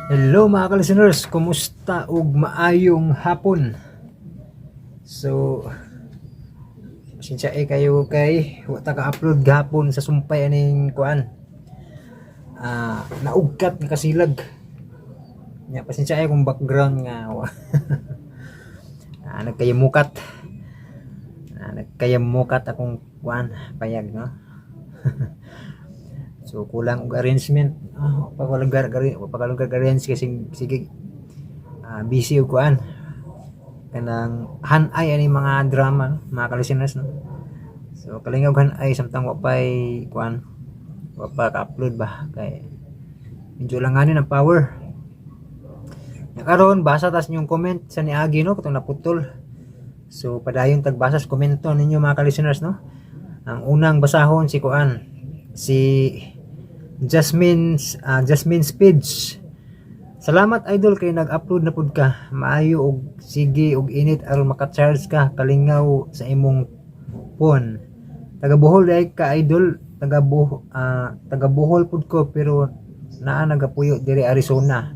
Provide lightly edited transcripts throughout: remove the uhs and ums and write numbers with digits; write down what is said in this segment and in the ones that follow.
Hello, mga ka-listeners, kumusta ug maayong hapon. So, pasensya eh kayo kay wa ta ka-upload gahapon sa sumpay aning kuan. Naugkat nga kasilag. Nya pasensya eh kung background nga nagkayamukat. Nagkayamukat akong kuan payag, no. So kulang og arrangement. Pag walang arrange kasi sige busy og kuan. Kanang hanay ani mga drama, no, mga ka-listeners, no. So kalingaw og hanay samtang wa pay kuan, wa pa ka-upload ba kay medyo langanin ang power. Nya karon basa tas inyong comment sa niagi, no, katong naputol. So padayon tagbasa sa komento ninyo, mga ka-listeners, no. Ang unang basahon si kuan, si Jasmine Speeds. "Salamat, idol, kay nag-upload na pud ka. Maayo og sige og init aron maka-charge ka. Kalingaw sa imong phone. Taga Bohol ay ka, idol?" Taga Bohol pud ko pero naa nagapuyo diri Arizona.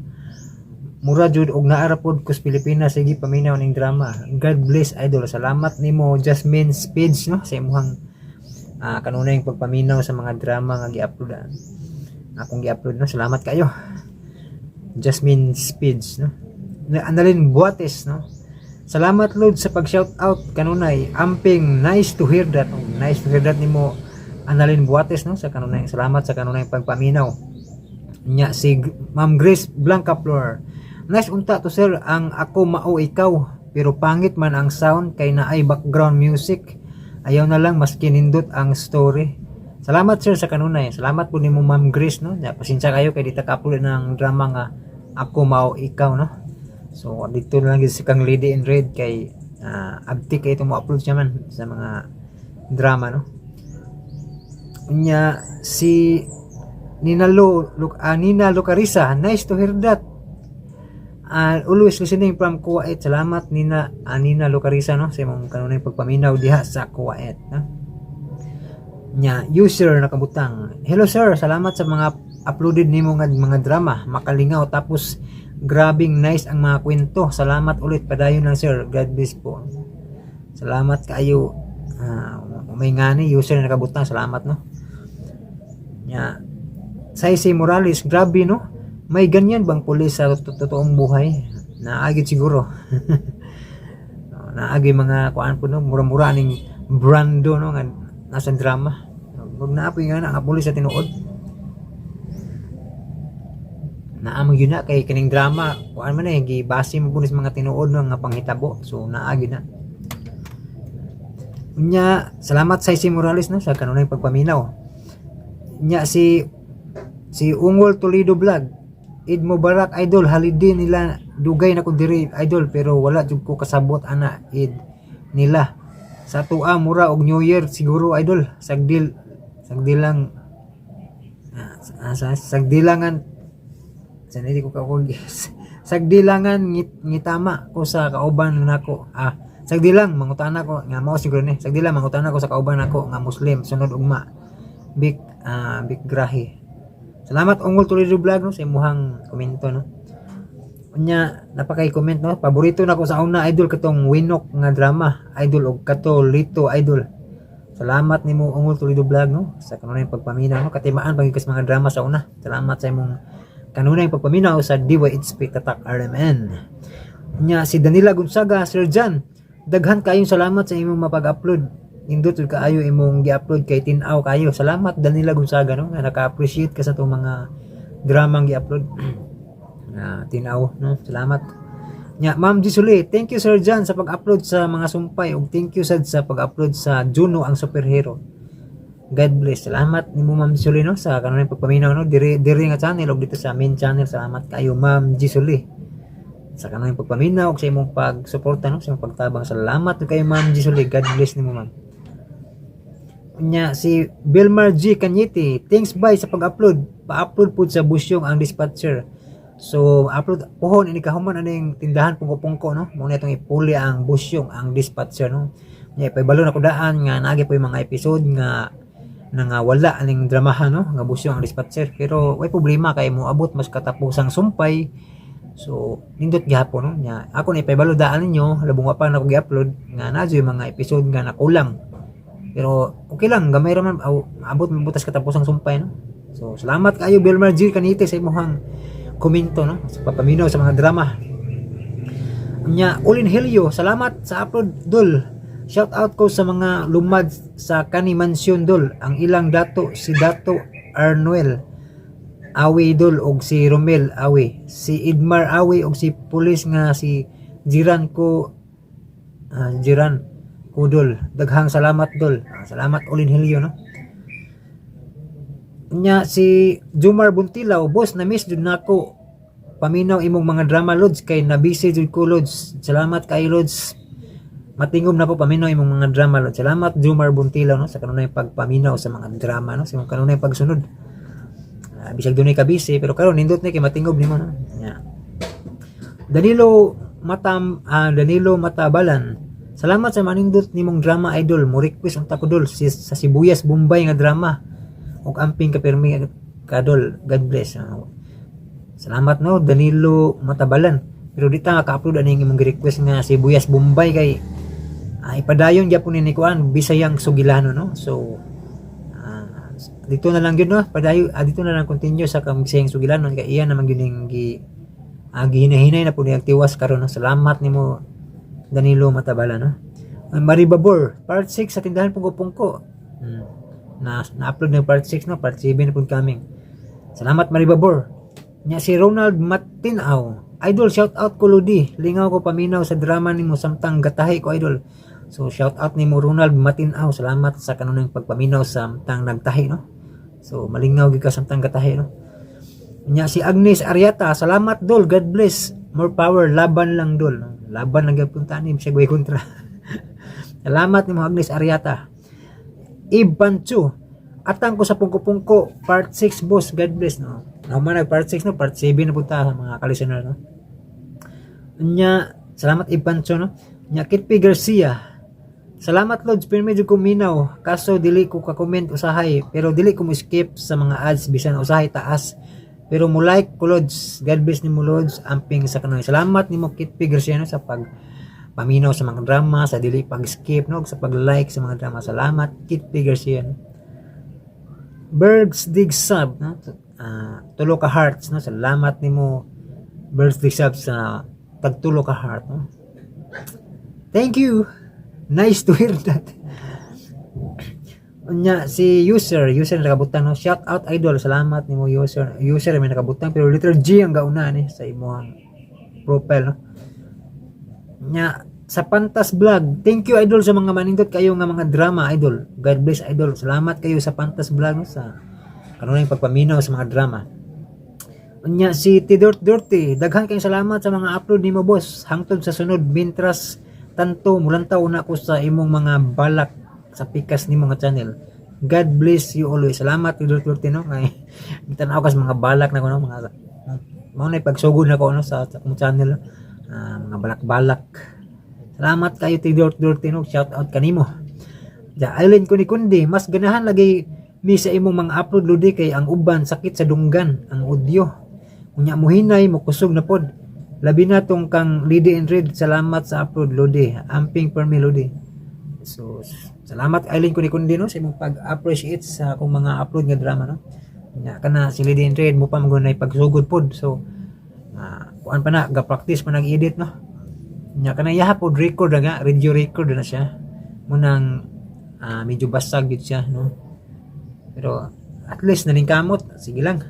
Mura jud og naa ra pud ko sa Pilipinas sige paminaw ning drama. God bless, idol." Salamat nimo, Jasmine Speeds, no, sa imong kanunay pagpaminaw sa mga drama nga gi-upload akong gi-upload, no. Salamat kayo. Jasmine Speeds, no. Annalyn Buates, no. "Salamat, Lord, sa pag shout out kanunay. Amping, nice to hear that." Oh, nice to hear that nimo, Annalyn Buates, no, sa kanunay. Salamat sa kanunay pagpaminaw. Nya si Ma'am Grace Blanca Flor. "Nice unta to, sir, ang Ako Mao Ikaw, pero pangit man ang sound kay naay background music. Ayaw na lang maski nindot ang story. Salamat, sir, sa kanunay." Salamat po nimo, Ma'am Grace, no. Nya pasensya kayo kay di ta ka-upload ng drama nga Ako Mao Ikaw, no. So dito na lang gyud si kang Lady in Red kay abti kay ito mo upload siya man sa mga drama, no. Unya si Nina Lucarisa, "Nice to hear that. Always listening from Kuwait." Salamat, Nina Lucarisa, no, sa imong kanunay pagpaminaw diha sa Kuwait, no. Nya user nakabutang, "Hello, sir, salamat sa mga uploaded nimo nga mga drama, makalingaw tapos grabing nice ang mga kwento. Salamat ulit, padayon lang, sir. God bless po." Salamat kaayo, may ngani user na nakabutang, salamat, no. Nya Saysay Morales, "Grabe, no, may ganyan bang pulis sa totoong buhay?" Naagid siguro. Naagi mga kuan po, no, mura-mura ning Brando, no, nga nasa drama. Wag naa po nga na nga pulis sa tinuod. Naa man gyud na kay kining drama kuan man eh gibase mo po ni sa mga tinuod, no, nga panghitabo. So naa gyud na. Unya, salamat sa si Morales, no, sa kanunay pagpaminaw. Nya si si Ungol Toledo Vlog. "Eid Mubarak, idol, holiday nila. Dugay na ko diri, idol, pero wala jud ko kasabot ana Eid nila. Sa tua mura og New Year siguro, idol. Sagdil sagdilang sagdilangan sa hindi ko ka sagdilangan ngitama ko sa kauban nako. Sagdilang mangutana ko nga mao siguro ni. Sagdilang mangutana ko sa kauban nako nga Muslim sunod ugma. Big grahi." Salamat, Ungol Toledo Vlog, no, sa imuhang komento, no. Unya napakay comment, no. "Paborito nako sa una, idol, katong Winok nga drama, idol, og kato Lito, idol." Salamat nimo, Ungol Toledo Vlog, no, sa kanunay pagpaminaw, no. Katimaan pag sa mga drama sa una. Salamat sa imong kanunay pagpaminaw sa DYHP Tatak RMN. Nya si Danila Gonzaga, "Sir John, daghan kayong salamat sa imong mapag-upload. Nindot jud kaayo imong gi-upload kay tin-aw kayo." Salamat, Danila Gonzaga, no, nga naka-appreciate ka sa atong mga dramang gi-upload. Na tin-aw, no. Salamat. Nya Ma'am Gisuli, "Thank you, Sir John, sa pag-upload sa mga sumpay ug thank you sad sa pag-upload sa Juno ang Superhero. God bless." Salamat nimo, Ma'am Gisuli, no, sa kanunay pagpaminaw, no, diri diri nga channel ug dito sa main channel. Salamat kayo, Ma'am Gisuli, sa kanunay pagpaminaw ug sa imong pagsuporta, no, sa imong pagtabang. Salamat kayo, Ma'am Gisuli. God bless nimo, ma'am. Nya si Belmar G Cañete, "Thanks bye sa pag-upload. Pa-upload pud sa Busyong ang Dispatcher." So upload pohon ini kahuman aning Tindahan Pungko-Pungko, no. Mo na itong ipuli ang Busyong ang Dispatcher, no. Nya ipahibalo na ko daan nga naagi po yung mga episode nga Na nga wala aning dramahan, no, nga busyo ang dispatcher, pero way problema kay moabot mas katapusang sumpay. So nindot gihapon, no. Nya ako na ipaibalo daan ninyo, labong wa pa nako gi-upload nga naa yung mga episode nga nakulang, pero okay lang, gamay ra man aw maabot man butas katapusang sumpay, no. So salamat kaayo, Belmar G Kanite, sa imong komento, no, sa papaminaw sa mga drama. Nya Ulin Helio, salamat sa upload, dol. Shout out ko sa mga lumad sa Kani Mansion, dol. Ang ilang dato, si Dato Arnuel Awi, dol, og si Romel Awi, si Idmar Awi og si pulis nga si Jiran ko, Jiran ko, dol. Daghang salamat, dol. Salamat, Ulin Helio, no. Nya si Jumar Buntilaw, "Boss, na miss jud nako paminaw imong mga drama, lods, kay nabisi jud ko, lods. Salamat kay lods, matingom na ko paminaw imong mga drama, lods." Salamat, Jumar Buntilaw, no, sa kanunay pagpaminaw sa mga drama, no, sa imong kanunay pagsunod. Bisag dunay ka busy, pero karon nindot ni kay matingob nimo, no. Nya Danilo Matabalan, "Salamat sa manindot nimong drama, idol. Mo request unta ko, dol, si, sa Sibuyas Bombay nga drama ug amping ka pirmi ka, dol. God bless." Salamat, no, Danilo Matabalan. Pero di ta ka-upload ani imong gi-request nga Sibuyas Bombay kay ipadayon gyapon ni kuan Bisayang Sugilano, no. So dito na lang gyud, no, padayon, dito na lang continue sa kang Bisayang Sugilano kay iya naman gyud ning gi gihinahinay na po niyang tiwas karon, no. Salamat nimo, Danilo Matabala, no. Ang Maribabor, part 6 sa Tindahan Pungko-Pungko. Na na-upload na part 6, no, part 7 na pud coming. Salamat, Maribabor. Nya si Ronald Matinaw, "Idol, shout out ko lodi. Lingaw ko paminaw sa drama nimo samtang gatahi ko, idol." So shout out nimo, Ronald Matinaw. Salamat sa kanunay pagpaminaw samtang nagtahi, no. So malingaw gyud ka samtang gatahi, no. Nya si Agnes Ariata, "Salamat, dol, God bless. More power, laban lang, dol." Laban lang gyud punta ni siya kontra. Salamat nimo, Agnes Ariata. Ibanchu, "Atang ko sa Pungko-Pungko, part 6, boss, God bless," no. Nahuman nag part 6, no, part 7 na punta sa mga ka-listener, no. Nya, salamat, Ibancho, no. Nya Kitpi Garcia, "Salamat, lods, pero medyo kuminaw. Kaso dili ko ka-comment usahay, pero dili ko mo skip sa mga ads bisan usahay taas. Pero mo like ko, lods. God bless nimo, lods, amping sa kanunay." Salamat nimo, Kitpi Garcia, no, sa pag paminaw sa mga drama, sa dili pag-skip, no, sa pag-like sa mga drama. Salamat, Kitpi Garcia, no. Bergs Dig Sub, no? Tulo ka hearts, no. Salamat nimo, Bergs Dig Sub, sa tagtulo ka heart, no. Thank you. Nice to hear that. Unya si user, user na nakabutang, no. "Shout out, idol." Salamat nimo, user. User may nakabutang pero letter G ang gauna ni sa imong profile, no. Nya sa Pantas Vlog, "Thank you, idol, sa mga manindot kayo nga mga drama, idol. God bless, idol." Salamat kayo sa Pantas Vlog, no, sa kanunay pagpaminaw sa mga drama. Unya si Tidort Dirty, "Daghan kayong salamat sa mga upload nimo, boss. Hangtod sa sunod, mintras tanto mulantaw na ko sa imong mga balak sa pikas nimo nga channel. God bless you always." Salamat, Tidort Dirty, no. Ngay tan-aw ka sa mga balak na ko, no, mga mao na pagsugod na ko, no, sa akong channel, mga balak-balak. Salamat kayo, Tidort Dirty, no. Shout out kanimo. Ja Island ko ni Kundi, "Mas ganahan lagi mi sa imong mga upload, lodi, kay ang uban sakit sa dunggan ang audio. Unya muhinay mo kusog na pod. Labi na tong kang Lady in Red. Salamat sa upload, lodi. Amping permi, lodi." So salamat, Eileen Kunikundi, no, sa imong pag-appreciate sa akong mga upload nga drama, no. Nya kana si Lady in Red mo pa man pagsugod pod. So kuan pa na ga practice pa nag-edit, no. Nya kana yaha pod record na nga, radio record na siya. Munang medyo basag gid siya, no. Pero at least naningkamot, sige lang.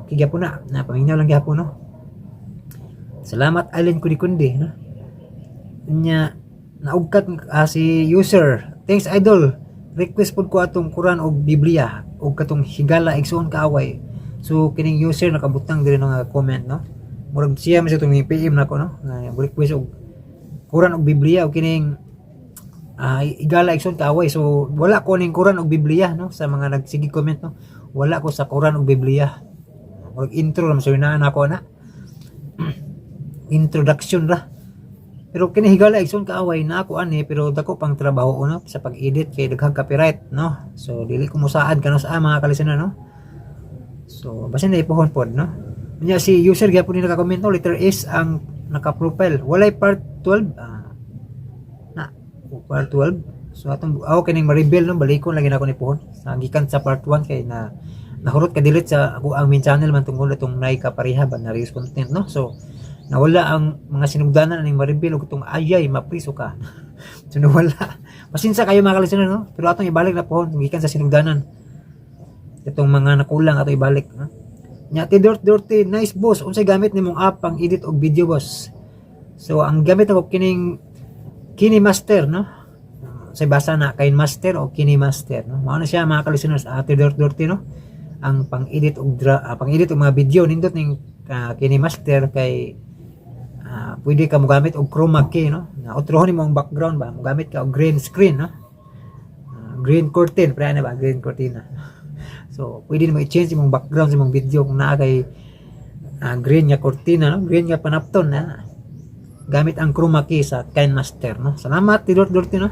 Okay gyapon na, napaminaw lang gyapon, no. Salamat, Allen Kunikundi, no. Nya naugkat si user, "Thanks, idol. Request pod ko atong Quran og Biblia og katong Higala Igsuon Kaaway." So kining user nakabutang diri nga comment, no. Murag siya man sa itong PM nako, no. Nga request og Quran og Biblia og kining Igala Igsoon Kaaway. So wala ko ning Quran og Biblia, no, sa mga nagsige comment, no. Wala ko sa Quran og Biblia. Murag intro ra sa nako na. Introduction ra. Pero kini Higala Igsoon Kaaway na ako ani, pero dako pang trabaho no sa pag-edit kay daghang copyright, no. So dili ko musaad kanus mga kalistener, no. So basin na ipuhon pod, no. Unya si user gyapon ni naka-comment, no, letter S ang naka-profile. Walay part 12, na part 12. So atong ako kining ma-reveal, no, balikon lagi nako ni puhon. Sa gikan sa part 1 kay na nahurot ka delete sa ako ang main channel man tungod itong nay kapareha ba na reuse content, no. So nawala ang mga sinugdanan aning ma-reveal ug itong Ayay Mapriso Ka. So nawala. Pasensya kayo, mga kalistener, no. Pero atong ibalik na pohon gikan sa sinugdanan. Itong mga nakulang ato ibalik, no. Nya ti Dirt Dirty, "Nice, boss. Unsay gamit nimong app pang edit og video, boss?" So ang gamit ako kining KineMaster, no. Sa basa na KineMaster o KineMaster, no. Mao na siya, mga ka-listeners, Ate Dirt Dirty, no. Ang pang-edit og mga video, nindot ning KineMaster kay pwede ka mogamit og chroma key, no. Na otrohon nimo ang background ba, mogamit ka og green screen, no. Green curtain pre na ba, green curtain. So pwede nimo i-change imong background sa imong video kung naa kay green nga cortina, no, green nga panapton na gamit ang chroma key sa KineMaster, no. Salamat, Tidor Dorte, no.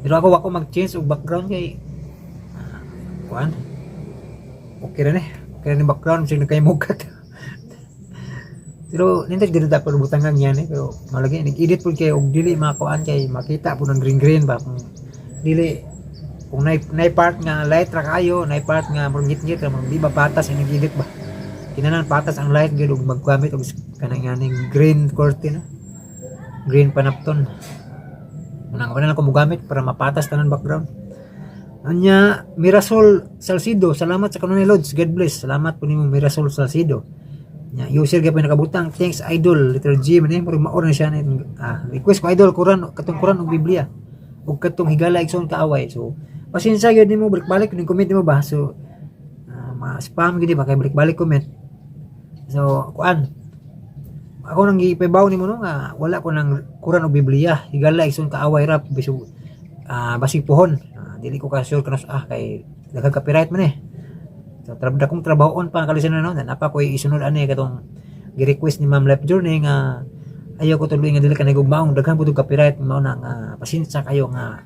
Pero ako wako mag-change og background kay kuan, okay ra ni, okay ra ni background sig nagkay mugat. Pero nindot gid dapat butangan niya ni, pero malagi nag-edit pud kay og dili makuan kay makita pud ang green green ba kung dili, kung nay part nga light ra kayo, nay part nga murag ngit-ngit ra, di ba patas ang nag-edit ba? Kinahanglan patas ang light gyud ug maggamit og kanang nganing green curtain, green panapton. Unang wala na ko mogamit para mapatas tanan background. Anya Mirasol Salcido, "Salamat sa kanunay, Lods. God bless." Salamat po nimo, Mirasol Salcido. Nya user gyapon nakabutang, "Thanks, idol," letter G man eh, murag mao na siya ni. "Request ko, idol, Quran, katong Quran ug Biblia ug katong Higala Igsoon Kaaway." So pasensya gyud nimo, balik-balik ning comment nimo ba. So ma-spam gyud ba kay balik-balik comment. So kuan, ako nang gipahibaw nimo, no, nga wala ko nang Quran ug Biblia. Higala Igsoon Kaaway ra bisug basig puhon. Dili ko ka sure kanus kay daghang copyright man eh. So dakong trabahoon pa kalisan, no, napa ko isunod ani katong gi-request ni Ma'am Life Journey nga ayaw ko tuloy nga dili ka nagugmaong, daghan pud og copyright. Mao na nga pasensya kayo nga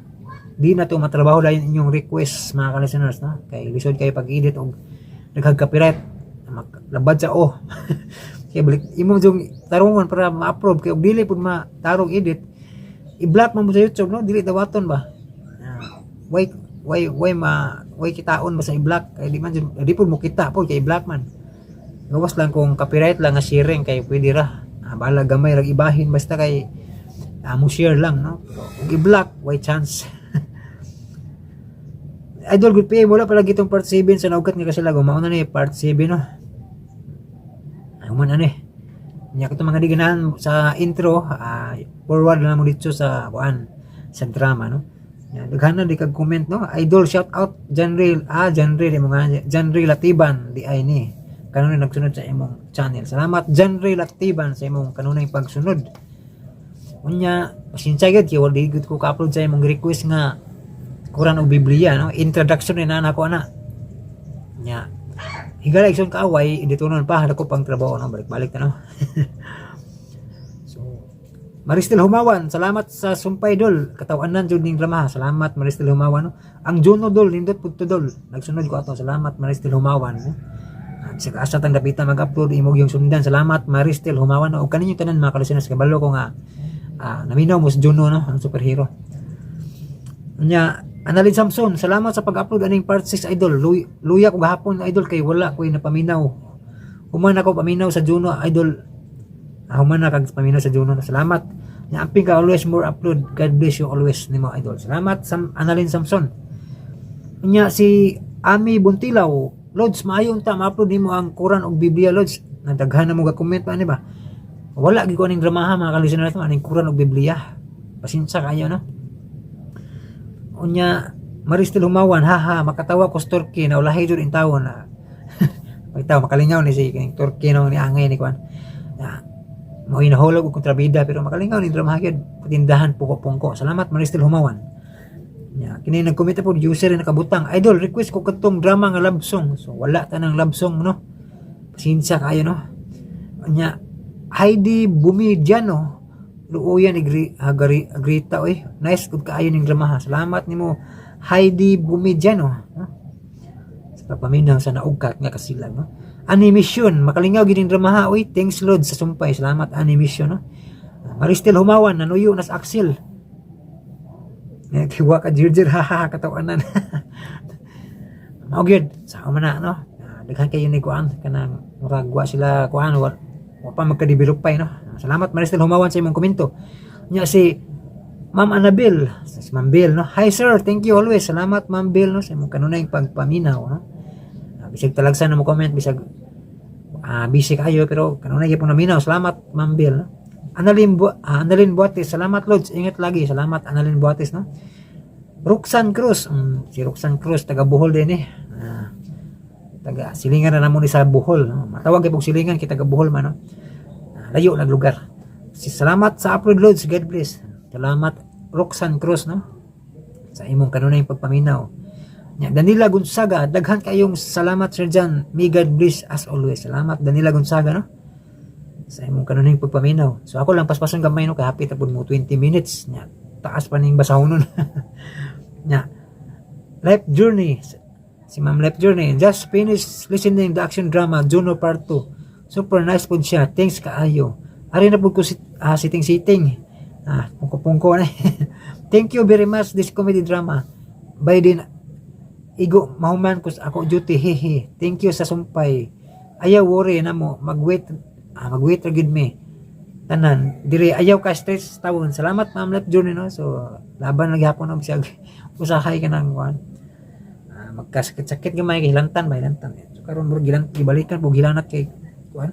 di na to matrabaho dayon inyong request, mga ka-listeners, no, kay lisod kayo pag-edit og daghang copyright. Labad sa o kay balik imo jung tarungon para ma-approve, kay og dili pud matarong edit, i-block man mo sa YouTube, no, dili dawaton ba. Way ma way kitaon ba sa i-block kay di man jud, di pud mo kita po kay i-block man. Gawas lang kung copyright lang nga sharing kay pwede ra, bahala gamay rag ibahin basta kay mo share lang, no. Pero kung i-block, way chance. "Idol, good PM, wala pa lagi itong part 7 sa naugat nga kasi lago." Mauna ni part 7, no. Ay man ano eh. Nya katong mga di ganahan sa intro, forward na mo dito sa kuan, sa drama, no. Yan, daghan na di kag comment, no. "Idol, shout out Janril, Janril imo nga Janril Latiban di ay ni. Kanunay nagsunod sa imong channel." Salamat, Janril Latiban, sa imong kanunay pagsunod. Unya, pasensya gyud kay wala di gud ko ka-upload sa imong request nga Quran ug Biblia, no. Introduction ni na nako ana. Nya Higala Igsoon Kaaway dito nun pa dako pang trabaho, no, balik-balik na, no. So Maristel Humawan, "Salamat sa sumpay, dol. Katawanan jud ning drama." Salamat, Maristel Humawan, no. "Ang Juno, dol, nindot pud to, dol. Nagsunod ko ato." Salamat, Maristel Humawan, no. Bisag asa tang dapita mag-upload, imong yung sundan. Salamat, Maristel Humawan, no. Ug kaninyo tanan, mga kalistener, kabalo ko nga naminaw mo sa Juno, no, ang superhero. Nya Annalyn Samson, "Salamat sa pag-upload aning part 6, idol. Luya ko gahapon, idol, kay wala ko'y napaminaw. Human ako paminaw sa Juno, idol." Human na kag paminaw sa Juno. Salamat. Nya "Amping ka always, more upload. God bless you always nimo, idol." Salamat, Annalyn Samson. Nya si Ami Buntilaw, "Lods, maayo unta ma-upload nimo ang Quran ug Biblia, Lods." Nadaghan na mo ga comment pa ani ba. Wala gid ko aning dramaha, mga ka-listener nato, aning Quran ug Biblia. Pasensya kayo, no. Unya Maristel Humawan, "Haha, makatawa ko sa Turkey na ulahi jud in tawo na." Pagtaw makalingaw ni si kining Turkey, no, ni angay ni kuan. Na mo hinahulog og kontrabida pero makalingaw ni drama gyud, patindahan puko-pungko. Salamat, Maristel Humawan. Nya kini nag-comment po user na nakabutang, "Idol, request ko katong drama nga love song." So wala ta ng love song, no. Pasensya kayo, no. Nya Heidi Bumidiano, Luoyan ni Grita oy. Nice gud kaayo ning drama ha. Salamat nimo, Heidi Bumidiano, no? Sa pagpaminaw sa Naugkat nga Kasilag, no? Animation, makalingaw gid ning drama ha oy. Thanks, Lord, sa sumpay. Salamat, Animation, no? Maristel Humawan, nanuyo nas Axel. Kiwa ka jirjir, ha ha, katawanan. Mao gyud sa man na, no. Daghan kayo ni kuan kanang murag wa sila kuan, wa pa magka-develop pa eh, no. Salamat, Maristel Humawan, sa imong komento. Nya si Ma'am Annabel, si Ma'am Bill, no. Hi sir, thank you always. Salamat, Ma'am Bill, no, sa imong kanunay pagpaminaw, no. Bisag talagsan na mo comment, bisag busy kayo, pero kanunay gyud naminaw. Salamat, Ma'am Bill, no. Annalyn Buates, salamat Lods, ingat lagi. Salamat, Annalyn Buates, no. Roxanne Cruz, si Roxanne Cruz taga Bohol din eh. Taga silingan na namo ni sa Bohol, no? Matawag kay silingan kay taga Bohol man, no. Layo lag lugar. Si salamat sa upload, Lods, God bless. Salamat, Roxanne Cruz, no, sa imong kanunay pagpaminaw. Nya Danila Gonzaga, daghan kayong salamat, Sir John. May God bless as always. Salamat, Danila Gonzaga, no, sa imong kanunay pagpaminaw. So ako lang paspason gamay, no, kay hapit pud mo 20 minutes. Nya taas pa ning basahonon. Nya Life Journey, si Ma'am Life Journey, just finished listening the action drama Juno Part 2. Super nice pud siya. Thanks kaayo. Ari na pud ko sitting sitting. Pungko-pungko na. Thank you very much this comedy drama. By din igo mahuman ko sa ako duty, hehe. Thank you sa sumpay. Ayaw worry na mo, mag-wait ra gyud mi. Tanan dire, ayaw ka stress tawon. Salamat, Ma'am Life Journey, no. So laban lang gyapon og siya usahay ka nang kuan. Magkasakit-sakit gamay kay hilantan ba, hilantan. So karon murag gilan gibalikan pug hilanat kay kuan.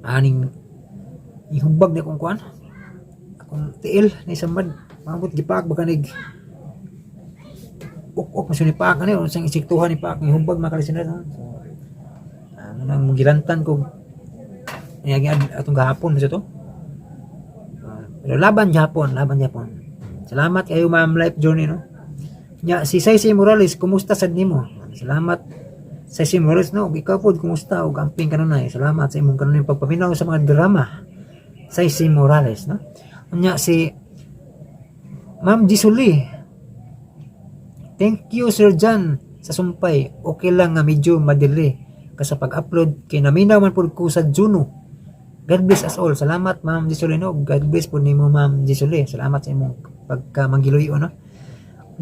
Aning ihubag ni akong kuan. Akong tiil ni samad. Mangut gipaak ba kanig uk-uk masyo ni paak ani unsang insektuhan ni paak, hubag mga ka-listener, no? So ano nang gilantan ko niya atong gahapon sa to. Pero laban gihapon, laban gihapon. Salamat kayo, Ma'am Life Journey, no. Nya si Saysay Morales, kumusta sad nimo? Salamat, Saysay Morales, no. Ug ikaw pod, kumusta ug amping kanunay. Salamat sa imong kanunay pagpaminaw sa mga drama. Saysay Morales, no. Nya si Ma'am Jisuli. Thank you, Sir John, sa sumpay. Okay lang nga medyo madili ka sa pag-upload kay naminaw man pud ko sa Juno. God bless us all. Salamat, Ma'am Jisuli, no. God bless pud nimo, Ma'am Jisuli. Salamat sa imong pagka manggiluyo, no.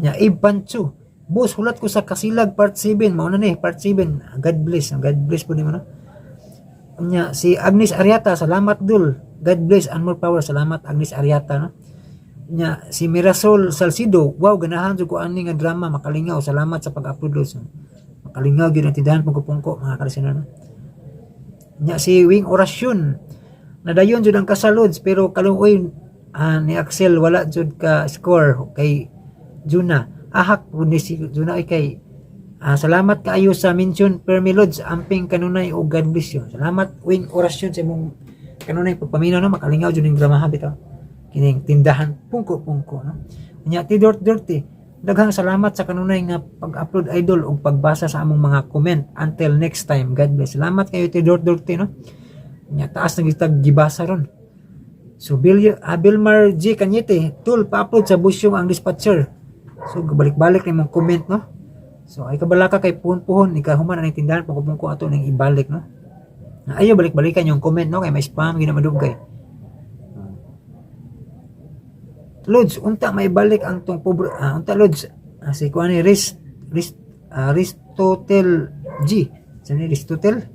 Nya Eve Pancho. Boss, hulat ko sa Kasilag Part 7. Mao na ni Part 7. God bless. God bless pud nimo, no. Nya si Agnes Ariata, salamat dul. God bless and more power. Salamat, Agnes Ariata, no. Nya si Mirasol Salcido, wow, ganahan jud ko ani nga drama, makalingaw. Salamat sa pag-upload, Lods. Makalingaw gyud ang Tindahan Pungko-Pungko, mga ka-listener, no. Nya si Wing Orasyon, nadayon jud ang kasal, Lods, pero kaluoy ni Axel, wala jud ka score kay Juna. Ahak pud ni si Juna ay kay salamat kaayo sa mention Permi Lods, amping kanunay ug God bless you. Salamat, Wing Orasyon, sa imong kanunay pagpaminaw, no. Makalingaw jud ning drama bitaw. Kining Tindahan Pungko-Pungko, no. Nya Ti Dirt Dirty, daghang salamat sa kanunay nga pag-upload, idol, ug pagbasa sa among mga comment. Until next time, God bless. Salamat kayo, Ti Dirt Dirty, no. Nya taas na gitag gibasa ron. So Bilmar G Cañete, tul, pa-upload sa busyong ang dispatcher. So balik-balik ni mong comment, no. So ay kabalaka kay puhon-puhon ikahuman ang Tindahan Pungko-Pungko, ato ning ibalik, no. Ayo balik-balikan yung comment, no, kay may spam gina madugay. Lods, unta may balik ang tong pobre, unta Lods, si kuan ni Riz Riz Ristotel G. Sa ni Ristotel.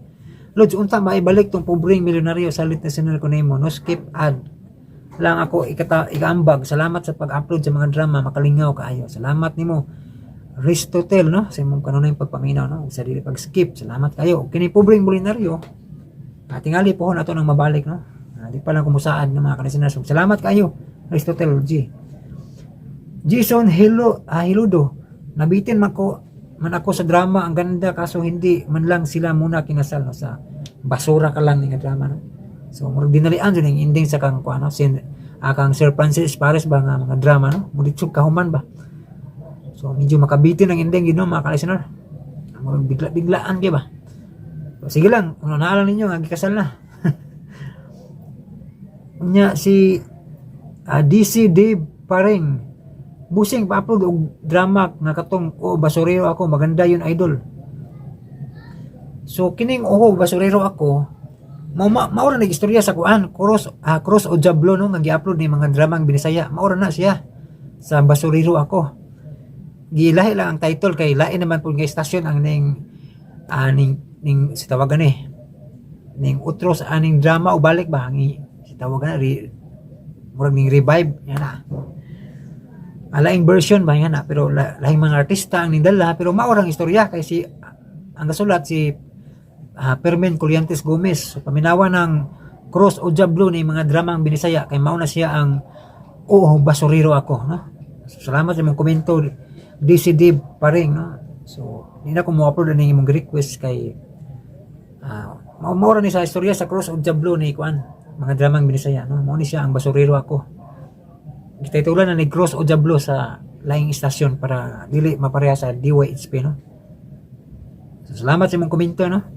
Lods, unta maibalik tong pobreng milyonaryo, salit na sinal ko nimo. No skip ad lang ako ikata ikaambag. Salamat sa pag-upload sa mga drama, makalingaw kaayo. Salamat nimo, Ristotel, no, sa imong kanunay pagpaminaw, no, sa dili pag-skip. Salamat kayo. Kini pobreng milyonaryo. Tingali pohon ato nang mabalik, no. Di pa lang kumusaad ng mga ka-listeners. Salamat kayo, Aristotle G. Jason Hilo, Hiludo. Nabitin man ako sa drama, ang ganda, kaso hindi man lang sila muna kinasal, no, sa basura ka lang nga drama, no. So murag dinalian jud ang ending sa kang kuan, no, sin kang Sir Francis Pares ba nga mga drama, no. Muditsog kahuman ba. So medyo makabitin ang ending yun, no, mga ka-listener. Murag bigla-biglaan kay ba. So, sige lang, ano naalala ninyo nga gikasal na. Nya si DC Dave Pareng, "Busing, pa-upload og drama nga katong O Basurero Ako, maganda yun, idol." So kining "Oo Basurero Ako" mao mao ra istorya sa kuan, Cross, Cross o Jablo, no, nga gi-upload ni mga dramang Binisaya. Mao ra na siya sa Basurero Ako. Gilahi lang ang title kay lain naman pud nga istasyon ang ning ning ning si tawagan eh ning utros aning drama o balik ba ang si tawagan na murag ning revive yan na alaing version ba yan na, pero lahing mga artista ang nindala, pero mao rang istorya kay si ang nasulat si Fermin Collientes Gomez. So paminawa ng Cross o Jablo ni mga dramang Binisaya kay mao na siya ang "Oo Basurero Ako", no. So, salamat sa imong komento, DC Dave Paring, no. So di na ko mo-upload ani imong request kay mao mao ra ni sa istorya sa Cross o Jablo ni kuan, mga dramang Binisaya, no. Mao ni siya ang Basurero Ako. Gititulan na ni Cross o Jablo sa laing istasyon para dili mapareha sa DYHP, no. So, salamat sa imong komento, no.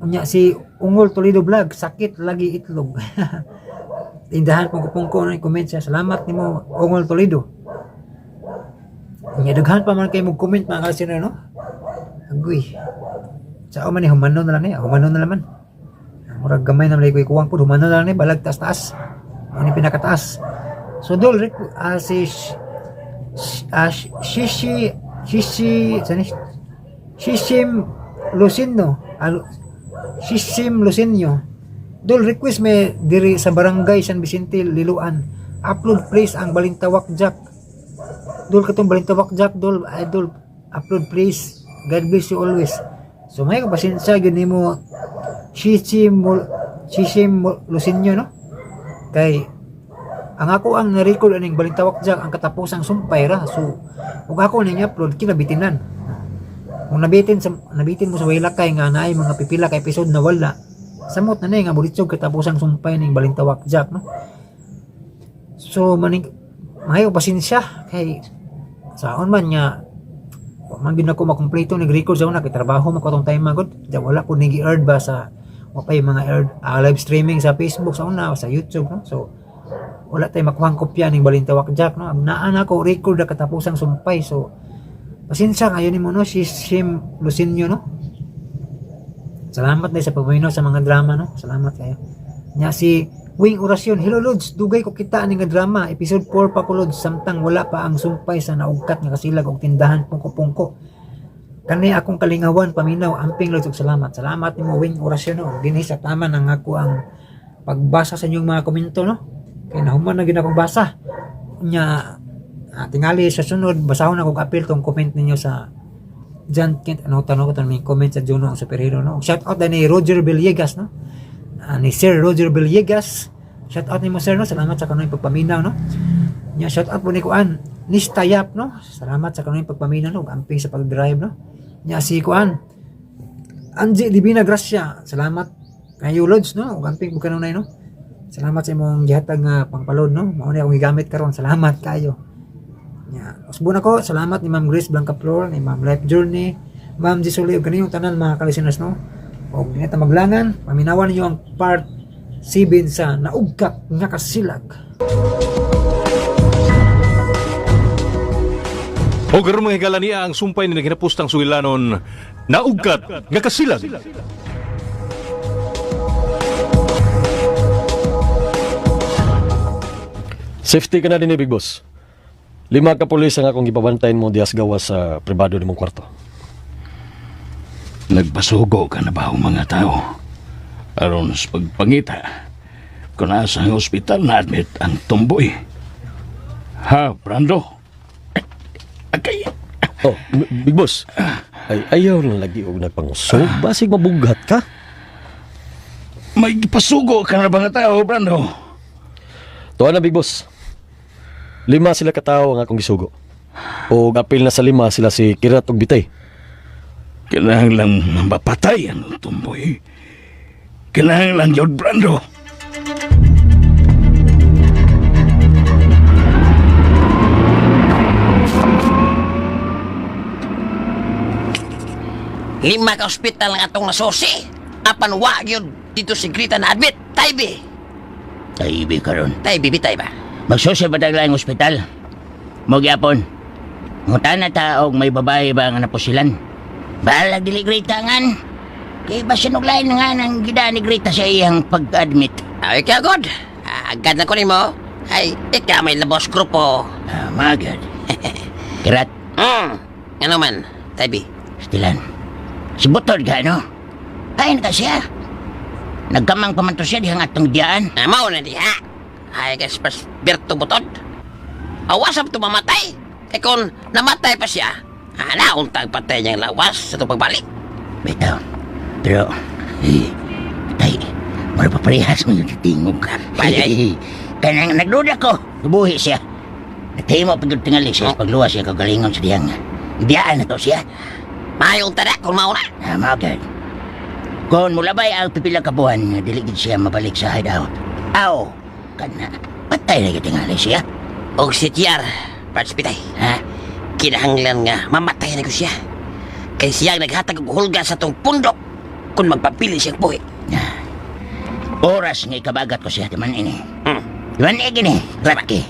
Unya si Ungol Toledo Vlog, "Sakit lagi itlog." Tindahan pungko-pungko no comment siya. Salamat nimo, Ungol Toledo. Unya daghan pa man kay mo comment, mga ka-listener, no. Agoy. Sao man ni, humano na lang ni, humano na naman. Murag gamay na malay ko ikuwang pud, humano na lang ni balag taas-taas. Ano ni pinakataas. So dol si Shishi Shishi sani Shishim Lucino, Shishim Lucinio, "Dol, request me diri sa Barangay San Vicente, Liloan. Upload please ang Balintawak Jack. Dol, katong Balintawak Jack, dol, idol, upload please. God bless you always." So may pasensya gyud nimo, Shishim Lucinio, no, kay ang ako ang na-record aning Balintawak Jack ang katapusang sumpay ra. So ug ako ning upload kinabitinan. Kung nabitin mo sa Waylakay nga naay mga pipila ka episode na wala, samot na ni nga bulitsog katapusang sumpay ning Balintawak Jack, no. So maning mayo pasensya kay saon man nga wa man gyud nako makumpleto nig record sa una kay trabaho man ko atong time man gud. Di wala ko nig earn ba sa wa pay mga earn, live streaming sa Facebook sa una, sa YouTube, no. So wala tay makuhang kopya ning Balintawak Jack, no. Naa na ko record na katapusang sumpay. So pasensya kayo nimo, no, si Shim Lucinio, no. Salamat na sa pagpaminaw sa mga drama, no. Salamat kayo. Nya si Wing Orasyon, "Hello Lods, dugay ko kita ani nga drama, episode 4 pa ko, Lods, samtang wala pa ang sumpay sa Naugkat nga Kasilag og Tindahan Pungko-Pungko. Kani akong kalingawan paminaw, amping Lods ug salamat." Salamat nimo, Wing Orasyon, no. Dinhi sa tama nang ako ang pagbasa sa inyong mga komento, no. Kay nahuman na gyud akong basa. Nya tingali sa sunod basahon ako apil tong comment ninyo sa John Kent, ano tanong ko may comment sa Juno ang superhero, no. Shout out ni Roger Villegas, no. Ni Sir Roger Villegas. Shout out nimo, sir, no. Salamat sa kanunay pagpaminaw, no. Nya shout out po ni kuan Nistayap, no. Salamat sa kanunay pagpaminaw, no. Amping sa pag-drive, no. Nya si kuan Angie Divina Gracia. Salamat kayo, Lods, no. Ug amping po kanunay, no. Salamat sa imong gihatag nga pangpalod, no. Mao ni akong gigamit karon. Salamat kayo. Nya, usbon ako, salamat ni Ma'am Grace Blancaflor, ni Ma'am Life Journey, Ma'am Gisuli ug kaniyong tanan mga ka-listeners, no. Og di na ta maglangan, paminawan ninyo ang part 7 sa Naugkat nga Kasilag. O karon, mga higala, niya ang sumpay ni naginapustang sugilanon, Naugkat nga Kasilag. Safety ka na din eh, Big Boss. Lima ka pulis ang akong gipabantayin mo dias gawas sa pribado nimong kwarto. Nagpasugo ka na ba ang mga tao? Aron sa pagpangita, kung nasa ang ospital na admit ang tumboy. Ha, Brando? Akay, Oh, Big Boss. Ay, ayaw lang lagi og nagpangusog. Basig mabughat ka. May pasugo ka na ba nga tao, Brando? Tuwa na, Big Boss. Lima sila katawo ang akong gisugo. O apil na sa lima sila si Kirat ug Bitay. Kailangan lang mapatay ang tumboy. Kailangan lang yun, Brando. Lima ka ospital ang atong nasusi. Apan wa gyud dito si Grita na admit, Taybe. Taibi karon. Tay, bibitay ba? Magsusi ba tag laing ospital? Mo gyapon. Ngutana ta og may babae ba nga napusilan? Balag dili Greta ngan. Kay basin og lain nga nang gida ni Greta sa iyang pag-admit. Ay, ikaw, God. Agad na ko nimo. Ay, ikaw may labos grupo. Ah, magad. Kirat, Ano man, Taibi? stilan. Si Butod ka, no? Ay, ka siya. Nagkamang pa man to siya dihang atong diyaan. Ah, mao na diha. Ay, kas pas Berto Butod. Awasam to mamatay. E kung namatay pa siya, ala, untag patay niyang lawas sa itong pagbalik. Bitaw. Pero, eh, tay, mura pa parehas mo yung titingog. Ay, Kanang nagduda ko, buhi siya. Natahimo pa yung tingali siya, pagluwas siya kagalingon sa diyang. Diyaan na to siya. Mayong tada kung mao na. Ah, mga gad. Kung mulabay ang pipila ka buwan, nga dili gid siya mabalik sa hideout. Aw, kana, patay na gyud tingali siya. Og si TR, Pards Pitay. Ha? Kinahanglan nga mamatay na ko siya. Kay siya ang naghatag og hulga sa tong pundok kung magpapili siyang buhi. Oras nga ikabagat ko siya, di man ini. Di man ini, gini, Ratke.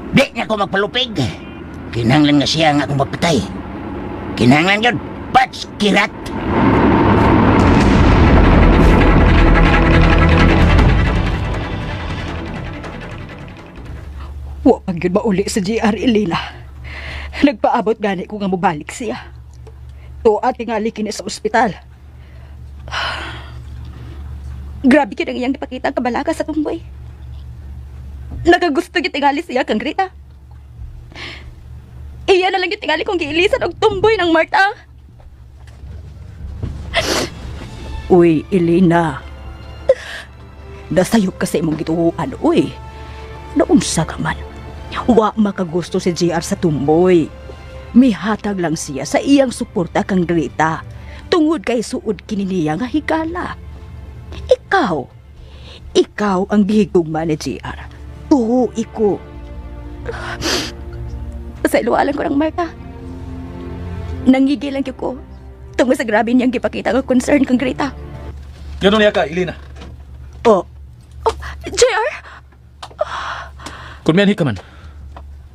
Di na ko magpalupig. Kinahanglan nga siya nga akong mapatay. Kinahanglan yun, Pats Kirat. Wa pag yun mauli sa GR Elena. Nagpaabot gani ko nga mobalik siya. Tuwa tingali kini sa ospital. Grabe kid ang iyang gipakita ang kabalaka sa tumboy. Nakagusto gyud tingali siya kang Greta. Iya na lang gyud tingali kong giilisan og tumboy ng Marta. Uy, Elena. Nasayop ka sa imong gituoan, uy. Naunsa ka man. Wa makagusto si JR sa tumboy. Mihatag lang siya sa iyang suporta kang Greta. Tungod kay suod kini niya nga higala. Ikaw, ikaw ang gihigugma ni JR. Tuho iko. Sa iluwalan ko ng Marta. Nangigil lang ko. Tungod sa grabe niyang gipakita nga concern kang Greta. Ganun niya ka, Elena. Oh. Oh, JR! Kung mianhi ka man,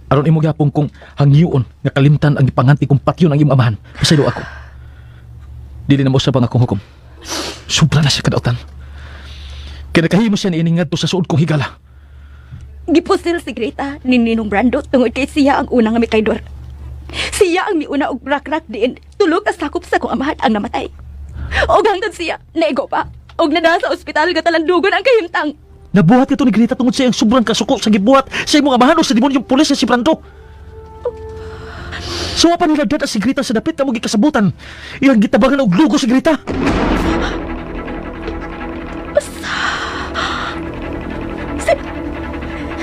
aron imo gyapon kung hangyoon nga kalimtan ang ipanganti kong patyon ang imong amahan. Pasaylo ako. Dili na mo usab ang akong hukom. Sobra na siya kadautan. Kaya nakahimo siya niining ngadto sa suod kong higala. Gipusil si Greta ni Ninong Brando tungod kay siya ang unang nga mikaydor. Siya ang miuna og rak-rak diin tulog ang sakop sa kong amahan ang namatay. Og hangtod siya, naigo pa. Og nada sa ospital nga talandugon ang kahimtang. Nabuhat ito ni Greta tungod sa iyang sobrang kasuko sa gibuhat sa imong amahan o sa demonyong pulis na si Brando. Suwa pa nila dada si Greta sa dapit na mo gikasabutan. Iyang gitabangan og lugo si Greta.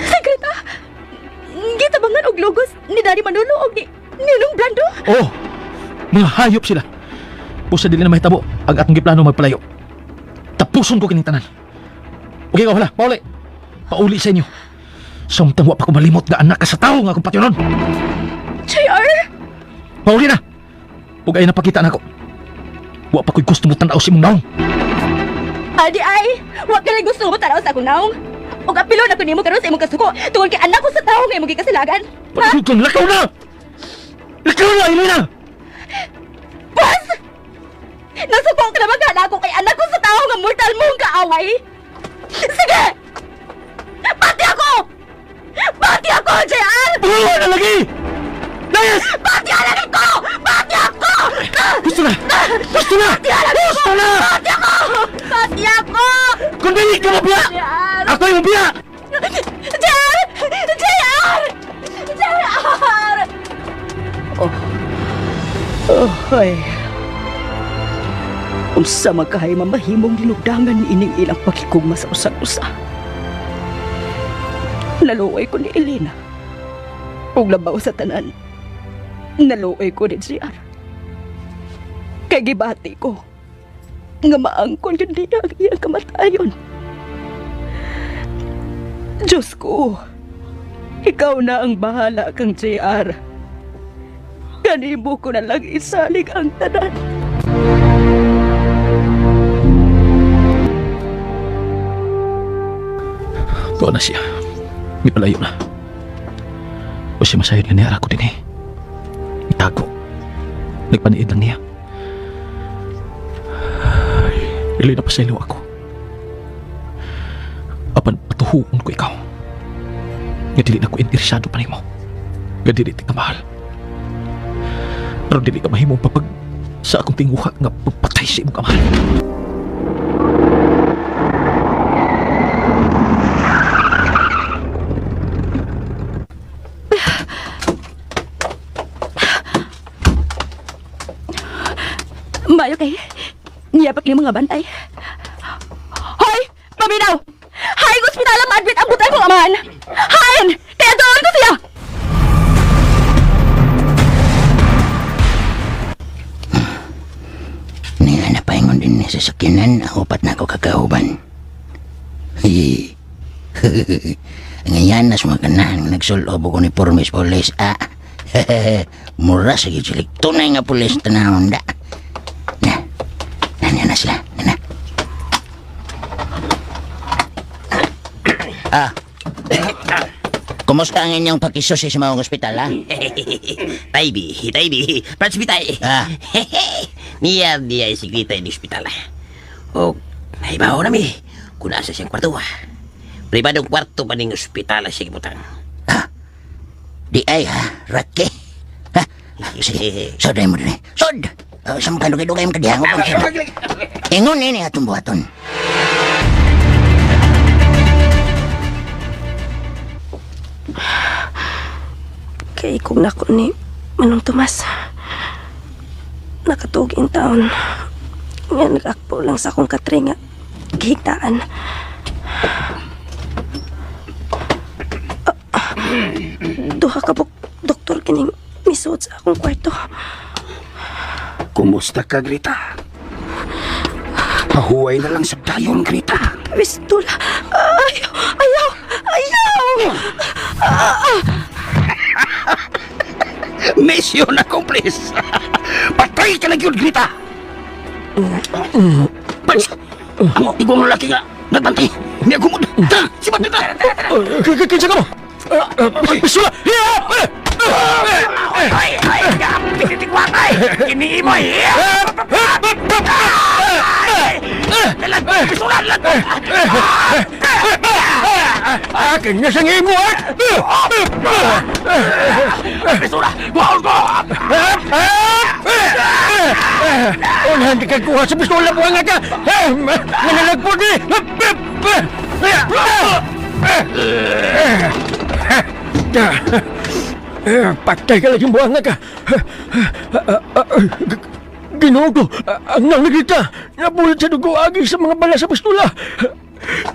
Si Greta, gitabangan og lugos ni Daddy Manolo og ni Ninong Brando. Oo, mga hayop sila. Busa dili na mahitabo ang atong giplano magpalayo. Tapuson ko kining tanan. Okay ka wala, pauli. Pauli sa inyo. Samtang wa pa ko malimot nga anak ka sa tawo nga akong patyonon. JR! Pauli na. Ug ay napakita nako. Wa pa ko'y gusto mo tan-aw sa imong naong. Adi ay, wa ka na gusto mo tanaw sa akong naong. Og apilo na ko nimo karon sa imong kasuko tungod kay anak ko sa tawo nga imong gikasilagan. Pagsulod kang lakaw na! Lakaw na, Elena! Bas! Nasuko ka na maghala ko kay anak ko sa tao nga mortal mong kaaway! Sige! Pati ako! Pati ako, JR! Buwa na lagi! Layas! Pati alagin ko! Pati ako! Gusto na! Gusto na! Gusto na! Pati ako! Pati ako! Kung dili ka mabiya! JR! Ako'y mabiya! JR! JR! JR! Oh. Oh, ay. Unsa magkahay mamahimong linugdangan ni ining ilang pakikugma sa usag-usa. Naluoy ko ni Elena. Ug labaw sa tanan. Naluoy ko ni JR. Kay gibati ko nga maangkon yun niya ang iyang kamatayon. Diyos ko, ikaw na ang bahala kang JR. Kanimo ko na lang isalig ang tanan. Mikuha na siya. Mipalayo na. O siya masayod nga niya ko din eh. Itago. Nagpaniid lang niya. Ay, Ili na pasaylo ako. Apan patuhuon ko ikaw. Nga dili na ko interesado pa nimo. Nga dili ti ka mahal. Pero dili ka mahimong papag sa akong tinguha nga pagpatay sa imong kamahal. Mayo kay niyapak ni mga bantay. Hoy! Paminaw! Hay! Ospital ang ma-admit ang butay kong amahan! Hain! Kaya doon ko siya! Niya na paingon din ni sa sakyanan ang upat na ako kakauban. Ngayon na sumaganahan nagsulob og uniformes polis ah. Mura sa gyud sila. Tunay nga pulis tanawon da. Na. Na na sila. Na na. Ah. Kumusta ang inyong pakisusi sa mga ospital, ha? Taybi, taybi. Prats bitay. Ah. Niya niya si Grita in ospital. O, naibaw na mi. Kung nasa siyang kwarto. Pribadong kwarto pa ning ospital siya gibutang. Ah. Di ay ha, ratke. Ha? Sige, sod mo din. Sod! Sa mga dugay-dugay mo kadihang. Ingon ini atong buhaton. Kay kung nako ni Manong Tomas. Nakatuog in taon. Nga nag-akpo lang sa akong katre nga gihigtaan. Ah, duha ka buk doktor kining misuod sa akong kwarto. Kumusta ka, Greta? Pahuway na lang sa dayon, Greta. Pistol. Ayaw! Ayaw! Ayaw! Mission accomplished! Patay ka na yun, Greta! Pats! Ang igong lalaki nga, nagbantay! Niya gumod! Ta! Sibat na! Kinsa ka mo? Pistola! Ay! Ay! Pinitikwatay! Iniimoy! Dalag! Pistola! Dalag! Akin na siyang imo, ah! Pistola! Buhaon ko! Unahan di ka kuha sa pistola mo nga ka! Nanalagpod ni! Patay ka lang yung buwang ka! Ginoo ko, ang nangita, nabulit sa dugo agi sa mga bala sa pistola.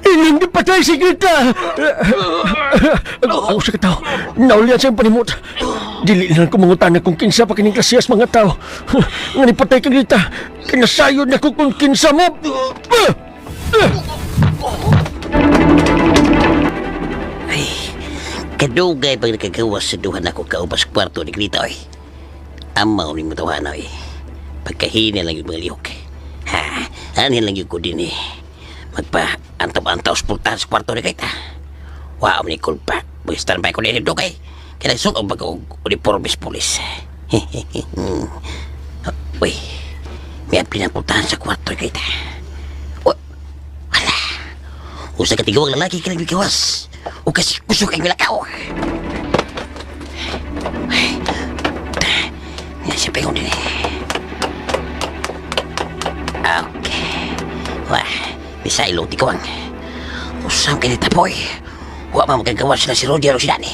Ining patay si Greta! Ako sa katao, naulian sa iyong panimot. Dili na lang kumangutana kung kinsa pa kining klasiyas mga tao. Nga ni patay ka Greta, kinasayod na ko kung kinsa mo. Ay, kadugay pag nakagawas sa duha nako kaubas kwarto ni Grita oy. Amaw ni mutawana oy. Pagkahina lang yung mga lihok. Ha, anhin lang yung ko din eh. Magpa antaw-antaw sa pultahan sa kwarto ni Grita. Wa ni kulpa. Mag-standby ko din dugay. Kaya nagsunog ba ko uniformes pulis. Uy, may pinapultahan sa kwarto ni Grita. Uy, wala. Usa ka tigawang lalaki ka nagbigawas. O kasi kusog ang milakaw. Ay, nga siya pingon din eh. Okay. Wah, bisa ilong tikuang. Usam kay tapoy. Wa pa magagawa sila si Roger o si Danny.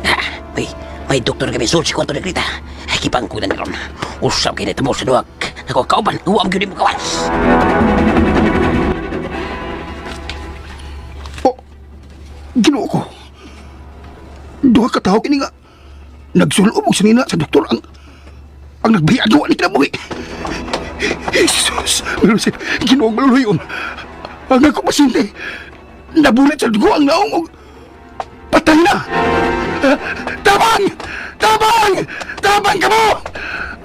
Ah, may doktor kami sul si kwarto ni Grita. Ay, kipangkunan ni Ron. Usam kay tamo sa duwag. Nako, kauban. Wa mo gyud mo kawas. Oh, Ginoo ko. Duha ka tawo kini nga nagsulob og sinina sa doktor ang nagbayagawa ni kinabuhi. Jesus, Malusip, Ginoong maluluyon. Ang ako pasyente, nabulit sa dugo ang naong og patay na. Tabang! Tabang! Tabang ka mo!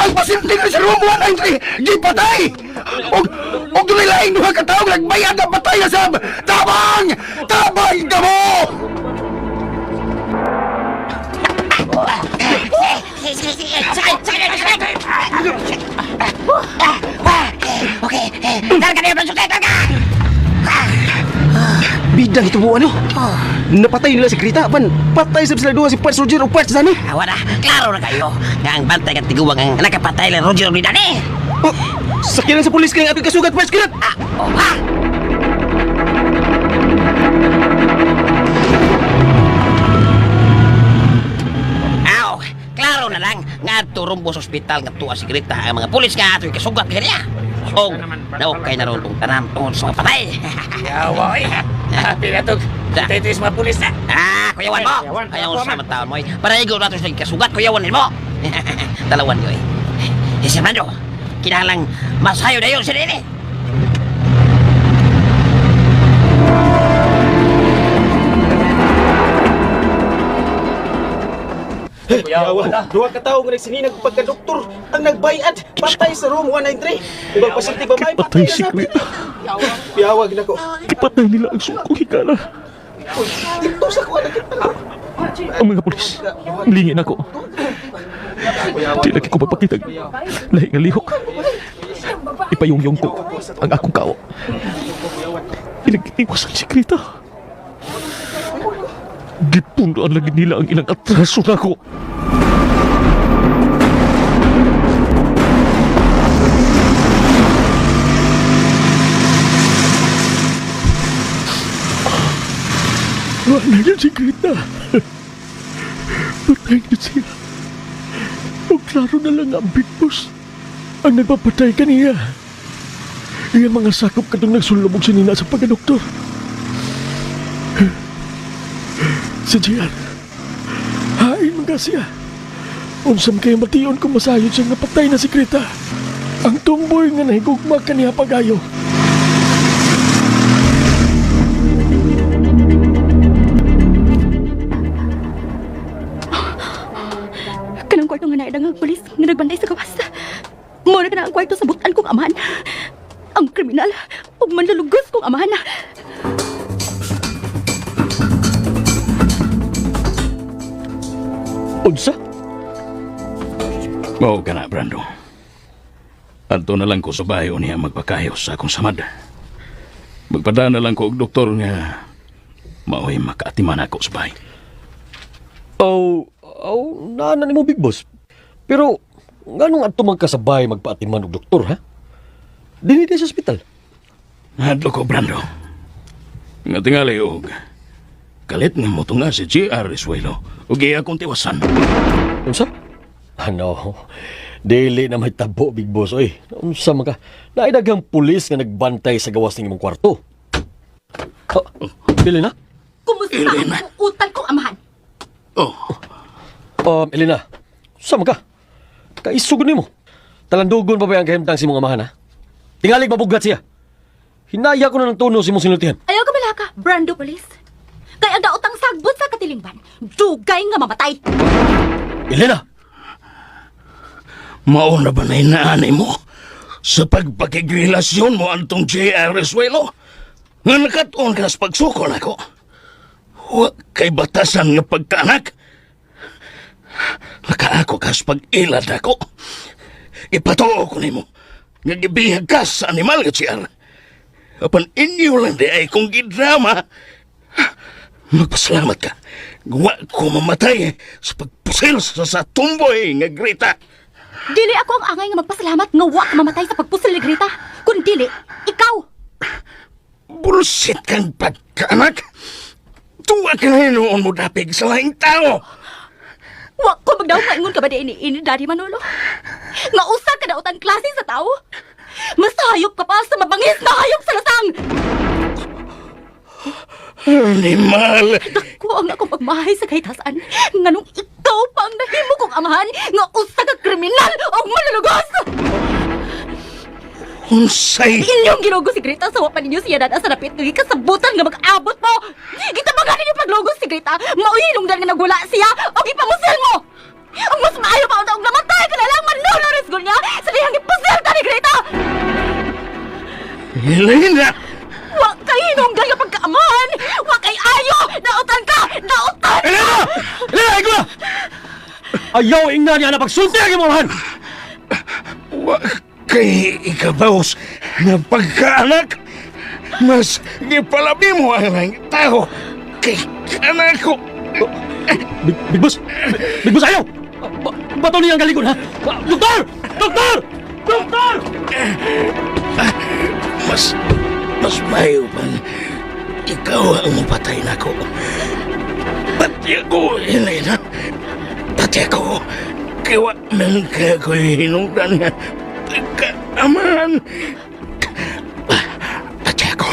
Ang pasyente na sa room 193, gipatay! Og og dunay laing duha ka tawo nagbayad na patay na sab. Tabang! Tabang kamo! Sakay! Sakay! Sakay! Okay, targa na yung targa! Bidang ito mo ano? Napatay nila si Greta, ban patay sab sila duha si Parts Roger o Parts Danny. Wala, klaro na kayo nga ang bantay at tiguang ang nakapatay lang Roger ni Danny. Oh, sakyanan sa pulis kay ang atong kasugat Parts Kirat. Ah, oh, ha? Aw, klaro na lang nga adto rumbo sa ospital nga tuwa si Greta ang mga pulis nga ato'y kasugat kaniya. Og naukay na ron tong tanan tungod sa mga patay. Yawa, oy. Happy na to. Titis mga pulis na. Ah, kuyawan mo. Ayaw sa mga mo. Para igo nato sa kasugat, kuyawan mo. Dalawan ko eh. Eh, si Fernando, kinahanglang masayo na yun si Nene. Yawa, duha ka tawo nga nagsininag pagka-doktor ang nagbayad patay sa room 193. Ubang pasyente babae Patay si Greta. Yawag nako. Ipatay nila ang sukong higala. Ito sa kuha nakita. Ang mga pulis, lingin ako. Di lagi ko mapakita. Lahi nga lihok. Ipayungyong ko ang akong kao. Pinagtiwasan si Greta. Gipundoan lagi nila ang ilang atraso nako. Wala na si Greta. Patay na siya. O klaro na lang ang big boss. Ang nagpapatay kaniya. Iyang mga sakop katong nagsulubog si Nina sa pagkadoktor. Si JR. Hain mga siya. Unsam kayo mation kung masayod siya nga patay na si Greta. Ang tumboy nga nahigugma kaniya pagayo. Kanang kwarto nga naidang ang pulis nga nagbantay sa gawas. Muna ka na ang kwarto sa butan kong amahan. Ang kriminal ug manlulugos kong amahan. Unsa? Mao ka na, Brando. Adto na lang ko sa bayo niya magpakayo sa akong samad. Magpadana lang ko og doktor nga mao'y makaatiman ako sa bahay. Oh, oh, naanan nimo big boss. Pero nganong adto man ka sa bahay magpaatiman og doktor, ha? Dili di sa ospital. Hadlo ko, Brando. Nga tingali og kalit nga mo nga si G.R. Risuelo ug iya akong tiwasan. Unsa? Ano? Dili na may tabo, big boss. Oy, unsa man ka? Naay daghang pulis nga nagbantay sa gawas ng imong kwarto. Oh, Elena? Kumusta Elena. ang utan kong amahan? Oh, Elena, unsa man ka? Kaisugod nimo. Talandugon pa ba ang kahimtang si mong amahan, ha? Tingalig mabugat siya. Hinaya ko na ng tono si mong sinultihan. Ayaw ka malaka, Brando Police. Kay ang daotang sagbot sa katilingban, dugay nga mamatay. Elena! mao na ba na inaanay mo sa pagpakigrelasyon mo antong J.R. Risuelo? Nga nakatuon ka sa pagsuko nako. Wa kay batasan nga pagkaanak. Nakaako ka sa pag-ilad ako. Ipatuo ko nimo nga gibihag ka sa animal nga GR. Apan inyo lang di ay kung gidrama. Magpasalamat ka. Wa ko mamatay sa pagpusil sa tumboy nga Greta. Dili ako ang angay nga magpasalamat nga wa ka mamatay sa pagpusil ni Greta. Kun dili, ikaw. Bullshit kang pagkaanak. Tuwa ka na noon mo dapig sa laing tao. Wa ko magdaw maingon ka ba di ini ini Daddy Manolo? Nga usa ka daotang klase sa tao? Mas hayop ka pa sa mabangis na hayop sa lasang! Animal! Dako ang akong pagmahay sa kahitasan. Nganong ikaw pa ang nahimo kong amahan nga usa ka kriminal o malulugos! Unsay! Inyong ginugo si Greta sa wapan ninyo siya dada sa napit nga gikasabutan nga mag-abot mo! Gitabangan ninyo paglugo si Greta, mao'y hinungdan nga nagwala siya o gipamusil mo! Ang mas maayo pa og namatay ka na lang Manolo Resgol niya sa dihang gipusil ta ni Greta! Elena! Wa kay hinungdan nga pagkaaman! Wa kay ayo! Nautan ka! Nautan! Elena! Elena, ikaw na! Ayaw ingna niya na pagsulti ang imong amahan! Wa kay ikabaws nga pagkaanak. Mas gipalabi mo ang laing tao kay anak ko. Big, Big Boss! Big Boss, ayaw! Bato niya ang galingon, ha? Doktor! Doktor! Doktor! Mas mayo pang ikaw ang mapatay na ko. Pati ako, Elena. Pati ako. Kaya wa man ka ko'y hinungdan nga pagkaamahan. Pati ako.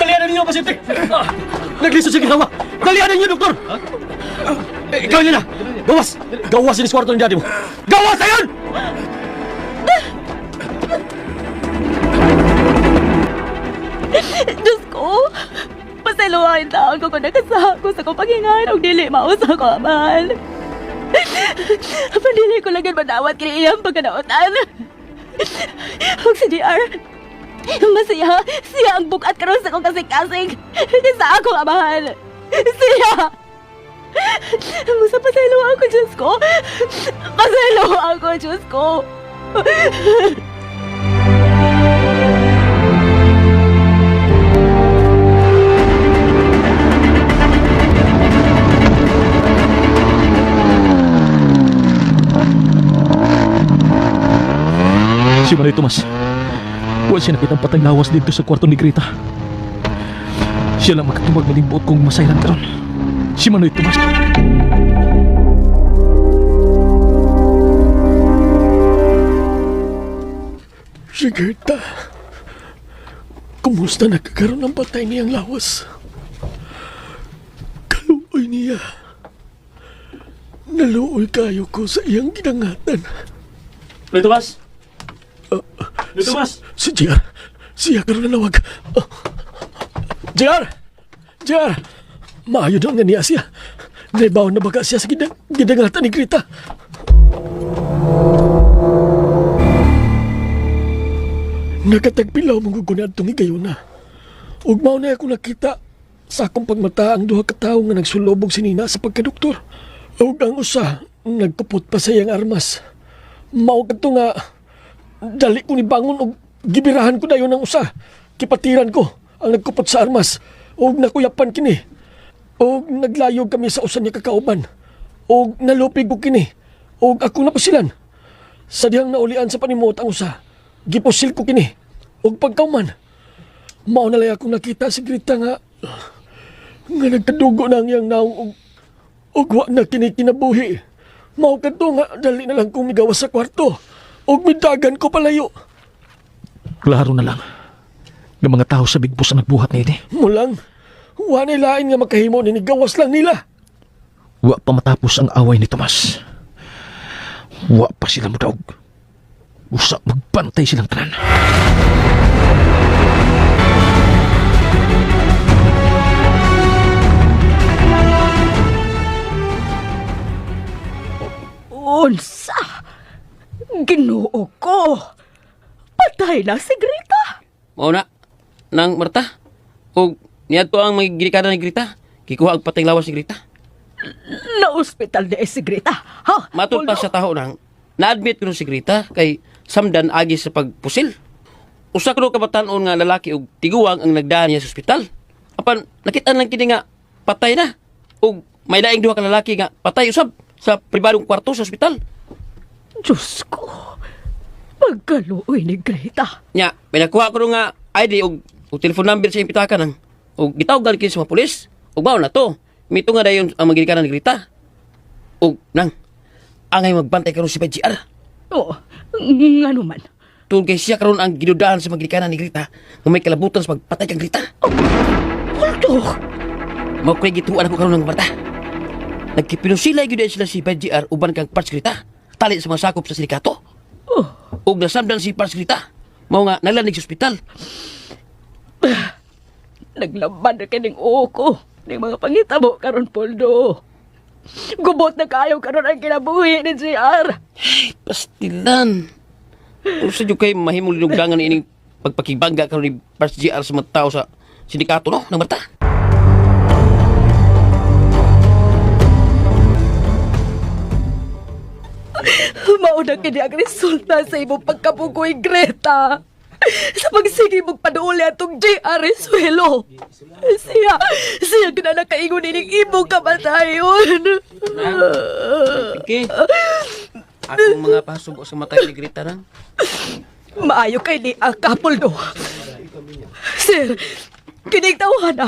Dalihan na ninyo ang pasyente! Naglisod siya ginawa! Dalihan na ninyo, doktor! Ikaw, Elena! Gawas! Gawas ini kwarto ni daddy mo! Gawas ayon! Diyos ko! Pasailuhain taon ko kung nakasako sa kong paghingahan og dili mao sa ko amahan. Pandili ko lang yan manawat kini iyang pagkanautan. Ug si JR, masaya, siya ang bukat karon sa kong kasing-kasing. Sa akong amahan. Siya! Musa pasaylo ako, Diyos ko. Pasaylo ako, Diyos ko. Si Manoy Tomas. Wala siya nakitang patay lawas dito sa kwarto ni Greta. Siya lang makatumag na limbot kong masayran karon. Si Manoy Tomas. Si Gerta. Kumusta nagkakaroon ng patay niyang lawas? Kaluoy niya. Naluoy kayo ko sa iyang ginangatan. Manoy Tomas! Manoy Tomas! Si JR. Siya karon nanawag. JR! JR! Maayo daw nga niya siya. Naibaw na baga siya sa gidangatan ni Greta. Nakatagpilaw mong gugunad itong higayon na. Ug mao na ako nakita sa akong pagmata ang duha ka tawo nga nagsulobog si Nina sa pagkadoktor. Ug ang usa nagkupot pa sa iyang armas. Mao kadto nga dali ko ni bangon og gibirahan ko dayon ang usa. Kipatiran ko ang nagkupot sa armas ug nakuyapan kini. Ug naglayog kami sa usa niya kakauban. Ug nalupig ko kini. Ug ako napusilan. Sa dihang naulian sa panimot ang usa. Gipusil ko kini. Ug pagkauman, mao na lang akong nakita si Greta nga nga nagkadugo na ang iyang naong ug wa na kini kinabuhi. Mao kadto nga dali na lang kong migawas sa kwarto. Ug midagan ko palayo. Klaro na lang. Nga mga tao sa Big Boss ang nagbuhat na ini. Mulang, wa na lain nga makahimo ni gawas lang nila. Wa pa matapos ang away ni Tomas. Wa pa sila mudaog. Usa magbantay silang tanan. Unsa! Ginoo ko! Patay na si Greta! Mao na nang Marta. Og niadto ang mga ginikanan ni Greta. Gikuha ang patay lawas ni Greta. Na-ospital na eh si Greta. Ha? Matod pa Poldo? sa taho nang na-admit kuno si Greta kay samdan agi sa pagpusil. Usa kuno ka batan-on nga lalaki og tiguang ang nagdaan niya sa ospital. Apan nakit-an lang kini nga patay na ug may laing duha ka lalaki nga patay usab sa pribadong kwarto sa ospital. Diyos ko! Pagkaluoy ni Greta. Nya, may nakuha ko nga ID og telephone number sa iyang pitaka nang og gitawag kini sa mga pulis. Ug mao na to. Mito nga dayon ang mga ni Greta. Ug nang angay magbantay karon si PGR. Oo, ngano man. Tungkol kay siya karon ang gidudahan sa mga ginikanan ni Greta nga may kalabutan sa pagpatay kang Greta. Poldo! Mao ko'y gituan ako karon ng Marta. Nagkipinusilay gyud sila si PGR uban kang Parts Greta. Tali sa mga sakop sa sindikato. Oh, Ug nasamdan si Parts Greta. Mao nga nalanig sa ospital. Naglaban na kining uo ko. Ning mga pangitabo karon Poldo. Gubot na kayo karon ang kinabuhi ni JR. Pastilan. Unsa jud kay mahimong linugdangan ining pagpakibangga karon ni Parts GR sa mga tao sa sindikato no ng Marta? Mauna kini ang resulta sa imong pagkabugoy, Greta. Sa pagsige mong paduuli atong J.R. Suelo. Siya, siya gina nakaingon ining imong kamatayon. Okay. Akong mga pasubo sa matay ni Greta nang. Maayo kay ni ang kapuldo. Sir, kining tawhana,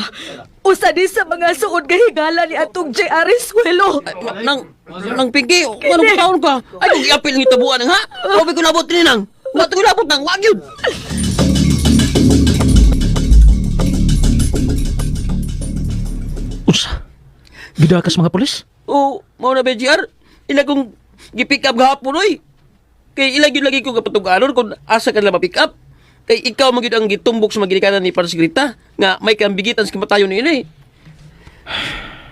usa ni sa mga suod nga higala ni atong J.R. Suelo. Nang nang Pinky, anong taon ka? Ay, kung iapil ng itabuan nang ha? Kobe ko nabot ni nang. Ba't ko nabot nang? Wag yun! Unsa? Gidakas mga pulis? Oo, mao na ba, GR? Ila kong gipick up gahapon, oy. Kay ila gyud lagi ko kapatuganon kung asa ka nila ma-pick up. Kay ikaw man gyud ang gitumbok sa maginikanan ni Paris Grita nga may kambigitan sa kamatayon ni ini.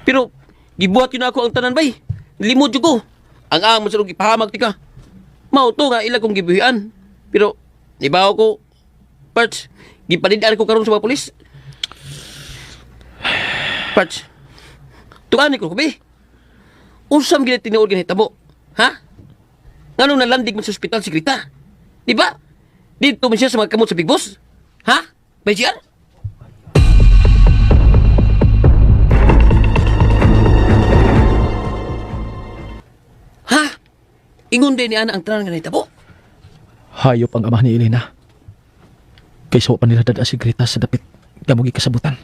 Pero gibuhat yun ako ang tanan bay. Limod jud ko. Ang amo sa gipahamag tika. Mao to nga ila kong gibuhian. Pero ibaw ko Parts, gipanidaan ko karon sa mga pulis. Parts, tuani ko be. Unsam gid tinuod ganitabo? Ha? Nganong nalandig man sa ospital si Grita? Di ba? Dito man siya sa mga kamot sa Big Boss? Ha? Bay GR? Ha? Ingon din ni Ana ang tanan nga nahitabo. Hayop ang ama ni Elena. Kaysa wa pa nila dada si Greta sa dapit gamong kasabutan.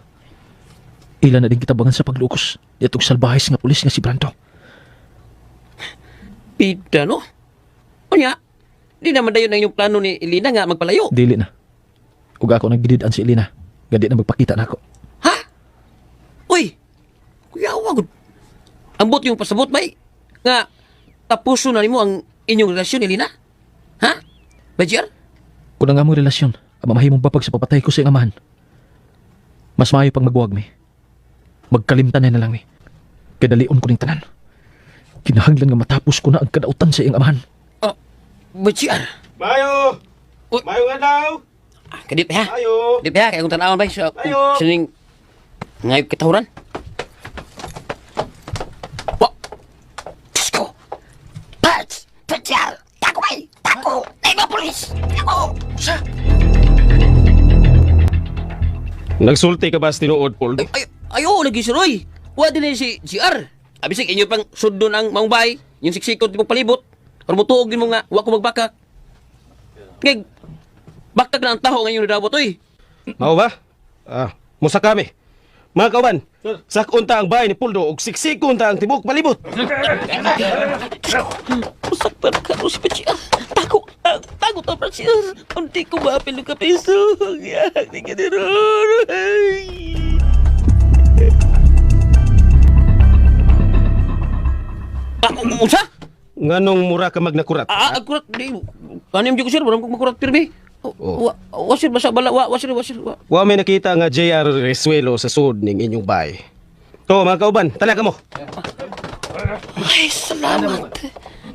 Ila na din kitabangan sa paglukos ditong salbahis nga pulis nga si Brando. Pida no? Unya, di naman dayon ang inyong plano ni Elena nga magpalayo. Dili na. Ug ako nang gidid-an si Elena. Nga di na magpakita nako. Ha? Uy! Kuya, wag. Ambot yung pasabot, bay. Nga, tapuso na nimo ang inyong relasyon, Elena. Ha? Bajer? Kung ang among relasyon, ang mamahimong babag sa papatay ko sa iyang amahan. Mas maayo pang magwag mi. Magkalimtan na lang mi. Kadalion ko ning tanan. Kinahanglan nga matapos ko na ang kadautan sa iyang amahan. Oh, Bajer. Mayo! Uy. Mayo nga daw! Ah, kadip ha? Mayo! Kadip ha? Kaya kung tanawon, bay. Sa, Ayo. sa ning ngayog katahuran. Wa! Diyos ko! Parts! Bajer! Tako, bay! Tako! Ay, mga pulis! Tako! Sa? Nagsulti ka ba sa tinuod, Paul? Ay, ay, ay, oo, lagi si Roy. Wa din eh si GR. Abisig, inyo pang sundon ang maong bahay, yung siksikot di mo palibot. Or mutuog din mo nga, wa ko magbakak. Ngay, bakak na ang taho ngayon nadabot, oy. Mao ba? Ah, musa kami. Mga kauban, sakon ta ang bahay ni Puldo ug siksikon ta ang tibok palibot. Usaktan ka si GR. Tago, tago ta pa GR. Unti ko maapil ng kapiso. Yak, di ka niron. Ah, unsa? Nganong mura ka magnakurat? Ah, akurat di. Ano yung ko sir, walang kong makurat pirmi. Oh. Wa, wa sir basta bala, wa, wa sir, wa sir, wa. Wa may nakita nga JR Resuelo sa sud ning inyong bahay. To, mga kauban, tala ka mo. Ay, salamat.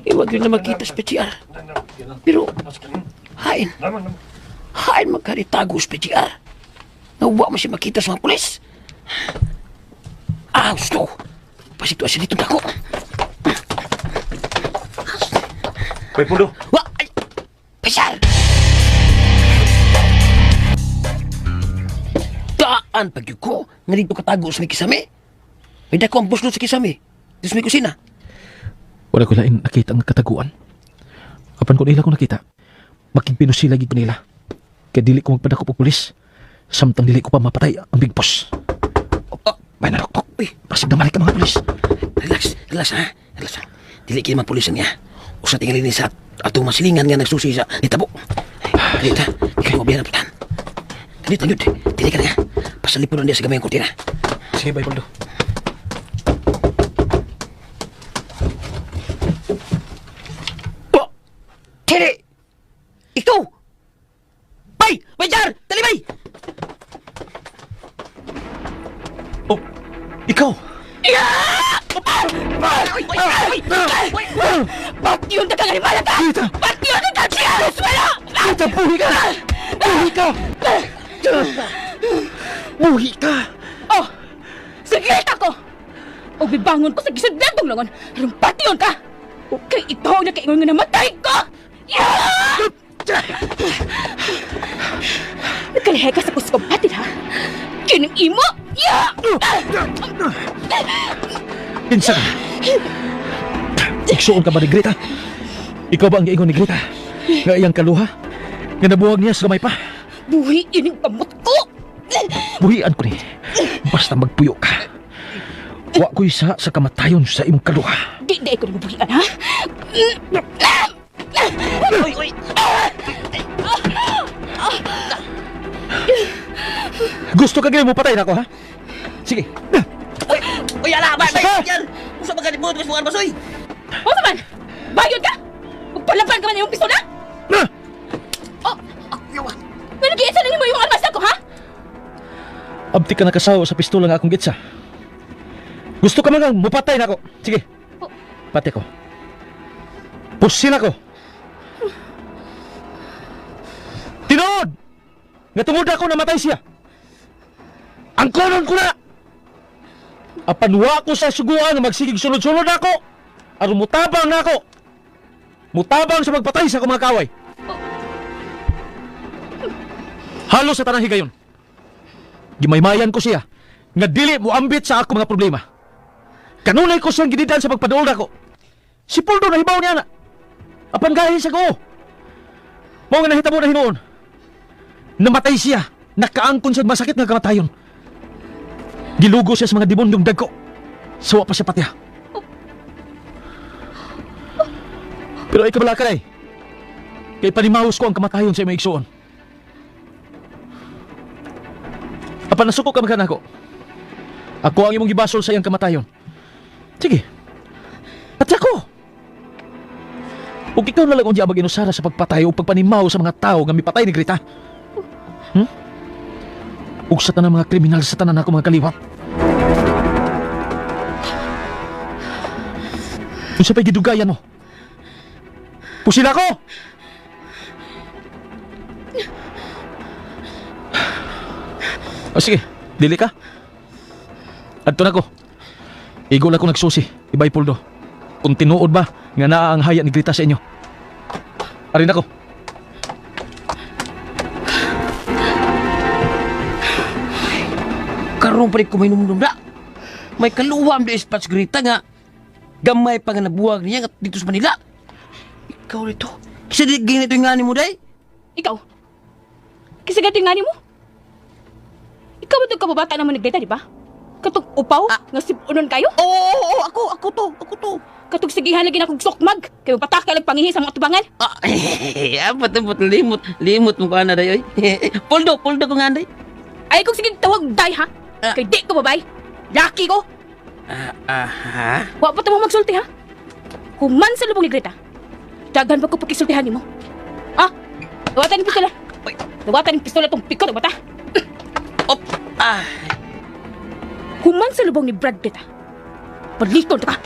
Iwag yun na makita sa PGR. Pero, hain. Hain magkaritago sa PGR. Nawa mo siya makita sa mga pulis. Ah, gusto. Pasituasyon dito dako. May Puldo. Wa, ay, Pasar! Taan pag ko, nga dito katago sa may kisame. May dako ang buslot sa kisame. Dito sa may kusina. Wala ko lain nakita ang kataguan. Apan kung ila ko nakita, makigpino sila gid ko nila. Kaya dili ko magpadakop og pulis. Samtang dili ko pa mapatay ang big boss. Oh, Bay na doktor. Uy. Basig na malik ang mga pulis. Relax, relax ha. Relax ha. Dili kay mga pulis niya. Usa tingali ni sa atong masilingan nga nagsusi sa nitabo. Dito, ikaw mo biyan ang putan. Dito, yun. Dili ka na nga. Pasalipon na niya sa gamay ang kurtina. Sige, bay Poldo. Oh! Dili! Ikaw! Bay! Bay, Jar! Dali, bay! Oh, ikaw! Ba't yun ka kanimala ka? Ba't yun ka siya? Wala! Buhi ka! Buhi ka! Buhi ka! Oh! Sige ko! O bibangon ko sa gisudlan tong langon. Aron patyon ka! Kay ikaw na kaingon nga namatay ko! Yeah! Nagkalihay ka sa kuskompatin, ha? Kining imo! Yeah! Kinsa ka? Igsuon ka ba ni Greta? Ikaw ba ang giingon ni Greta? Nga iyang kaluha? Nga nabuwag niya sa gamay pa? Buhi ining kamot ko! Buhian ko ni. Basta magpuyo ka. Wa ko'y sa sa kamatayon sa imong kaluha. Di di ko na mabuhian, ha? Uy, uy! Gusto ka gani mo patay na ako, ha? Sige. Uy, uy, ala, bay, bay, Basta! yan! Usa ba ganit mo, mas mga armas, uy! O man! Bayod ka! Magpalaban ka man iyong pistola! Na! Oh! Nga nag-iisa na nimo yung armas ako, ha? Abti ka nakasawa sa pistola nga akong gitsa. Gusto ka man nga mupatay na ako. Sige. Pati ko. Pusil ako. Tinuod! Nga tungod ako namatay siya. Ang konon ko na! Apan wa ko sa suguan nga magsigig sunod-sunod ako. Aron mutabang na ako. Mutabang sa magpatay sa akong mga kaway. Halos sa tanang higayon. Gimaymayan ko siya nga dili mo ambit sa ako mga problema. Kanunay ko siyang ginidan sa pagpaduol nako. Si Poldo nahibaw niya na. Apan gahin sa ko. Mao nga nahitabo na hinuon. Namatay siya. Nakaangkon siya masakit nga kamatayon. Gilugo siya sa mga demonyong dagko. Sawa pa siya patiya. Pero ay kabala ka day. Kay panimaos ko ang kamatayon sa imong igsuon. Apan nasuko ka man ako. Ako ang imong gibasol sa iyang kamatayon. Sige. Pati ako. Ug ikaw na lang unya mag-inusara sa pagpatay o pagpanimaw sa mga tao nga mipatay ni Greta. Ug sa tanang mga kriminal sa tanan ako mga kaliwat. Unsa pa'y gidugayan mo? Pusil ako! O sige, dili ka. Adto na ko. Igo lang ko nagsusi, ibay puldo. Kung tinuod ba nga naa ang haya ni Greta sa inyo. Arin ako. Karoon pa rin ko may numdum na. May kaluwam di ispats Greta nga. Gamay pa nga nabuwag niya nga dito sa Manila. Ikaw nito. Kasi di ganito yung ngani mo, day. Ikaw? Kasi ganito yung ngani mo? Ikaw ba itong kababata naman ni Greta, di ba? Katong upaw, nga sipunon kayo? Oo, oo, oo, ako, ako to, ako to. Katong sigihan lagi na akong sukmag, kay patak ka lang pangihi sa mga tubangan. Ah, apat, apat, limot, limot mo ka na, day, oy. Poldo, poldo ko nga, day. Ay kung sige tawag day ha? Ah. Kay di ko babay. Laki ko. Ah, ah, ha? Wa pa mo magsulti ha? Human sa lubong ni Greta. Daghan pa ko pakisultihan nimo. Ah, dawatan ni pistola. Uy. Dawatan ni pistola tong pikot bata. Op, ah. Human sa lubong ni Brad Greta. Palikon ta ka.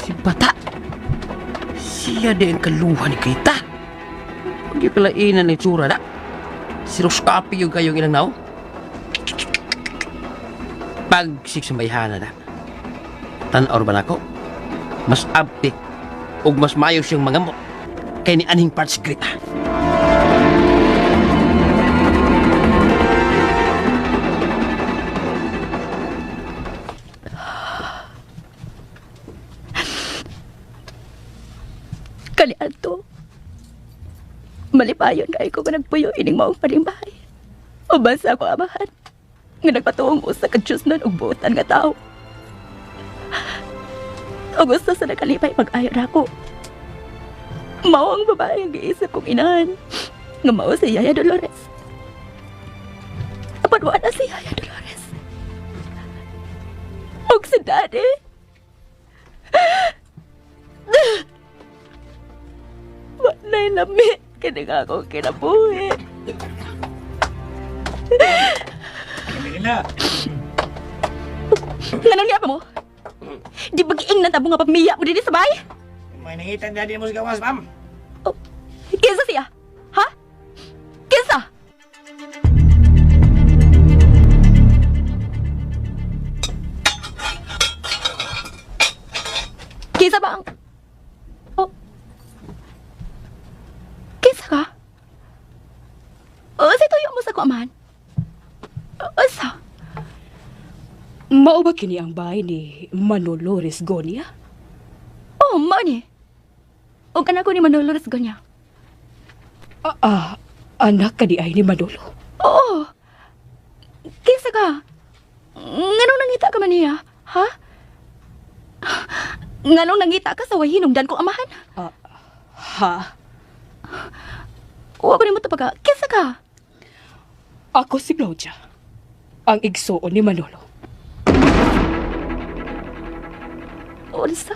Si Bata. Siya din ang kaluha ni Greta. Huwag yung kalainan ng itsura na. Si Roskapi yung kayong ilang nao. Pagsik sa mayhana na. Tanaw ba nako? Mas abti ug mas mayo siyang mangamot kay ni anhing parts Greta. Kaniadto. Malipayon kay ko nga nagpuyo ining maong palimbahay. Uban sa ako amahan. Nga nagpatuong usa ka Diyos nun og buotan nga tao. Ug usa sa nakalipay pag-ayo nako. Mao ang babae ang giisip kong inahan. Nga mao si Yaya Dolores. Apan wala si Yaya Dolores. Og si Daddy. Wala'y lami. Kini nga akong kinabuhi. Nganong niya pa mo? Di ba giingnan ta mo nga pamiya mo dinhi sa bahay? May nangitan daddy mo sa gawas, ma'am. Oh, kinsa siya? Kinsa ka? Unsay tuyo mo sa ko, amahan? Unsa? Mao ba kini ang bahay ni Manolo Resgonia? Oh, mao ni. Og anak ko ni Manolo Resgonia. Ah, anak ka di ay ni Manolo. Oo. Kinsa ka? Nganong nangita ka man niya? Ha? Nganong nangita ka sa way hinungdan kong amahan? Ha? Wa ko nimo tapaga. Kinsa ka? Ako si Claudia, ang igsuon ni Manolo. Unsa?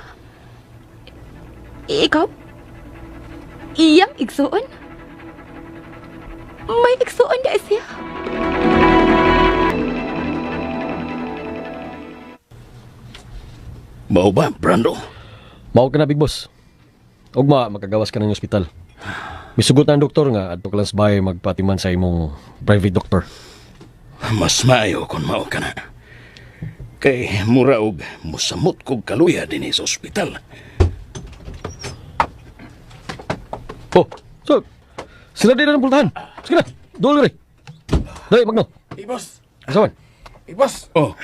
Ikaw? Iyang igsuon? May igsuon di siya. Mao ba, Brando? Mao ka na, Big Boss. Ugma, makagawas ka ng ospital. Misugot na ang doktor nga adto ka lang sa bahay magpatiman sa imong private doctor. Mas maayo kung mao ka na. Kay mura og musamot kog kaluya dinhi sa ospital. Oh, so, sila din ang pultahan. Sige na, duol rin. Dali, Magno. Hey, boss. Asawan. Hey, boss. Oh,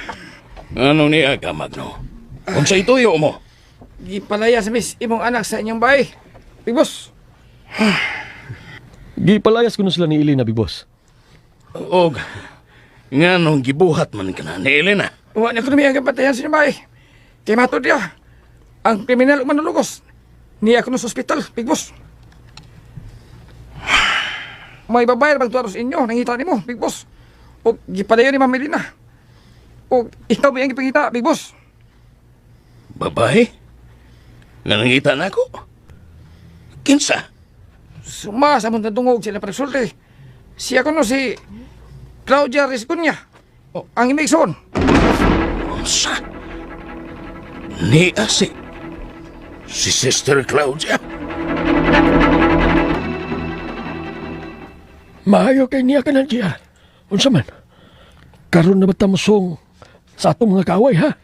ano niya ka, Magno? Unsa ituyo mo? Gipalaya sa miss imong anak sa inyong bahay. Big boss. Gipalayas ko na sila ni Elena, Big Boss. Og, nganong gibuhat man ka na ni Elena? Wa na ko ang patayan sa inyong bahay. Kay matod niya. Ang kriminal manulugos. Niya ko sa ospital, Big Boss. May babae na magtuwa sa inyo, nangita nimo, Big Boss. O gipalayo ni Ma'am Elena. O ikaw may ang gipangita, Big Boss. Babae? Nga nangita na ako? Kinsa? Suma sa mong nadungog sila pagsulti. Siya kuno si Claudia Riscunya. O, ang imigson. Unsa? Niya si... Si Sister Claudia? Maayo kay niya ka na, GR. Unsa man? Karon na ba ta mosong sa atong mga kaaway, ha?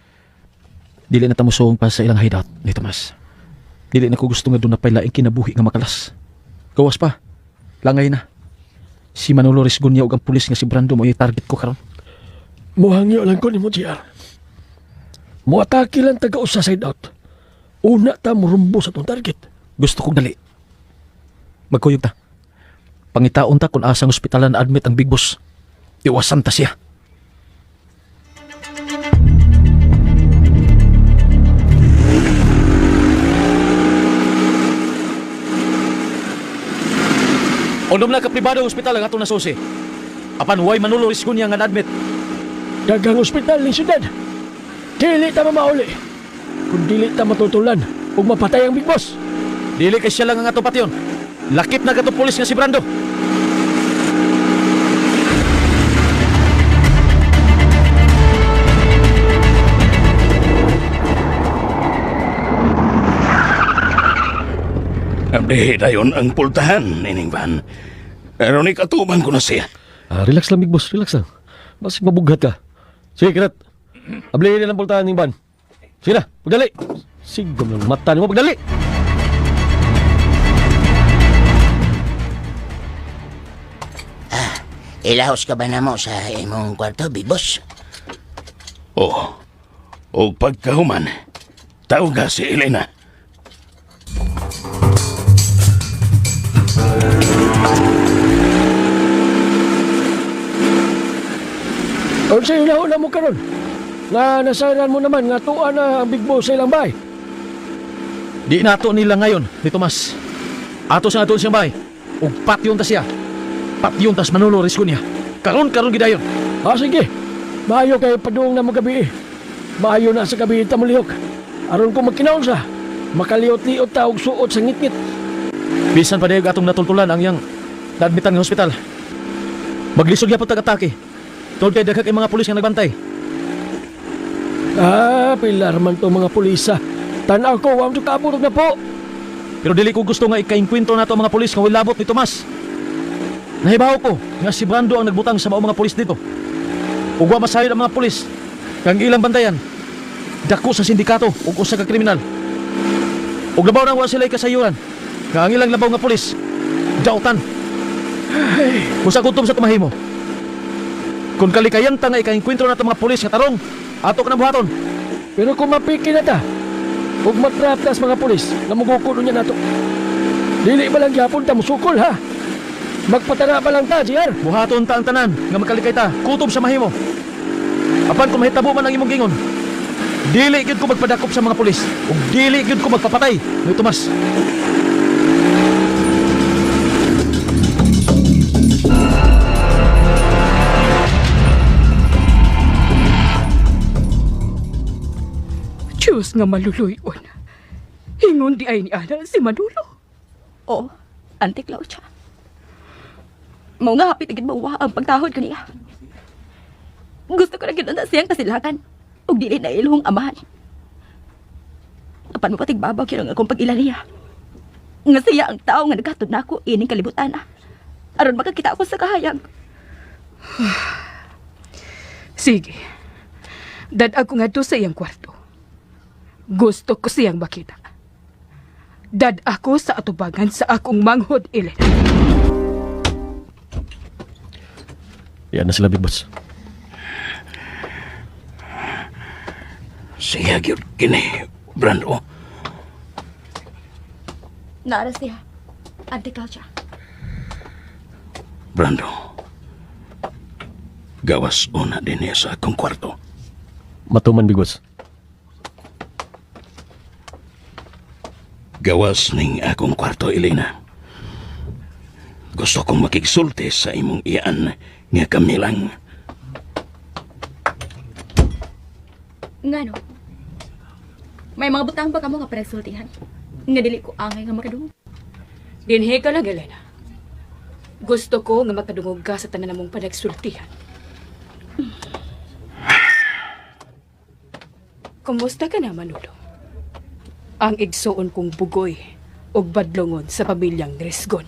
Dili na ta mosuong pa sa ilang hideout ni Tomas. Dili na ko gusto nga doon na pa'y laing kinabuhi nga makalas. Gawas pa. Langay na. Si Manolo Resgonia ug ang pulis nga si Brando mo target ko karon. Muhangyo lang ko nimo, GR. Muatake lang taga usa side out. Una ta murumbo sa atong target. Gusto kong dali. Magkuyog ta. Pangitaon ta kung asang ospitalan na admit ang big boss. Iwasan ta siya. Undom na ka pribado ang ospital ang atong nasusi. Apan way Manolo Riscunya nga na-admit. Daghang ospital ning syudad. Dili ta mamauli. Kung dili ta matutulan ug mapatay ang big boss. Dili kay siya lang ang ato patyon. Lakip na kato pulis nga si Brando. Abdi, dayon ang pultahan, ining van. Pero ni katubang ko na siya. Ah, relax lang, Big Boss. Relax lang. Basig mabughat ka. Sige, Kirat. Ablihin na ang pultahan ng van. Sige na, pagdali. Sigom lang mata nimo, pagdali. Ilahos ka ba na mo sa imong kwarto, Big Boss? Oh, og pagkahuman, tawga si Elena. Unsa yung una mo karon? Nga nasayran mo naman nga tuwa na ang big boss sa ilang bahay. Di nato nila ngayon ni Tomas. Ato sa ato siyang bahay. Ug patyon ta siya. Patyon tas Manolo Riscunya. Karon karon gidayon. Ah, sige. Maayo kay padung na mo gabi. Maayo na sa gabi ta molihok. Aron ko magkinaon sa makaliot-liot ta og suot sa ngitngit. Bisan pa dayog atong natultulan ang iyang naadmitan nga ospital. Maglisod gyapon tag atake. Tungod kay daghan kay mga pulis nga nagbantay. Ah, pilar man to mga pulisa. Tan-aw ko, wa mo kaburog na po. Pero dili ko gusto nga ikainkwento nato ang mga pulis nga walabot ni Tomas. Nahibaw ko nga si Brando ang nagbutang sa mao mga pulis dito. Ug wa masayod ang mga pulis kang ilang bantayan. Dako sa sindikato ug usa ka kriminal. Ug labaw na wa sila kasayuran nga ang ilang labaw nga pulis Dautan. Kung sa gutom sa tumahimo. Kung kalikayan ta nga ikainkwentro na mga pulis nga tarong, ato ka na buhaton. Pero kung mapiki na ta, ug matrap ta sa mga pulis, nga muguko niya nato. Dili ba lang gyapon ta musukol ha? Magpatara ba lang ta, JR? Buhaton ta ang tanan nga magkalikay ta, kutob sa mahimo. Apan kung mahitabo man ang imong gingon, dili gyud ko magpadakop sa mga pulis ug dili gyud ko magpapatay ni Tomas. Diyos nga maluluyon. Ingon di ay ni Ana si Manolo. Oo, Auntie Claudia. Mao nga hapit agad mauwa ang pagtahod kaniya. Gusto ko na gyud na siyang kasilakan ug dili na ilhong amahan. Apan mo patigbabaw gyud ang akong pag-ila niya. Nga siya ang tao nga naghatod nako ining kalibutan. Aron makakita ako sa kahayag. Sige. Dad-ag ko ngadto sa iyang kwarto. Gusto ko siyang makita. Dad ako sa atubangan sa akong manghod, Elena. Yan na sila, Big Boss. Siya gyud kini, Brando. Naara siya, Auntie Claudia. Brando. Gawas una din niya sa akong kwarto. Matuman, Big Boss. Gawas ning akong kwarto, Elena. Gusto kong makigsulti sa imong iyaan nga kami lang. Ngano? May mga butang ba kamo nga panagsultihan? Nga dili ko angay nga makadungog. Dinhi ka lang, Elena. Gusto ko nga makadungog ka sa tanan namong panagsultihan. Kumusta ka na, Manolo? Ang igsuon kong bugoy ug badlongon sa pamilyang Resgon.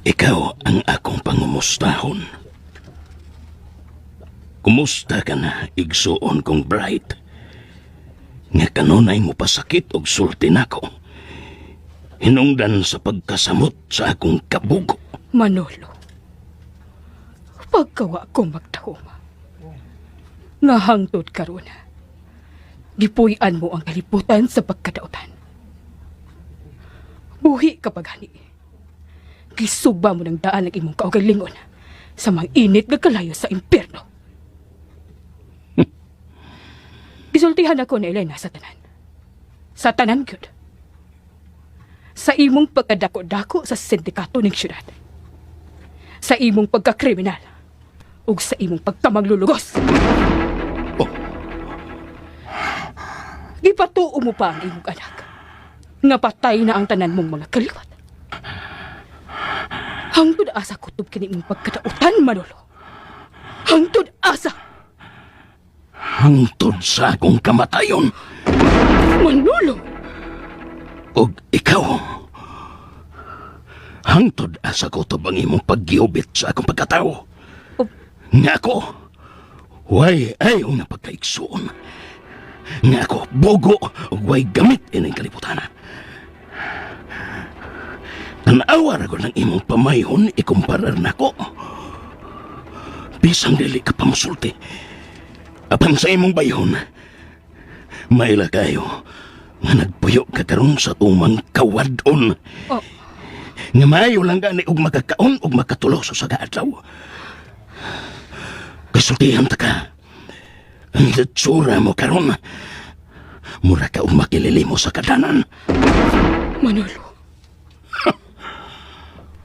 Ikaw ang akong pangumustahon. Kumusta ka na, igsuon kong bright? Nga kanunay mo pasakit og sulti nako. Hinungdan sa pagkasamot sa akong kabugo. Manolo, pagkawa ko magtahuma, nga hangtod karon, gipuy-an mo ang kalibutan sa pagkadautan. Buhi ka paghani. Gisugba mo ng daan ang imong kaugalingon sa mga init nga kalayo sa impyerno. Gisultihan ako ni Elena sa tanan. Sa tanan gyud. Sa imong pagkadako-dako sa sindikato ning syudad. Sa imong pagkakriminal ug sa imong pagkamaglulugos. Oh. Gipatuo mo pa ang imong anak. Nga patay na ang tanan mong mga kaliwat. Hangtod asa kutob kini imong pagkadautan, Manolo. Hangtod asa, Hangtod sa akong kamatayon. Manolo. Og ikaw. Hangtod asa kutob ang imong paggiubit sa akong pagkatao. Oh. Nga ako, way ayaw nga pagkaigsuon. Nga ako, bogo ug way gamit ining kalibutan. Tanawa ra ko ng imong pamayhon ikumparar nako. Bisang dili ka pa mosulti. Apan sa imong bayhon, maila kayo nga nagpuyo ka karon sa tumang kawadon. Oh. Nga maayo lang gani og makakaon og makatulo sa usa ka adlaw. Kasultihan ta ka. Ang itsura mo karon, mura ka og makilili mo sa kadanan. Manolo,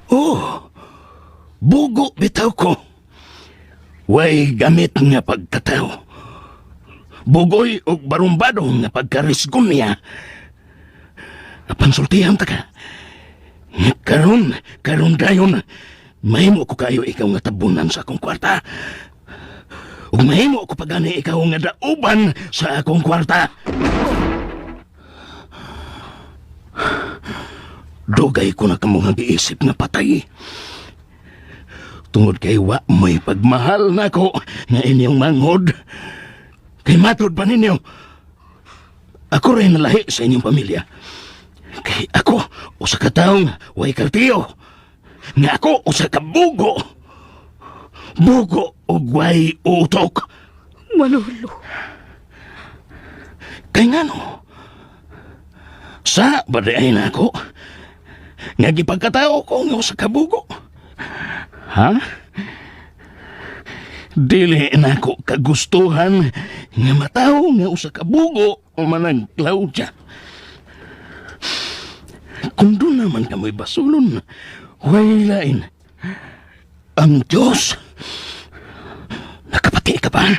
Oh, bugo bitaw ko. Way gamit nga pagkatao. Bugoy og barumbado nga pagkarisgon niya. Pansultihan ta ka. Nga Karon, karon dayon, mahimo ko kayo ikaw nga tabunan sa akong kwarta. Ug mahimo ko pagani ikaw nga dauban sa akong kwarta. Dugay ko na kamo nga giisip nga patay. Tungod kay wa mo'y pagmahal nako nga inyong manghod. Kay matod pa ninyo. Ako rin nalahi sa inyong pamilya. Kay ako, usa ka taong way kartiyo. Nga ako, usa ka bugo. Bugo og way utok. Manolo. Kay ngano? Sa ba di ay nako? Nga gipagkatao ko nga usa ka bugo. Ha? Dili nako kagustuhan nga matawo nga usa ka bugo manang Claudia. Kung doon naman kamoy basulon, way lain. Ang Diyos, nakapati ka ba?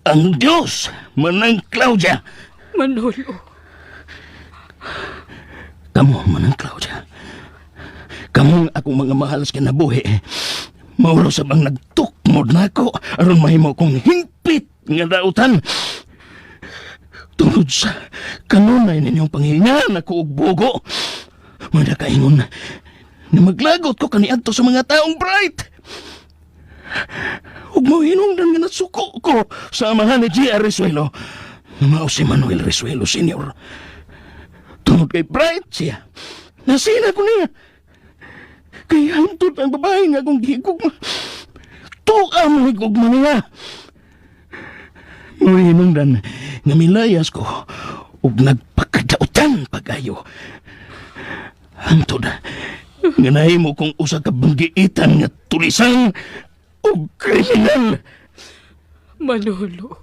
Ang Diyos, manang Claudia. Manolo. Kamo, manang Claudia. Kamo ang akong mga mahal sa kinabuhi. Mauro sa bang nagtukmod na ako aron mahimo kong hingpit nga dautan. Tungod sa kanunay ninyong panghinga na ko og bugo. Mga kaingon na maglagot ko kaniadto sa mga taong bright. Ug mo hinungdan nga nasuko ko sa amahan ni G.R. Risuelo. Nga mao si Manuel Risuelo Sr. Tungod kay bright siya. Nasina ko niya. Kay hantod ang babae nga akong gihigugma. Tuwa mo higugma niya. Muhinungdan nga milayas ko ug nagpakadautan pag-ayo. Hantod nga nahimo kong usa ka banggiitan nga tulisan ug kriminal. Manolo.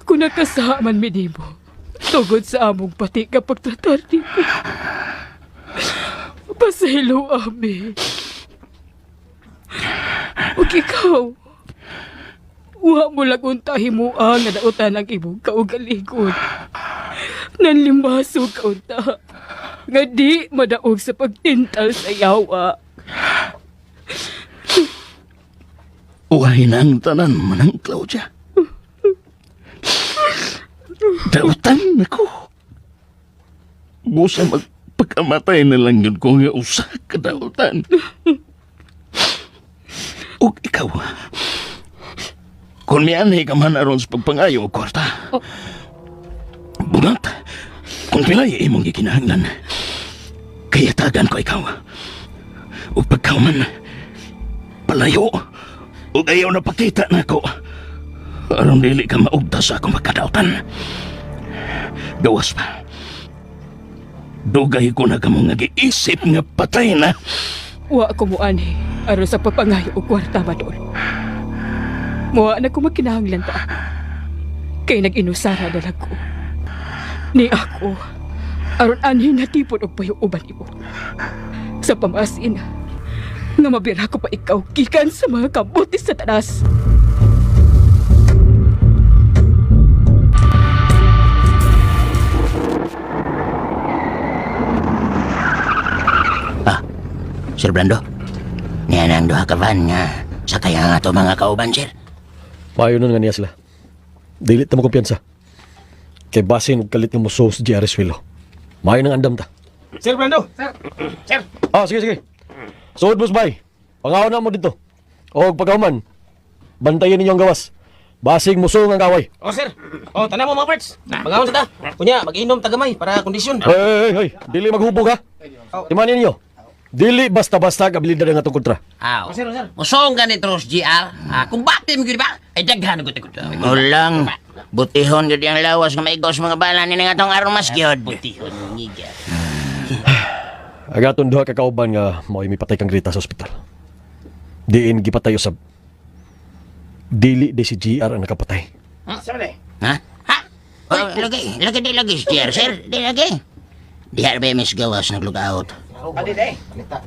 Kung nagkasaman mi nimo, tugod sa among pati ka pagtratar nimo. Pasaylo ami. Ug ikaw, wa mo lang unta himua nga dautan ang imong kaugalingon. Nanlimaso ka unta, nga di madaog sa pagtintal sa yawa. Uhay na ang tanan, Manang Claudia. Dautan ako. Busa magpakamatay na lang yun ko nga usa ka dautan. Ug ikaw, kung mianhi ka man aron sa pagpangayo og kwarta, bungat, kung pilay imong gikinahanglan, kaya tagan ko ikaw. Ug pagkauman, palayo, ug ayaw na pakita nako. Aron dili ka maugta sa akong pagkadautan. Gawas pa. Dugay ko na kamo nga giisip nga patay na. Wa ko mo anhi aron sa papangayo og kwarta, Manolo. Muwa na ko makinahanglan ta. Kay nag-inusara na lang ko. Ni ako, aron anhi natipon og payo uban imo. Sa pamasin, nga mabira ko pa ikaw gikan sa mga kabuti sa tanas. Ah, Sir Brando, niya na ang duha ka van nga sakay ang ato mga kauban, sir. Maayo nun nga niya sila. Dili ta mo kumpiyansa. Kay basin og kalit nga muso sa G.R. Suelo. Maayo nang andam ta. Sir Brando! Sir! Sir! Ah, sige, sige. Suod, boss bay. Pangaon na mo dito. O pagkauman, bantayan ninyo ang gawas. Basig muso nga ang kaway. Oh, sir! Oh, tanan mo mga parts! Mangaon sa ta! Kunya, mag-inom tagamay para kondisyon. Hey, hey, hey, dili maghubog ha. Timanin ninyo. Dili basta-basta kabilidad ang atong kontra. Aw. Oh, sir, oh, sir. Musong ganit Ros GR. Ah, kung bakit mo gyud ba? Ay daghan gud gud. Ulang. Butihon gyud ang lawas nga maigos mga bala ni nga atong armas gyud. Butihon ngiga. Agaton duha ka kauban nga mao'y mipatay kang Greta sa ospital. Diin gipatay usab. Dili di si GR ang nakapatay. Ha? Ha? Oh, lagi, lagi di lagi sir, sir, di lagi. Diha ba miss gawas nag-look out.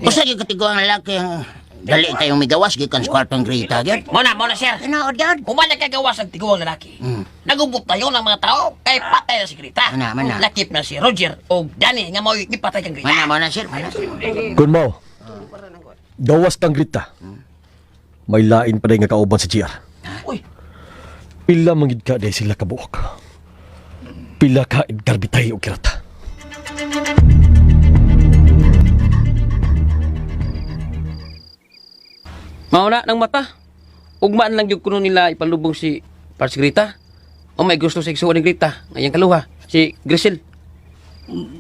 Usa gyud katigo ang lalaki ang dali tayong migawas gikan sa kwartong Greta gyud. Muna, muna, sir. Tinuod gyud. Human nagkagawas ang tiguang lalaki. Nagubot tayo ng mga tao kay patay na si Greta. Mana, mana. Lakip na si Roger o Danny nga mo'y gipatay kang Greta. Mana mana sir, mana. Kun mao, gawas kang Greta. May lain pa nga kauban si GR. Uy. Pila mangid ka dahil sila kabuok. Pila ka Edgar Bitay o Kirata. Mauna ng mata. Ugmaan lang gyud kuno nila ipalubong si Pars Greta. O may gusto sa igsuon ni Greta. Ngayang kaluha, si Grisel.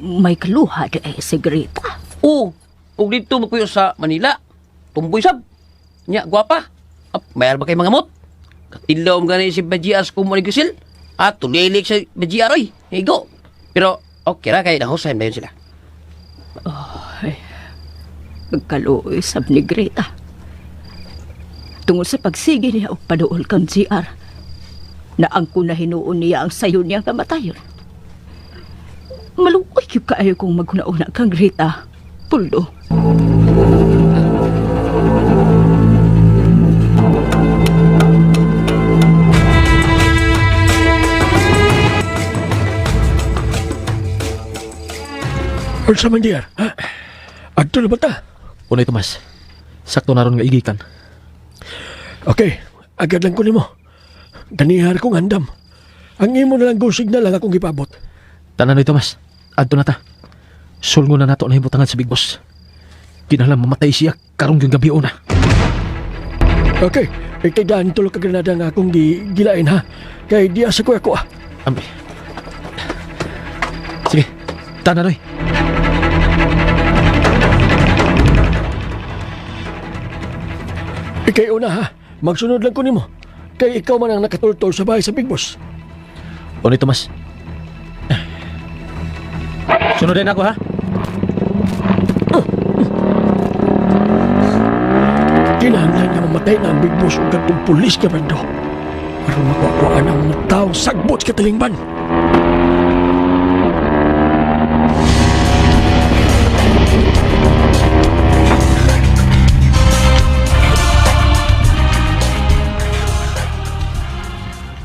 May kaluha di ay si Greta. Oo, ug dito magpuyo sa Manila. Tumboy sab. Nya, gwapa. Ap, mayar ba kay mga mot? Katilom gani si BGR sa kumo ni Grisil. At tulilik sa BGR oy. Higo. Pero okay ra kay nahusay na yun sila. Ay, pagkaluoy sab ni Greta. Tungod sa pagsige niya og paduol kang GR, na ang na hinuon niya ang sayo niyang kamatayon. Maluoy gyud kaayo kong maghuna-una kang Greta. Puldo. Unsa man diar, ha? Adto na ba ta? Unay Tomas, sakto na ron nga igikan. Okay, agad lang ko nimo. Ganihar kong andam. Ang imo na lang go signal lang akong gipabot. Tanan ni Tomas, adto na ta. Sulngo na nato na hibutangan sa Big Boss. Kinahanglan mamatay siya karong yung gabi una. Okay, ikay daan tulo ka granada nga akong gilain ha. Kay diya sa kuya ko ah. Ambi. Sige, tanan oy. Ikay una ha. Magsunod lang ko nimo. Kay ikaw man ang nakatultol sa bahay sa Big Boss. Unay Tomas. Sunod din ako ha. Kinahanglan nga mamatay na ang Big Boss ug katong pulis ka bando. Aron makuha ang mga tao sagbot sa katilingban.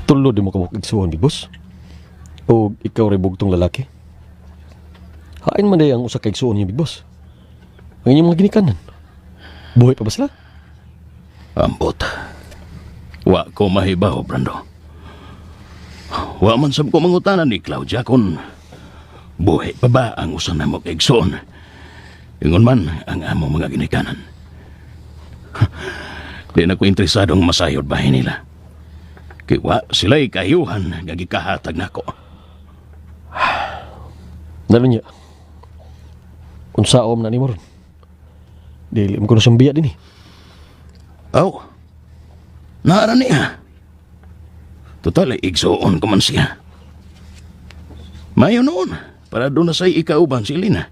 Tulo di mo kabuk igsuon, Big Boss. O ikaw ray bugtong lalaki. Hain man day ang usa ka igsuon niya, Big Boss. Ang inyong mga ginikanan. Buhay pa ba sila? Ambot. Wa ko mahibaw, Brando. Wa man sab ko mangutana ni Claudia kung buhi pa ba ang usa namo ka igsoon. Ingon man ang amo mga ginikanan. Di na ko interesadong masayod bahin nila. Kay wa sila'y kahiyuhan nga gikahatag nako. Dalo niya. Unsaom na ni mo ron. Dili mo ko na siyang biya din eh. Aw, naara niya. Total, igsoon ko man siya. Mayo noon, para doon na sa'y ikauban si Lina.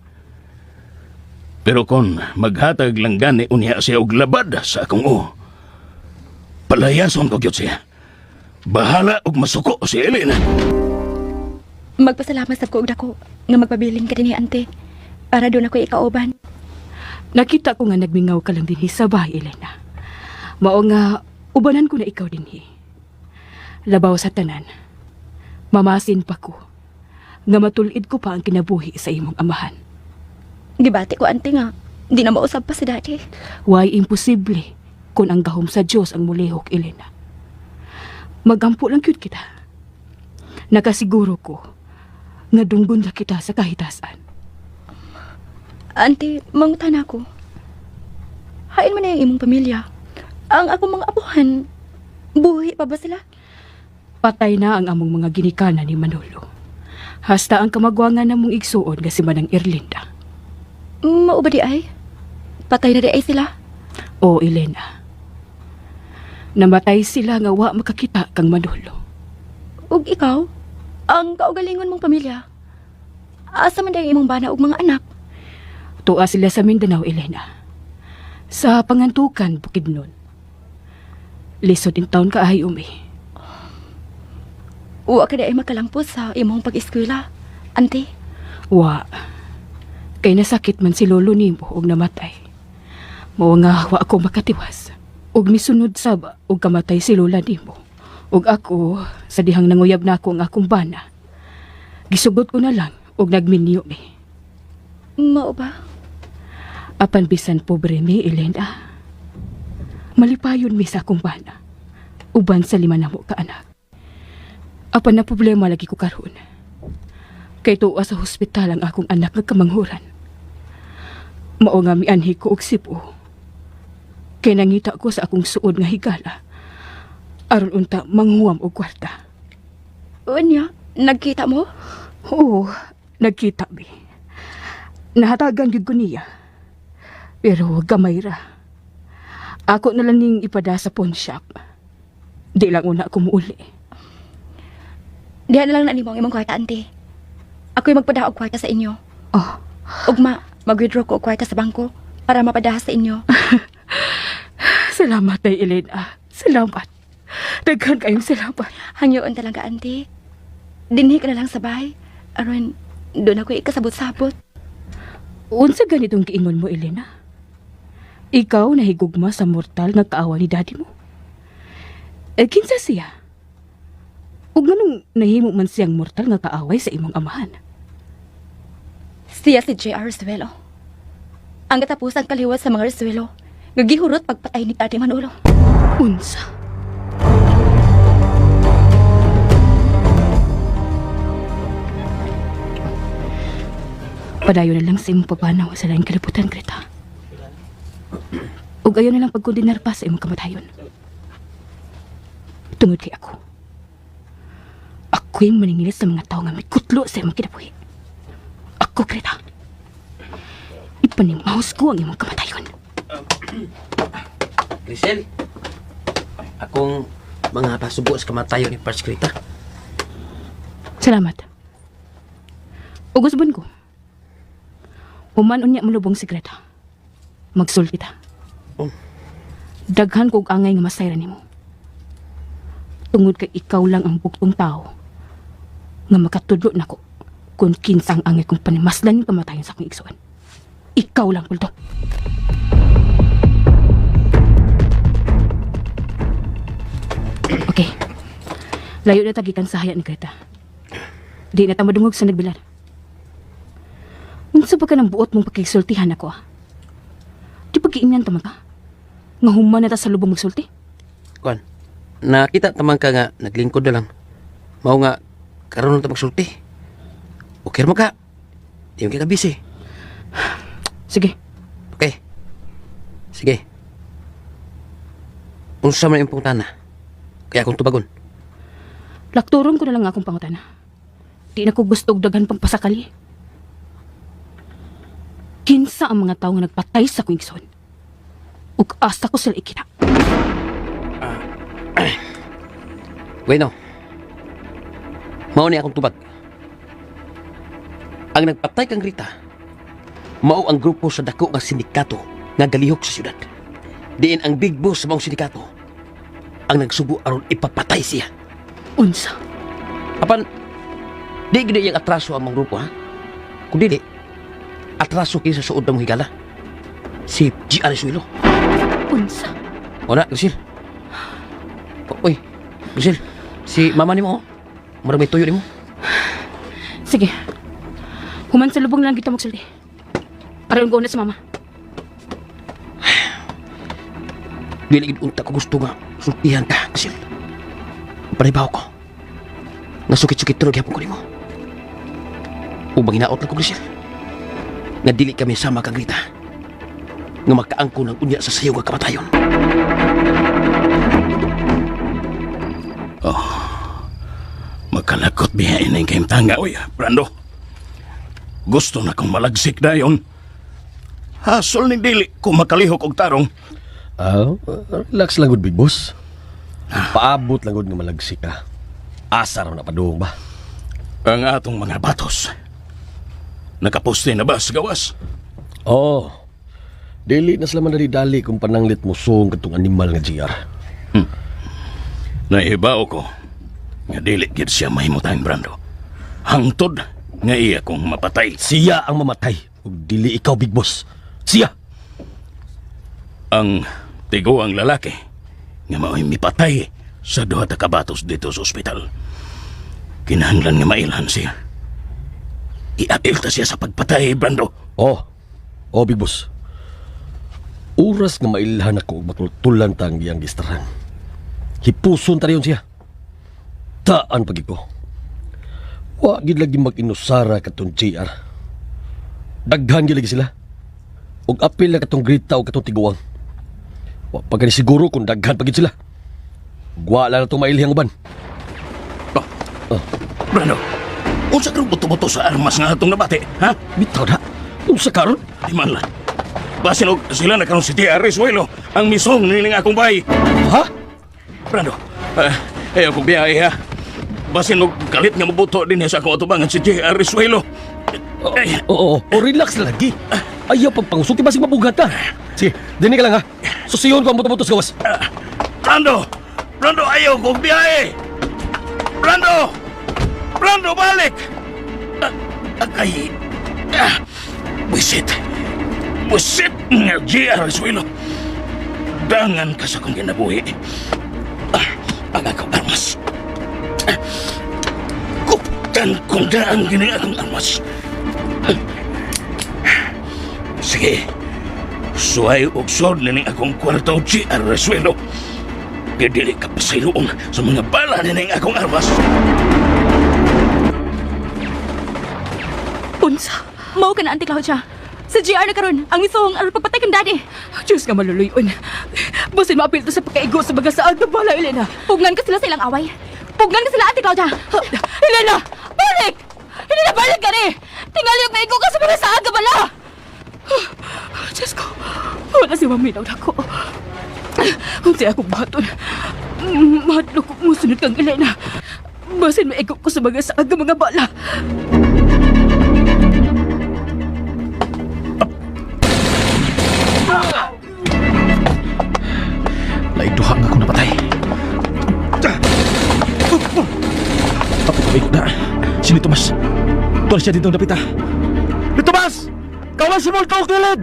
Pero kon maghatag lang gani unya siya og labad sa akong o. Palayason ko gyud siya. Bahala og masuko si Elena. Magpasalamat sa ko og dako nga magpabilin ka dinhi ante. Para doon ako ikauban. Nakita ko nga nagmingaw ka lang dinhi sa bahay, Elena. Mao nga, ubanan ko na ikaw dinhi. Labaw sa tanan. Mamasin pa ko. Nga matulid ko pa ang kinabuhi sa imong amahan. Gibati ko ante nga di na mausab pa si daddy. Why imposible kung ang gahom sa Dios ang mulihok, Elena. Magampo lang gyud kita. Nakasiguro ko nga dunggon ra kita sa kahitasan. Ante, mangutan ako. Hain man na yung imong pamilya. Ang akong mga apuhan, buhi pa ba sila? Patay na ang among mga ginikanan ni Manolo. Hasta ang kamagwangan namong igsuon nga si Manang Erlinda. Mao ba di ay? Patay na di ay sila. O Elena. Namatay sila nga wa makakita kang Manolo. Ug ikaw, ang kaugalingon mong pamilya. Asa man di ang imong bana ug mga anak? Tuwa sila sa Mindanao, Elena. Sa pangantukan, Bukidnon. Lisod in town ka ay umi. Wa ka di ay makalampos sa imong pag-eskwela. Ante, Wa. Kay nasakit man si lolo nimo og namatay. Mao nga wa ako makatiwas. Ug misunod sab og kamatay si lola nimo. Ug ako sa dihang nanguyab na ako ang akong bana. Gisugot ko na lang og nagminyo mi. mao ba? Apan bisan pobre mi, Elena. Malipayon mi sa akong bana. Uban sa lima namo ka anak. Apan na problema lagi ko karon. Kay tuwa sa hospital ang akong anak nga kamanghuran. Mao nga mianhi ko og Cebu. Kay nangita ko sa akong suod nga higala. Aron unta manghuwam og kwarta. Unya, nagkita mo? Oo, Nagkita mi. Nahatagan gyud ko niya. Pero gamay ra. Ako na lang ning ipada sa pawn shop. Di lang una ko muuli. Diha na lang na nimo ang imong kwarta, ante. Ako'y magpadaha og kwarta sa inyo. Oh, Ugma, mag-withdraw ko og kwarta sa bangko para mapadaha sa inyo. salamat day Elena. Salamat. Daghan kayong salamat. Hangyoon talaga, ante. Dinhi ka na lang sa bahay. Aron, doon ako ikasabot-sabot. Unsa ganitong giingon mo, Elena? Ikaw nahigugma sa mortal nga kaawa ni daddy mo. E kinsa siya? Ug nganong nahimo man siyang mortal nga kaaway sa imong amahan? Siya si J.R. Resuelo. Ang katapusan kaliwat sa mga Resuelo, nga gihurot pagpatay ni Daddy Manolo. Unsa? Padayon na lang sa imong pagpanaw sa laing kalibutan, Greta. Ug ayon na lang pagkondenar pa sa imong kamatayon. Tungod kay ako. Ako'y maningilit sa mga tao nga may kutlo sa imong kinabuhi. Ako, Greta. Ipanimaos ko ang imong kamatayon. Grisel, akong mga pasubo sa kamatayon ni Parts Greta. Salamat. Ugusbon ko. Human unya malubong si Greta. Magsulti ta. Oh. Daghan kog angay nga masayra nimo. Tungod kay ikaw lang ang buktong tao nga makatudlo nako kung kinsang angay kong panimaslan yung kamatayon sa akong igsoon. Ikaw lang, Pulto. Okay. Layo na tagikan sa haya ni Greta. Di na ta madungog sa nagbilan. Unsa ba ka ng buot mong pakisultihan ako ah? Di ba giingnan ta man ka? Nga human na ta sa lubong magsulti? Kuan, nakita taman ka nga naglingkod na lang. Mao nga karon lang ta magsulti. Okay ra man ka. Di man kay ka busy. Sige, Okay. Sige. Unsa man imong pangutana? Kaya akong tubagon. lakturon ko na lang akong pangutana. Di na ko gusto og daghan pang pasakali. Kinsa ang mga tao nga nagpatay sa akong igsoon? Ug asa ko sila ikita. Bueno. Mao ni akong tubag. Ang nagpatay kang Rita, mao ang grupo sa dako nga sindikato nga galihok sa syudad. Diin ang big boss sa maong sindikato ang nagsubo aron ipapatay siya. Unsa? Apan, di gid iyang atraso ang mga grupo ha. Kung dili, atraso kay sa suod ng higala. Si G.R. Suelo. Unsa? Wala, Grisel. Uy, Grisel, si mama nimo oh. Murag may tuyo nimo. Sige. Human sa lubong na lang kita magsulti. Pareon ko na sa mama. Dili gid unta ko gusto nga sultihan ka, Grisel. Panibaw ko. Nga sukit-sukit pero gyapon ko nimo. Ug manginaot lang ko, Grisel. Nga dili kami sama kang Rita. Nga makaangko ng unya sa sayo nga kamatayon. Makalakot biya ining kahimtanga, oy, Brando. Gusto na kong malagsik dayon. Hasol ni dili kung makalihok og tarong. Ah, relax lang gud, big boss. Paabot lang gud nga malagsik ka. Asa ra na padung ba? Ang atong mga batos. Nakaposte na ba sa gawas? Oo. Oh, dili na sila manali-dali kung pananglit mo suong katong animal nga GR. Naibao ko nga dili gid siya mahimutang Brando. Hangtod nga iya kong mapatay. Siya ang mamatay ug dili ikaw, big boss. Siya. Ang tiguang lalaki nga mao'y mipatay sa duha ta ka batos dito sa ospital. Kinahanglan nga mailhan siya. Iapil ta siya sa pagpatay, Brando. Oh. Oh, big boss. Oras nga mailhan ako ug matultulan ta ang iyang gistaran. Hipuson ta rin siya. Taan pagi ko. Wa gid lagi mag-inusara katong GR. Daghan gid lagi sila. Ug apil na katong Grita ug katong tiguang. Wa pa gani siguro kung daghan pa gid sila. Gwa lang na itong mailhang uban. Oh. Brando, Unsa karon buto-buto sa armas nga atong nabati, ha? Bitaw na. Unsa karon? Di man lang. Basin og sila na karon si J.R. Risuelo ang misong nining akong bay. Ha? Brando, ayaw kong biyahe ha. Basin og kalit nga mabuto din sa akong atubangan si J.R. Risuelo. Ay, Oo, oo, relax na lagi. Ayaw pagpangusok, di basig mabugat ka. Sige, dini ka lang ha. Susiyon ko ang buto-buto sa gawas. Brando! Brando, ayaw kong biyahe! Brando! Brando, balik! Akay... Buisit! Buisit nga J.R. Risuelo! Dangan ka sa kong ginabuhi. Ang akong armas. Kuptan kong daan gini akong armas. Sige. Suway og sod nining akong kwarto, G.R. Resuelo. Kaya dili ka pasayloon sa mga bala nining akong armas. Unsa? Mao ka na, Auntie Claudia. Sa GR na karon, ang isong aron pagpatay kang daddy. Diyos nga maluluyon. Basin maapil to sa pagkaigo sa mga saag na bala, Elena. Pugnan ka sila sa ilang away. Pugnan ka sila, Auntie Claudia. Elena! Balik! Elena, balik ka ni! Tingali ang maigo ka sa mga saag na bala! Diyos ko, wala si Maminaw na ko. Unti akong baton. Mahadlok ko musunod kang Elena. Basin maigo ko sa mga saag ng mga bala. Laing duha nga akong napatay. Tapos ko na. Sini Tomas. Tuwan siya dito dapita. Ni Tomas! Kawan si Multo kilid!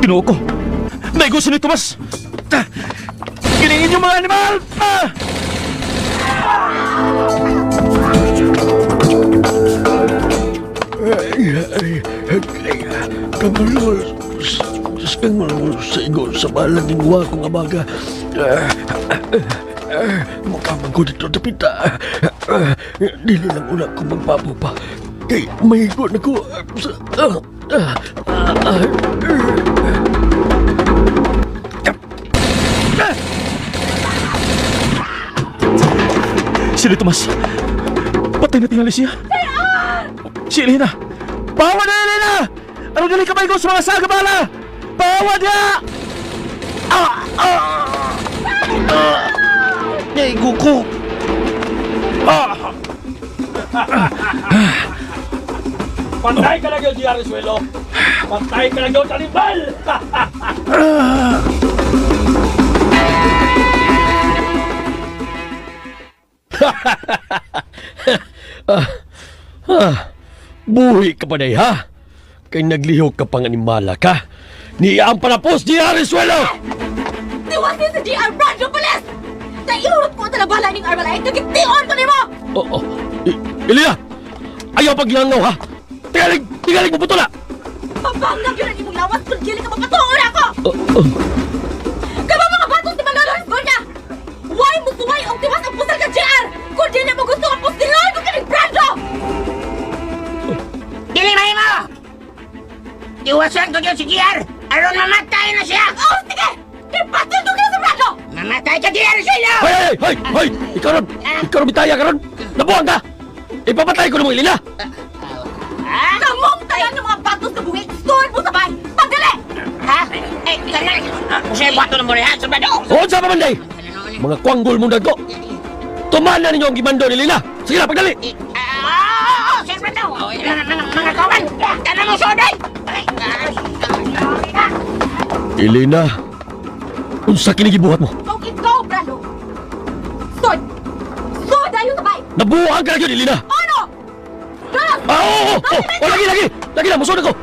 Tinuo ko. Naigo si ni Tomas! Giningin yung mga animal! Ah! Kamalol, sa igo sa balang ginawa kong amaga. Mukha man ko dito tapita. Dili lang una ko magpapo pa. Kay mahigo na ko. Sino Tomas? Patay na tingali siya. Si Elena! Pawa na Elena! Ano dali ka ba sa mga saga bala? Pawa niya! Ah! Ah! Ah! Naigo ko! Ah! Patay ka na gyud, G.R. Suelo. Patay ka na gyud, animal! Buhi ka pa day, ha? Kay naglihok ka pang animala ka. Niya ang panapos ni Aresuelo! Tiwasin sa GR Brando Pulis! Naihurot ko ang talabala ning Armalay. Nagitiyon ko nimo! Oo. Oh, Elena! Ayaw paglangaw, ha? Tingalig! Tingalig mo na! Pabangag yun ang imong lawas kung dili ka mapatuon ako! Oh, oh. Kamo mga batos ni Manolo Hisbonya! Why mo suway og tiwas ang pusal ka GR? Kung dili mo gusto ang pusilon ko kining Brando! Dili mahimo! Iwasan ko yun si GR! Aron mamatay na siya! Oh, sige! Kay patol ko kini sa Brando! Mamatay ka, GR Suelo! Hoy, hoy, hoy! Hoy! Ikaw ron! Ikaw ron, bitaya ka ron! Nabuang ka! Ipapatay ko na mo, Elena! Kamong tanan ng mga batos na buhi, suod mo sabay! Pagdali! Ha? Eh, kana! Usay buhato na mo rin ha, Sobrado! Oo, sa pamanday! Mga kwanggol mong dagko! Tumanan ninyo ang gimando ni Elena! Sige na, pagdali! Oo, Sir Brando! Mga kawan! Tanan mo soday! Elena! Unsa kini gibuhat mo? Kung ikaw, Brando! Sod! Sod ayo sabay! Nabuang ka na yun, Elena! Ano? Dos! Ah, oo, oo, oo! Oh, lagi, lagi! Lagi na, musunod ko!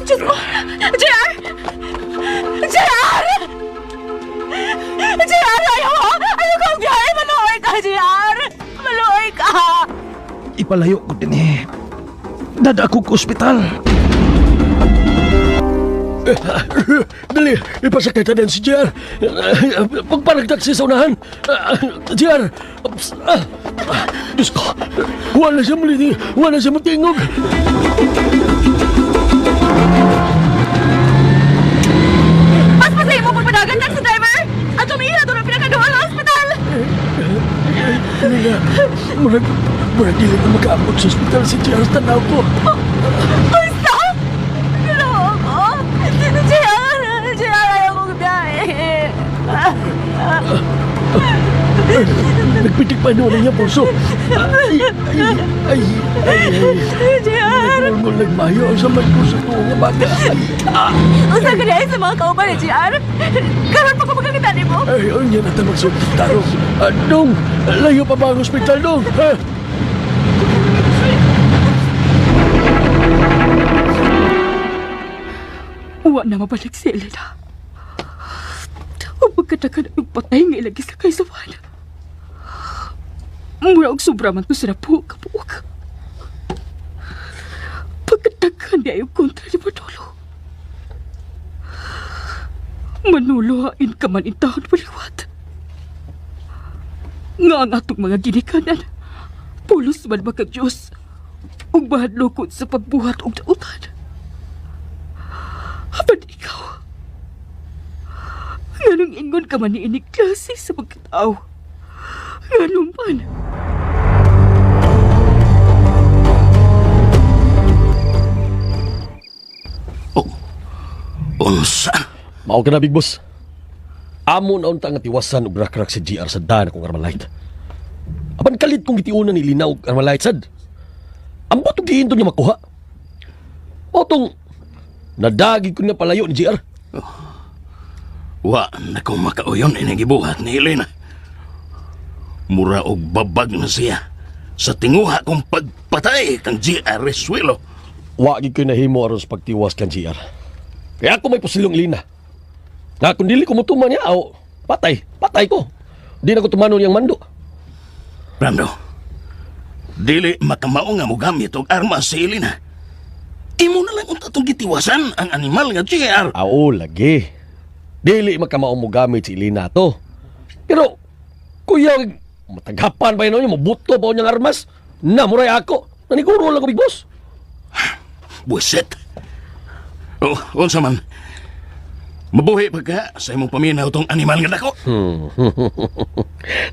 Diyos ko! JR! JR! JR, ayaw ko! Ayaw ko ang biyahe! Maluoy ka, JR! Maluoy ka! Ipalayo ko din eh. Dada ako ko ospital. Dali, ipasakay ta din si JR. Pagparagtaksi sa unahan. JR! Diyos ko, wala siya muli, wala siya matingog. Mas pasay mo pagpadagan taxi driver! At tumihila doon ang pinakaduha ng ospital! Elena, murag, murag dili na makaabot sa ospital si JR tanaw ko. Unsa? Ginoo ko! JR! JR, ayaw kong biyahe. Nagpitik pa noon niya pulso. Ay, ay, ay, ay, ay. JR! Nagmulmul nagmayo ang samad ko sa tuo nga bata. Ay, ah. Unsa ka niya sa mga kauban ni JR? Karon pa ko magkakita nimo. Ay, unya na ta magsulti tarong. Ah, dong, layo pa ba ang ospital, dong? Ha? Wa na mabalik si Elena. Ug pagkatakan og patay nga ilagi sa kaysawan. Mura og sobra man to sa napo kabuok. Pagkatakan niya yung kontra ni Manolo. Manolo, hain ka man intahon paliwat. Nga ang atong mga ginikanan, pulos man maka Diyos, ug mahadlokon sa pagbuhat og dautan. Apan ikaw, nganong ingon ka man niinig klase sa pagkatao? Nganong man? Unsa? Mao ka na, Big Boss. Amo na unta nga tiwasan og rakrak si GR sa daan akong Armalite. Apan kalit kong gitiunan ni Lina og Armalite sad. Ambot og giindon niya makuha. Mao tong nadagi ko na palayo ni GR. Wa na ko makauyon ini gibuhat ni Elena. Mura og babag na siya sa tinguha kong pagpatay kang G.R. Resuelo. Wa gid ko'y nahimo aron sa pagtiwas kan GR. Kaya ako may posilong Lina. Na kung dili ko motuman niya, aw, patay, patay ko. Di na ko tumanon niyang mando. Brando, dili makamao nga mogamit og armas si Elena. Imo na lang unta tong gitiwasan ang animal nga GR. Ao, lagi. Dili makamao mo gamit si Elena to. Pero, kuya, matagapan ba yun niya? Mabuto ba niyang armas? Namuray ako. Naniguro lang ko, big boss. Buset. Oh, unsa man. Mabuhi pa ka sa imong paminaw tong animal nga dako.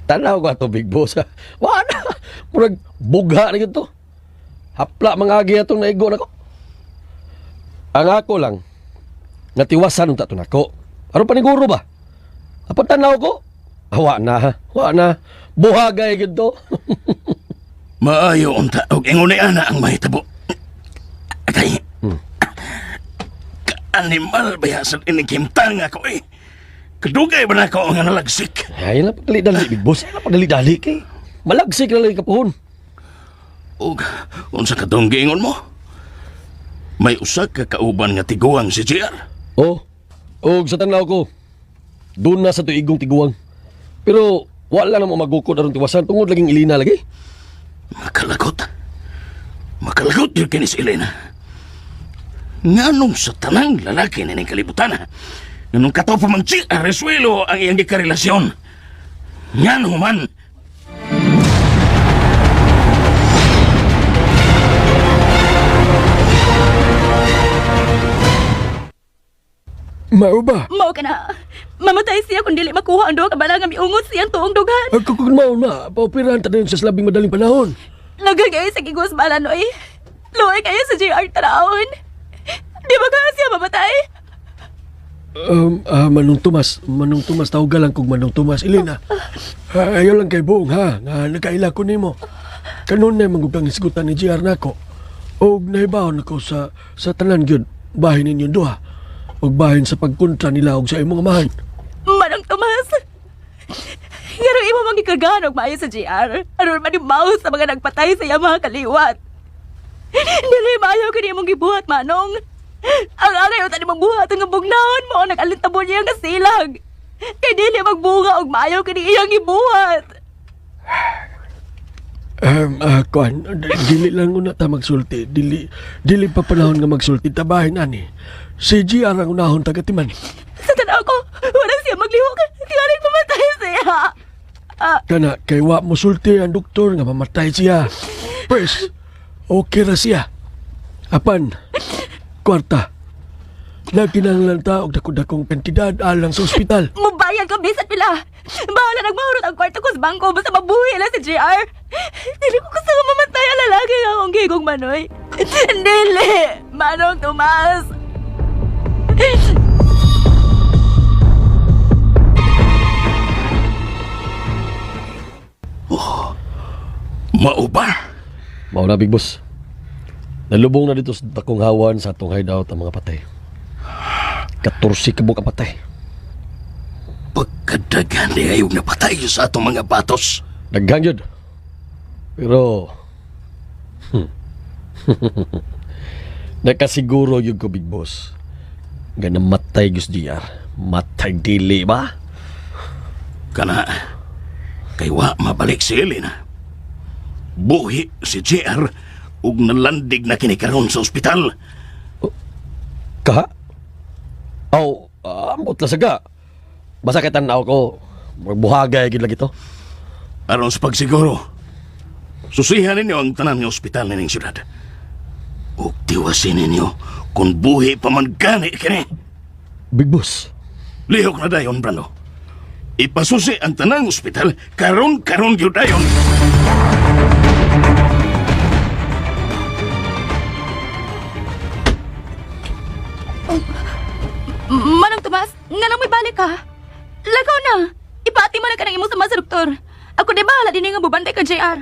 Tanaw ko ato, big boss. ha. Wala. Murag, bugha na yun to. Hapla mga agi atong naigo na ko. Ang ako lang, natiwasan unta to nako. Aron paniguro ba? Apan tanaw ko? Wa na, ha? Wa na. Buhagay gid to. Maayo unta og ingon ni ana ang mahitabo. Kay Ka-animal ba sa inigimtang ako eh. Kadugay ba na ako nga nalagsik? Ay, na pagdali-dali, big boss. Ay, na pagdali-dali kay. Malagsik na lang kapuhon. Og unsa katong giingon mo? May usa ka kauban nga tiguang si JR. Oh, og sa tanaw ko, doon na sa tuigong tiguang. Pero wala na mo magukod aron tiwasan tungod laging ilina lagi. Makalagot. Makalagot yun kini si Elena. Nganong sa tanang lalaki na ning kalibutan, ha? Nganong kataw pa mang JR Resuelo ang iyang gikarelasyon. Ngano man? Mao ba? Mao ka na. Mamatay siya kung dili makuha ang duha ka bala nga miungot siyang tuong dughan. Ang kung mao na, paoperahan ta dayon sa labing madaling panahon. Lagay kayo sa gigos bala noy. Luoy kayo sa JR taraon. Di ba ka siya mamatay? Manong Tomas, Manong Tomas, tawagan lang kog Manong Tomas. Elena, ah, ayaw lang kay buong ha, nga nakaila ko nimo. Kanunay mangugang isgutan ni GR nako. Og nahibaon ako sa sa tanan gyud bahin ninyong duha. Og bahin sa pagkontra nila og sa imong amahan. Manong Tomas. Ngano imo mangikargahan og maayo sa JR? Aron man yung mouse sa mga nagpatay sa iyang mga kaliwat. Dili maayo kini imong gibuhat, Manong. Ang angay utan imong buhat ang bugnahon mo ang nag-alintabo niya nga silag. Kay dili magbunga og maayo kini iyang gibuhat. Kuan, dili lang una ta magsulti. Dili, dili pa panahon nga magsulti. Tabahin ani. Si GR ang unahon tagatiman. Sa tanaw ko, wala siya maglihok. Tingaling mamatay siya. Ah, Kana, kay wa mo sulti ang doktor nga mamatay siya. Pwes, okay ra siya. Apan, kwarta. Nagkinahanglan ta og dako-dakong kantidad alang sa ospital. Mubayad ko bisan pila. Bahala nagmahurot ang kwarto ko sa bangko basta mabuhi lang si JR. Dili ko gusto nga mamatay ang lalaki nga akong gigong manoy. Dili! Manong Tomas! Mao ba? Mao na, Big Boss. Nalubong na dito sa dakong hawan sa atong hideout ang mga patay. 14 ka buok ang patay. Pagkadaghan di ayog napatay sa atong mga batos. Daghan yun. Pero, nakasiguro yun ko, Big Boss. Nga namatay gyud si DR. Matay dili ba? Kana, kay wa mabalik si Elena. Buhi si JR ug nalandig na kini karon sa ospital. Ka? Aw, ambot lang saga. Basta kay tan-aw ko, buhagay gid lagi to. Aron sa pagsiguro, susihan ninyo ang tanan nga ospital nining syudad. Ug tiwasin ninyo kung buhi pa man gani kini. Big Boss. Lihok na dayon, Brando. Ipasusi ang tanang ospital karon-karon gyud dayon. Manong Tomas, nga nang may balik ka. Lagaw na. Ipati mo na ka ng imong sama sa doktor. Ako di bahala din nga bubantay ka, JR.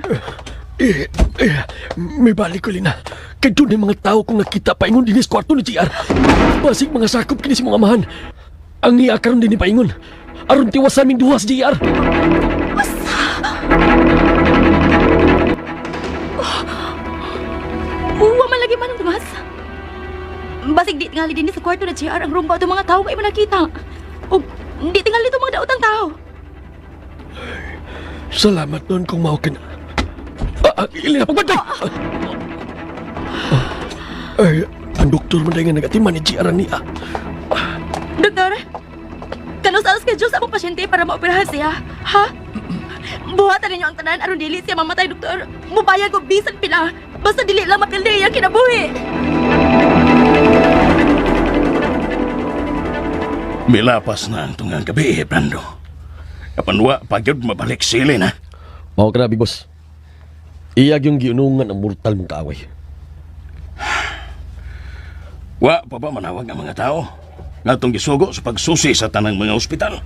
Eh, eh, may balik ko na. Kay doon mga tao kong nakita paingon din sa kwarto ni JR. Basig mga sakop kini sa mga amahan. Ang niya karon din ni paingon. Aron tiwasan ming duha si JR. Uwa man lagi Manong Tomas. Basig di tingali din sa kwarto na JR ang rumba itong mga tao kay nakita. O, di tingali itong mga daotang tao. Salamat noon kung mao ka na. Ah, ah, Elena, pagbantay! Ah, ay, ang doktor man nga nagatiman ni JR ang niya. Doktor, kanus ang schedule sa among pasyente para maoperahan siya? Ha? Buhatan ninyo ang tanan aron dili siya mamatay, doktor. Mubayad ko bisan pila. Basta dili lang mapildi iyang kinabuhi. Milapas na ang tungang gabi, Brando. Apan wa pa gyud mabalik si Elena. Mao ka na, Big Boss. Iyag yung giunungan ang mortal mong kaaway. Wa pa ba manawag ang mga tao? Nga atong gisugo sa pagsusi sa tanang mga ospital.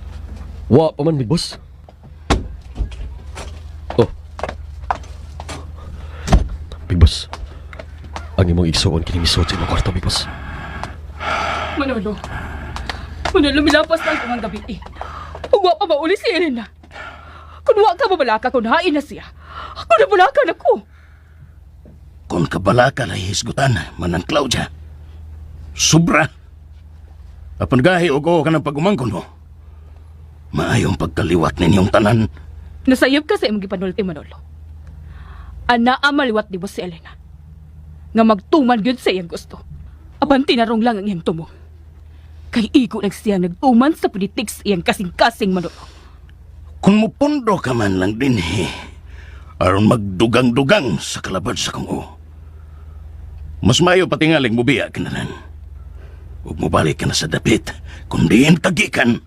Wa pa man, Big Boss. Oh. Big Boss. Ang imong igsuon kini misuot sa imong kwarto, Big Boss. Manolo. Manolo, milapas na ang tungang gabi eh. Ug wa pa mauli si Elena. Kung wa ka mabalaka, kung hain na siya. Kung nabalaka na ko. Kung kabalaka lay hisgutan, manang Claudia. Sobra. Apan gahi og oo ka ng pagumangkon mo. Maayong pagkaliwat ninyong tanan. Nasayop ka sa imong gipanulti, Manolo. Ana ang maliwat di mo si Elena. Nga magtuman gyud sa iyang gusto. Apan tinarong lang ang iyang tumo. Kay igo lang siya nagtuman sa politiks iyang kasing-kasing, Manolo. Kung mupundo ka man lang din, eh, aron magdugang-dugang sa kalabad sa kong oo. Mas maayo patingaling mubiya ka na lang. Ug mobalik ka na sa dapit, kung diin kagikan.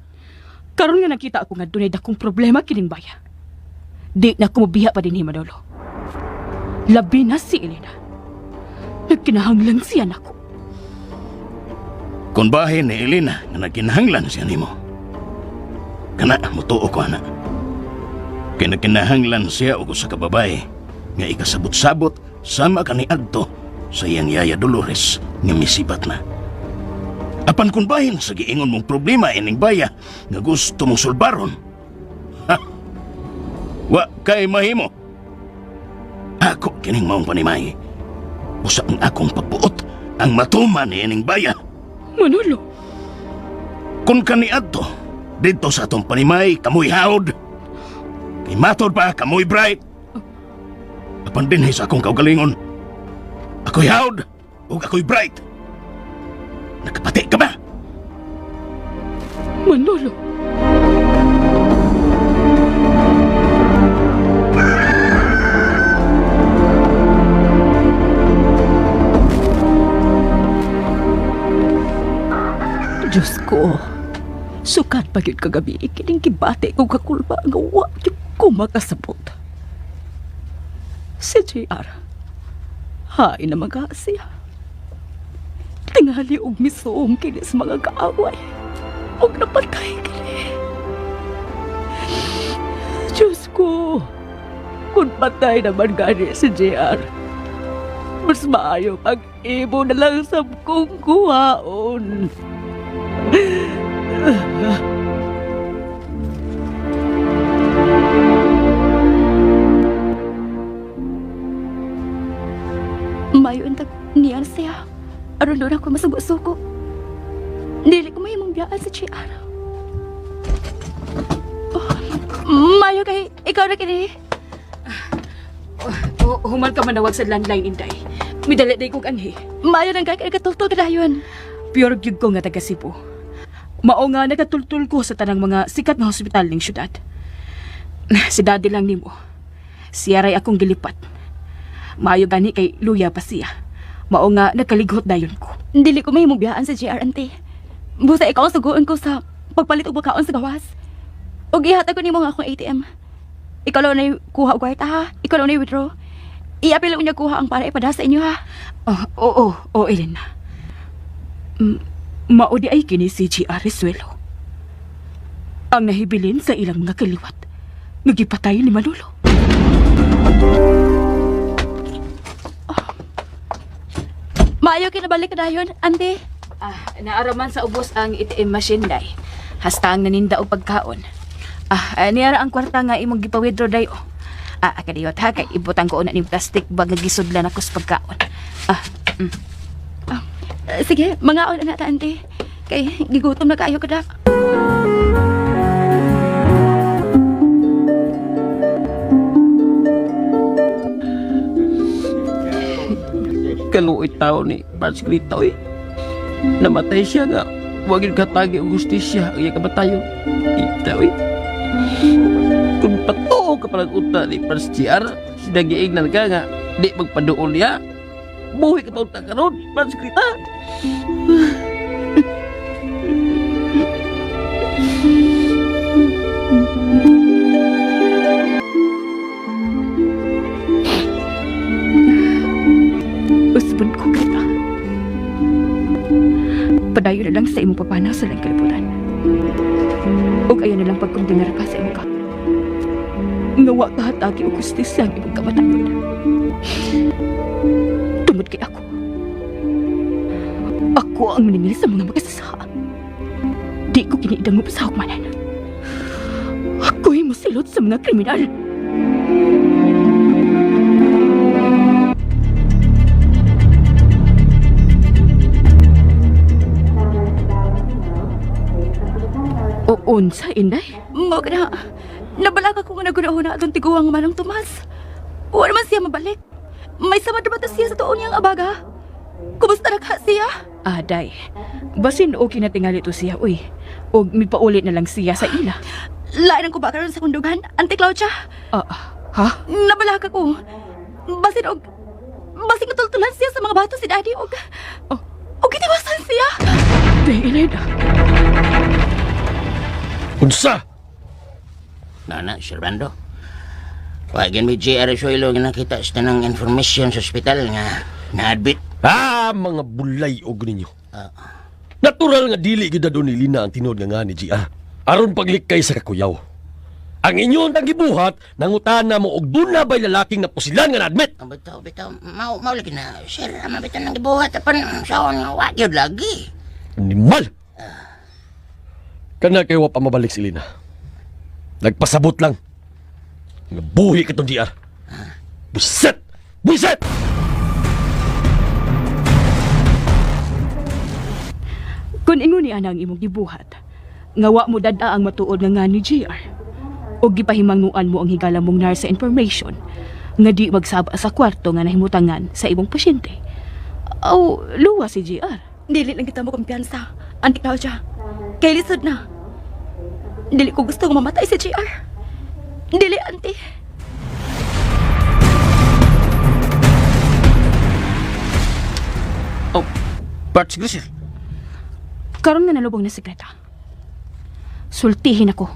Karon nga nakita ako nga dunay dakong problema kining baya. Di na kumubiha pa din ni Manolo. Labi na si Elena. Nagkinahanglan siya nako. Kung bahin ni Elena nga nagkinahanglan siya nimo. Kana mutuo ko ana. Kay nagkinahanglan siya og usa ka babae nga ikasabot-sabot sama kaniadto sa iyang yaya Dolores nga misibat na. Apan kung bahin sa giingon mong problema ining baya nga gusto mong sulbaron. Ha! Wa kay mahimo. Ako kining maong panimay. Usa ang akong pagbuot ang matuman ni ining baya. Manolo, Kung kaniadto, didto sa atong panimay, kamoy hawd. Kay matod pa, kamoy bright. Apan dinhi sa akong kaugalingon, ako'y hawd ug ako'y bright. Nakapati ka ba? Manolo. Diyos ko, sukat pa gyud kagabi kining gibati ko kakulba nga wa gyud ko makasabot. Si JR, hain na mga siya. Tingali og misuong kini sa mga kaaway. Og napatay kini. Diyos ko, kung patay naman gani si JR, mas maayo pag imo na lang sa kong kuhaon. Mayo ang tag niyan siya. Aron doon ako masugo-suko. Dili ko mahimong biyaan sa GR. Oh, mayo kay ikaw na kini. Oh, human ka manawag sa landline, Inday. Midali day kong anhi. Mayo nang kay katultol ka dayon. Pure gyud ko nga taga Cebu. Mao nga nagatultul ko sa tanang mga sikat nga hospital ning syudad. Si daddy lang nimo. Siya ray akong gilipat. Maayo gani kay luya pa siya. Mao nga nagkalighot dayon ko. Dili ko mahimong biyaan sa GR, ante. Busa ikaw ang suguon ko sa pagpalit og pagkaon sa gawas. Og ihatag ko nimo nga akong ATM. Ikaw lang na kuha og kwarta ha. Ikaw lang na withdraw. Iapil lang niya kuha ang para ipada sa inyo ha. Oh, oo, oo, Elena. Mao di ay kini si G.R. Resuelo. Ang nahibilin sa ilang mga kaliwat. Nagipatay ni Manolo. Maayo kinabalik ka dayon, ante. Ah, naaraman sa ubos ang ATM machine day. Hasta ang naninda og pagkaon. Ah, niara ang kwarta nga imong gipa-withdraw day oh. Ah, kadiyot ha kay ibutang ko una ning plastic bag nga gisudlan ako sa pagkaon. Ah, Sige, mangaon na ta, ante. Kay gigutom na kaayo kadak. Kaluoy tao ni Franz Grita, oy. Namatay siya nga. Wag yun katagi ang gustisya ang iyang kamatayon. Ita, oy. Kung patuo ka palang uta ni Franz GR, sinagiignan ka nga, di magpaduol niya. Buhi ka pa unta karon, Franz Grita. Usbon ko kita. Padayon na lang sa imong papanaw sa lang kalibutan. Ug ayon na lang pagkondenar ka sa imong ka. Nga wa ka hatagi og hustisya ang imong kamatayon. Tungod kay ako. Ako ang maningil sa mga makasasaka. Di ko kinidangob sa hukmanan. Ako'y mosilot sa mga kriminal. O unsa, Inday? Mo ka na. Nabalaka ko nga nagunahuna atong tiguang Manong Tomas. Wa naman siya mabalik. May sama na ba ta siya sa tuon niyang abaga? Kumusta na ka siya? Ah, day. Basin okay na tingali to siya, uy. Og mipauli na lang siya sa ila. Lain ang kuba karon sa kundugan, Ante Claudia. Ah, ha? Nabalaka ko. Basin og basin natultulan siya sa mga bato si Daddy og Oh. og gitiwasan siya. Day, Elena. Unsa? Nana, Sir Brando. Wagin may J.R. Suelo nga nakita sa tanang information sa ospital nga na-admit. Ah, mga bulay og ninyo. Natural nga dili gyud adto ni Lina ang tinuod nga nga ni GR. Aron paglikay sa kakuyaw. Ang inyon ang gibuhat, nangutana mo og duna bay lalaking napusilan nga na-admit. Ang bitaw, bitaw, mau, mau lagi na, sir, ang bitaw nang gibuhat, apan, saon nga, wa gyud lagi. Animal! Kana kay wa pa mabalik si Lina. Nagpasabot lang. Nga buhi ka tong GR. Buset! Buset! Kung ingon ni ana ang imong gibuhat, nga wa mo dad-a ang matuod nga nga ni GR. Og gipahimangnuan mo ang higala mong nurse sa information nga di magsaba sa kwarto nga nahimutangan sa imong pasyente. Aw, luwa si GR. Dili lang kita mo kumpiyansa, Auntie Claudia. Kay lisod na. Dili ko gusto nga mamatay si GR. Dili, Auntie. Oh, Bart Grisel. Karon nga nalubong na si Greta. Sultihin ako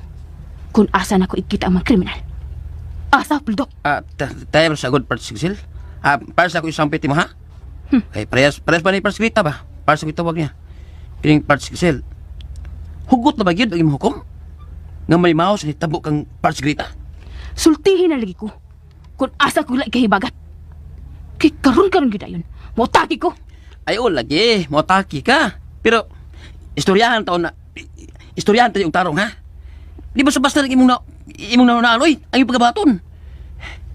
kung asa na ko ikita ang mga kriminal. Asa, Bulldog? Ah, tayo sa good part Sigsil. Ah, para sa ako isang piti mo ha? Kay parehas parehas ba ni Parts Greta ba? Para sa tawag niya. Kining Parts Sigsil. Hugot na ba gyud ang imong hukom? Nga may mouse ni tabo kang Parts Greta. Sultihin na lagi ko kung asa ko lang kahibagat. Kay karon karon gyud ayon. Motaki ko. Ay o lagi, motaki ka. Pero istoryahan taon na istoryahan tayo yung tarong ha. Di ba sa basta lang imong na imong naunaan oy, ang imong pagabaton.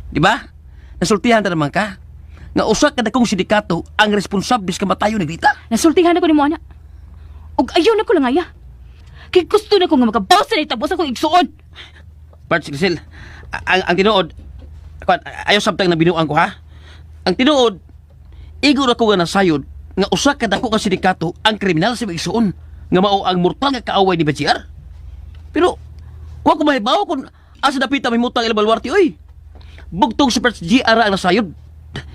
Di ba? Nasultihan ta naman ka. Nga usa ka dakong sindikato ang responsable sa kamatayon ni Greta. Nasultihan ako nimo ana. Ug ayon ako lang aya. Kay gusto na ko nga makabaw sa itabo sa akong igsuon. Parts Grisel, ang tinuod, kuan, ayaw sabtang na binuang ko ha. Ang tinuod, igor ako nga nasayod nga usa ka dako nga sindikato ang kriminal sa igsuon nga mao ang mortal nga kaaway ni BGR. Pero wa ko mahibaw kung asa dapita may mutang ila baluarte oy. Bugtong si Parts GR ang nasayod.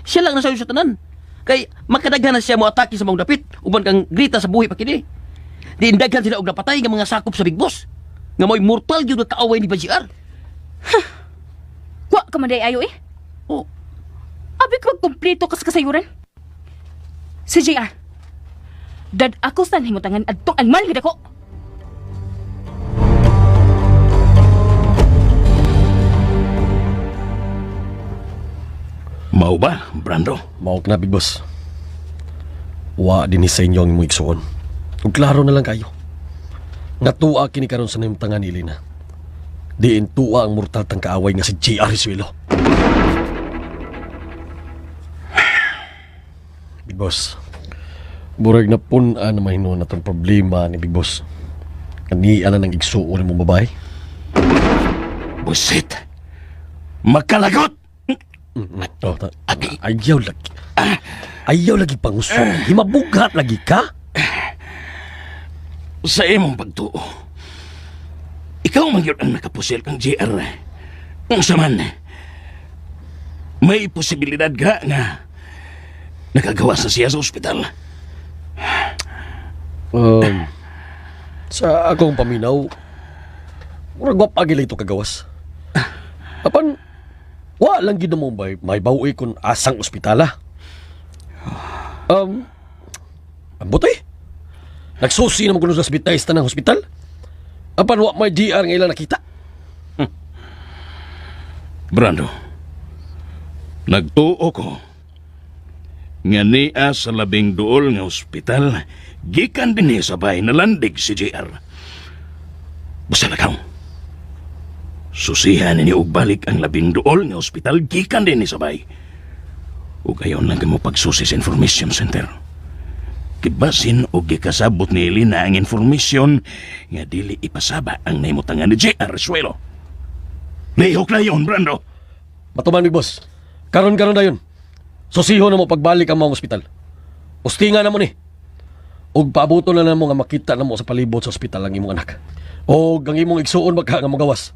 Siya lang nasayod sa tanan. Kay makadaghan na siya mo atake sa maong dapit uban kang grita sa buhi pa kini. Diin daghan sila og napatay nga mga sakop sa Big Boss. Nga mo'y mortal gyud nga kaaway ni BGR. Wa ka man day ayo eh. Oh. Abi ko magkumpleto ka sa kasayuran. Si JR. Dad ako sa himutangan adtong anmal gid ako. Mao ba, Brando? Mao na, Big Boss. Wa din ni sa inyo ang imong igsuon. Ug klaro na lang kayo. Nga tuwa kini karon sa nahimtangan ni Elena. Diin tuwa ang mortal tang kaaway nga si J.R. Risuelo. Big Boss, burag na pun-an na mahinuon na tong problema ni Big Boss. Kaniya na ng igsuon mong babae. Busit! Makalagot! Oh, ayaw lagi. Ayaw lagi pangusok. Himabughat lagi ka. Sa imong pagtuo, ikaw man gyud ang nakapusil kang JR. Kung sa man, may posibilidad ka nga nakagawa sa siya sa ospital. Sa akong paminaw, murag wa pa gila ito kagawas. Apan, wa lang gid mo may bawi kun asang ospitala. Ambot eh. Nagsusi naman kuno sa ospital sa tanang ospital. Apan wa may GR nga ilang nakita. Brando, nagtuo ko nga niya sa labing duol nga ospital gikan dinhi sa bahay nalandig si JR. Basta lakaw. Susihan ni og balik ang labing duol nga ospital gikan dinhi sa bahay. Ug ayon lang kamo pagsusi sa information center. Kibasin og gikasabot ni Elena ang information nga dili ipasaba ang nahimutangan ni JR Suelo. Lihok na yon, Brando. Matuman, Big Boss. Karon-karon na yun. Susiho na mo pagbalik ang mga ospital. Ustinga na mo ni. Og paabuto na namo nga makita na mo sa palibot sa ospital ang imong anak. Og ang imong igsuon magka nga mogawas.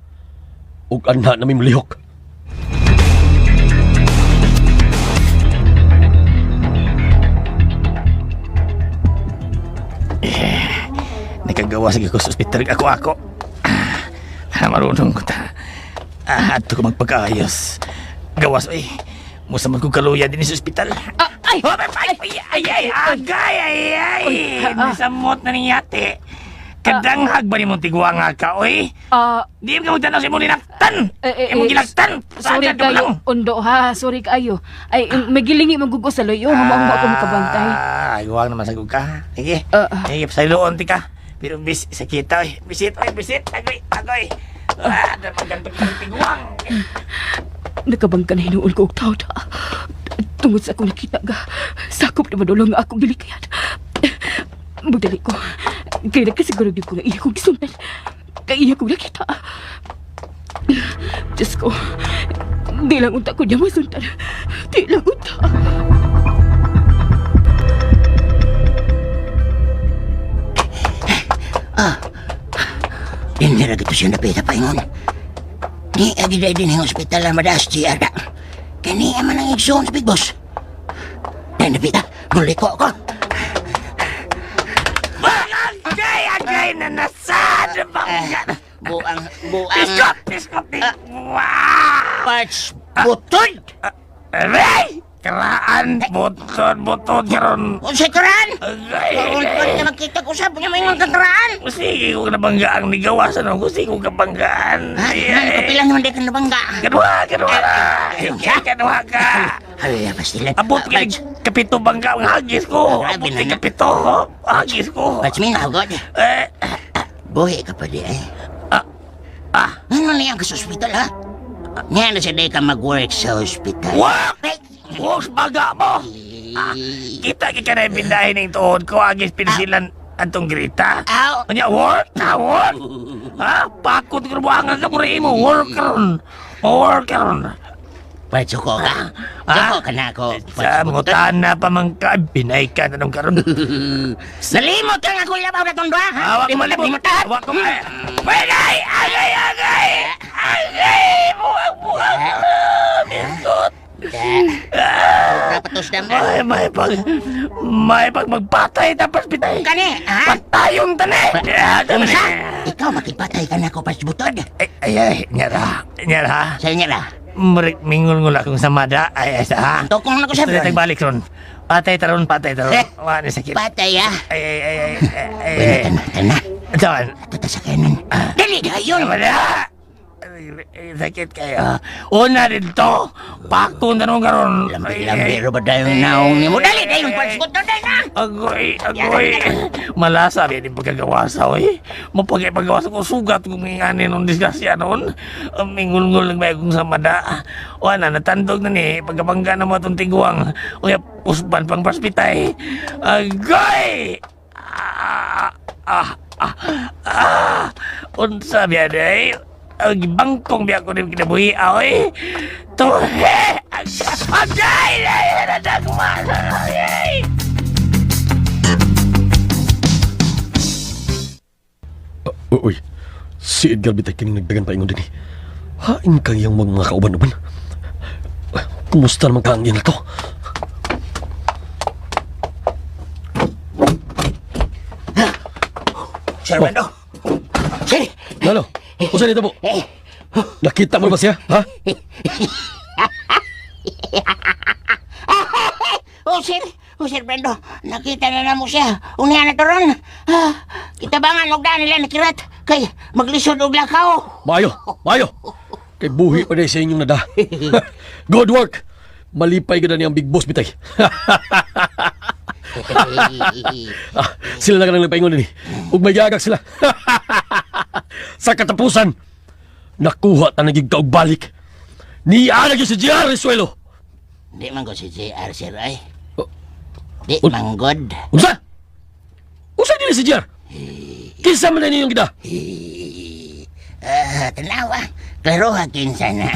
Og anha na mi lihok. Nakagawa sa ko sa ospital ako ako. Marunong ko ta. Adto ko magpagkaayos. Gawas oy. Musa man kong kaluya din sa ospital. Ay! Ay! Ay! Ay! Ay! Agay! Ay! Ay! Nasamot na ni ate. Kadanghag ba ni mong tigwa nga ka, oy? Di ka magtanaw sa imong linaktan! Imong gilaktan! Sorry Sagad ka kayo, lang. Undo ha. Sorry kayo. Ay, may gilingi magugo sa loyo. Humang ako makabantay. Ah, guwang naman sa ka. Sige. Sige, pasayloon ti ka. Pero bis, sakit oy. Bisit, oy, bisit. Agoy, agoy. Ah, napagantog ng tigwang. Nakabangka na hinuon ko og tao ta. Tungod sa akong nakita ga, sakop na madulong nga akong gilikayan. Magdali ko. Kaya nagkasiguro gyud ko nga iya kong gisundan. Kay iya kong nakita. Diyos ko, di lang unta ko niya masundan. Di lang unta. Hindi na gito siya napita paingon. Di agi dahil din ang ospital ang madaas si Arda. Kani man ang igsoon sa Big Boss. Dahil napita, muli ko ako. Agay! Agay na nasad! Bangga! Buang, buang. Biskot! Biskot! Parts butod! Aray! Karaan! Butod! Butod! Karon! Unsay karaan? Agay! Karon na magkita ko sa punya may mga karaan. Sige ko nabangga ang nigawasan ako. Sige ko kabanggaan. Ha? Kapila naman di ka nabangga. Kadwa! Kadwa! Kadwa ka! Hala, pastilan. Abot ka kapito bangga ang hagis ko. Grabe Abot na kay na. kapito. Hagis ko. Parts minaw, God. Eh, Buhi ka pa di ay. Ah. Ano na yan ka sa ospital, ha? Nga na sa day ka mag-work sa ospital. Work! Work baga mo! Ah, kita ka na ibindahin ng tuod ko. Agis pinsilan atong grita. Aw! Anya, work? Ha, work? Ha? Pakot ko buwangan ka mura imo. Work karon. Work karon. Parts, suko ka. Suko ka na ako. Sa mutana pa man ka, binay ka na nung karon. Nalimot ka nga kung labaw na tong duha, ha? Awak ko Limot, malimot. limot. Awak ko ma... Agay! Agay! Agay! Agay! Buwag! Buwag! Biskot! Dapat na mo. Ay, may pag... May pag magpatay tapos pitay. Kani, ha? Patayon tani! Unsa? Ikaw makipatay ka na ako, Parts Butod. Ay, ay, ay, nyara. Nyara. Sa inyo ra. Murik mingol ngul akong samada. Ay, ay, sa ha? Tukong na ko sa Ito na tagbalik ron. Patay taron, patay taron. Eh, Wala ni sakit. Patay, ha? Ay, ay, ay, ay, ay, ay. Bueno, tana, tana. Saan? Ato ta sa kanan. Dali, dayon! Wala! Ay, sakit kayo. Una dito. Pakto na nung karon. Lambi-lambi ro ba dayon naong nimo? Dali, dayon, Parts Butod, dali na! Agoy, agoy. Malasa yan yung pagkagawasa, oy. Mapagay-pagawasa ko, sugat kung ingani nung disgrasya noon. Ang mingulngul ng may kong samada. Wala, natandog na ni. Pagkabangga na mo itong tiguang. Uya, pusban pang paspitay. Agoy! Ah, ah, ah, ah. Unsa biya day? Ang bangkong biya ko rin kinabuhi, oy. Tuhe! Agay! Ay, nadagman! Ay! Uy, si Edgar bitay kining nagdagan pa ingon dinhi. Hain kayang mga kauban-uban. Kumusta naman ka ang iyang lakaw? Sir Brando! Sir! Lalo, usa nito po. Nakita mo ba siya, ha? Oh, sir! Oh, Sir Brando! Nakita na namo siya. Unahan na to ron. Ah, kita ba nga nugdaan nila nakirat? Kay maglisod og lakaw. Maayo, maayo. Kay buhi pa sa inyong nada. Good work. Malipay ka na niyang big boss bitay. Ah, sila na ka nang nagpaingon ni. Ug may gagak sila. Sa katapusan, nakuha ta naging kaugbalik. Ni ana gyud si GR Risuelo. Di man ko si JR, sir, ay. Oh. Di man god. Unsa? Unsa dili si GR? Kinsa man na niyong gida? Ah, tanawa. Klaro ha, kinsa na.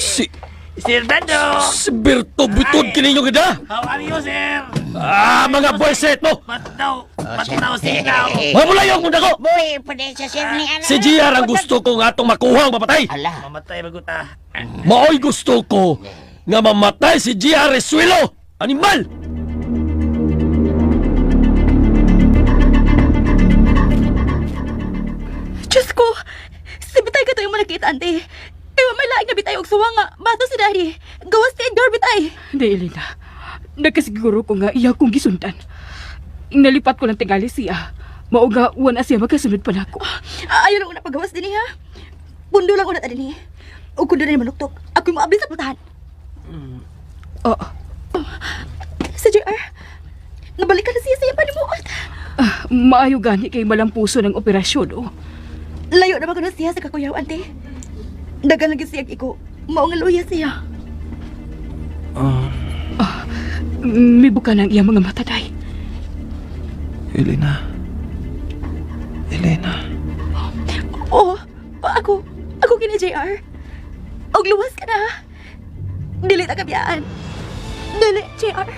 Si Sir Brando! si Berto Butod kini inyong gida? How are you, sir? Ah, mga boyset mo. Bataw! Bataw sigaw! Mga mulayong muna ko. Buhi pa din sa sir ni ano. Si GR ang gusto ko nga atong makuha ang mapatay. Ala. Mamatay baguta. Maoy gusto ko nga mamatay si GR Risuelo. Animal! Diyos ko! Si Bitay ka to yung manakita, ante. Kaya may laing na Bitay og suwa nga. Bato si Daddy. Gawas si Edgar Bitay. Hindi, Elena. Nagkasiguro ko nga iya kong gisundan. Nalipat ko lang tingali siya. Mao nga, wala siya magkasunod pa nako. Ah, ayaw lang una pagawas din ha. Pundo lang una ta din O kundo na manuktok. Ako'y moabli sa putahan. Oo. Si JR, nabalikan na siya sa iyang panimuot. Ah, maayo gani kay malampuso ng operasyon, oh. Layo na ba kuno siya sa kakuyaw, ante? Dagan lagi siya iko. Mao nga luya siya. Ah, mibuka na ang iyang mga mata, day. Elena. Elena. Oo, ako. Ako kini JR. Og luwas ka na. Dili ta kabiyaan. Dili, JR.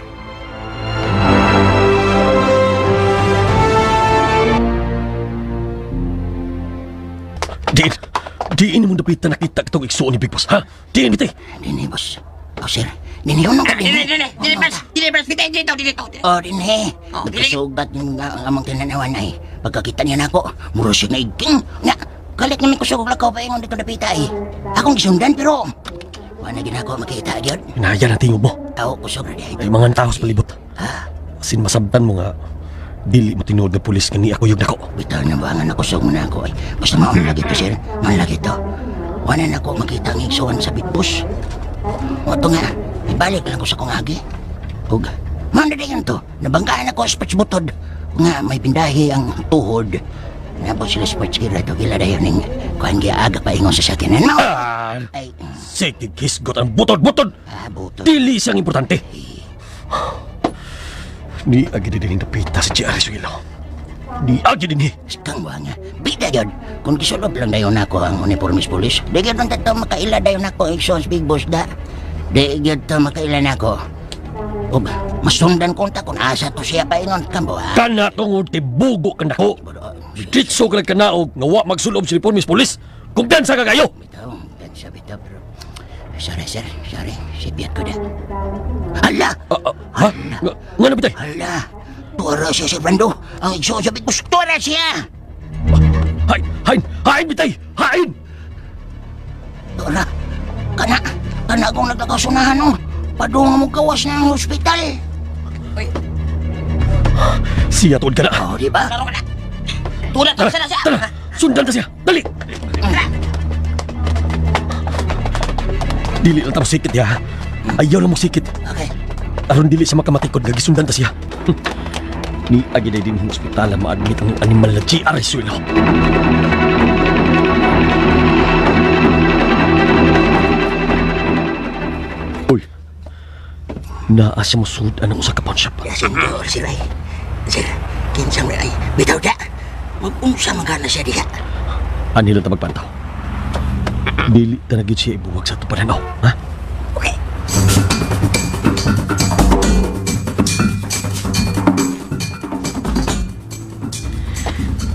Diin. Diin mo dapitan nakita katong igsuon ni Big Boss, ha? Diin bitay. Dini, boss. Oh, sir. Dinhi unong ka Dili, dinhi. dili, dili, Brats. Dili, Brats. Dili, dito, dito. Oh, dinhi. Oh, dili. Nagkasugat nga ang among tinanawan ay. Pagkakita niya nako, muro siya na igking. Nga, galit namin kusog lakaw pa ingon dito dapita ay. Akong gisundan pero wala ginako makita gyud. Inayan ang tingog mo. Aw, kusog ra di. Ay mga tao sa palibot. Asin masabtan mo nga dili mo tinuod na pulis nga ni ako yug nako. Bitaw na ba nga nakusog mo na ako ay. Basta maon lagi to sir, maon lagi to. Wala na ako makita ang igsuan sa bitbus. O to nga, ibalik lang ko sa kong agi. Ug, maon na dayon to, nabanggaan ako sa sports butod. Nga, may pindahi ang tuhod. Nabot sila sports gear to, gila dayon ning kuhan giaga pa ingon sa sakyanan. Mao! Ay, Sige, hisgot ang butod-butod. Ah, butod. Dili siyang importante. Ni agi din dapita si G.R. Suelo. Ni agi din eh. Kang nga, bida yun. Kung gisulob lang dayon ako ang uniformis pulis, di gyud man ta makaila dayon ako ang igsoon sa big boss da. Di gyud ta makaila nako. Ug masundan ko ta kung asa to siya paingon kambo ha. Kana tungod kay bugo ka nako. Ditso ka nagkanaog nga wa magsulob sa uniformis pulis. Kumpiyansa ka kayo. Bitaw, kumpiyansa bitaw pero sorry sir, sorry. Sipyat ko da. Hala! Ha? Nga na bitay? Hala! Tuara siya si Brando. Ang igsoon sa big boss, tuara siya! Hain! Hain! Hain bitay! Hain! Tuara! Kana! Kana akong nagkakasunahan oh. Padung mo gawas ng ospital. Siya tuod ka na. Oh, di ba? Tula, tula, sana siya. Tara! Sundan ta siya! Dali! Dili lang ta mosikit ya. Ayaw lang mosikit. Okay. Aron dili sa makamatikod nga gisundan ta siya. Ni agi day din ang ospital ma-admit ang animal na GR Suelo. Uy. Naa siya mosud ang usa ka pawn shop. Sir, sir, ay. Sir, kinsa man ay. Bitaw da. Mag-unsa man gana siya diha. Ani lang ta magpantaw. Dili ta na gyud siya ibuwag sa atong pananaw, ha? Okay.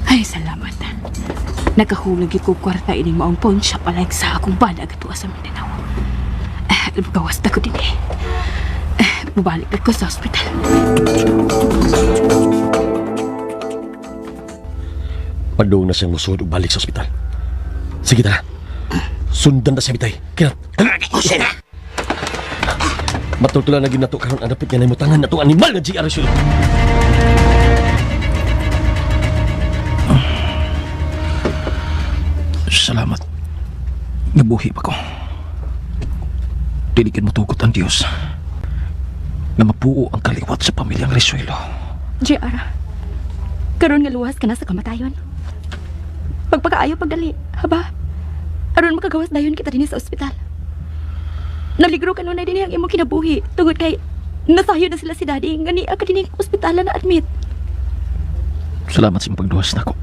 Ay, salamat. Nakahulog gyud ko kwarta ining maong pawn shop alike sa akong bana gatua sa Mindanao. Eh, gawas ta ko din eh. Eh, bubalik na ko sa ospital. Padung na siyang musod ug balik sa ospital. Sige tara. Sundan ta siya bitay. Kinat. Dali. Oh, sir. Matultulan na gyud nato karon ang dapit nga nahimutangan natong animal nga GR Suelo. Salamat. Nabuhi pa ko. Dili gyud motugot ang Dios nga mapuo ang kaliwat sa pamilyang Risuelo. JR, karon nga luwas ka na sa kamatayon. Pagpakaayo pagdali, haba. Aron makagawas dayon kita dinhi sa ospital. Naligro ka nunay dinhi ang imong kinabuhi tungod kay nasayo na sila si daddy nga niya ka dinhi ospitala na admit. Salamat sa imong pagduwas nako.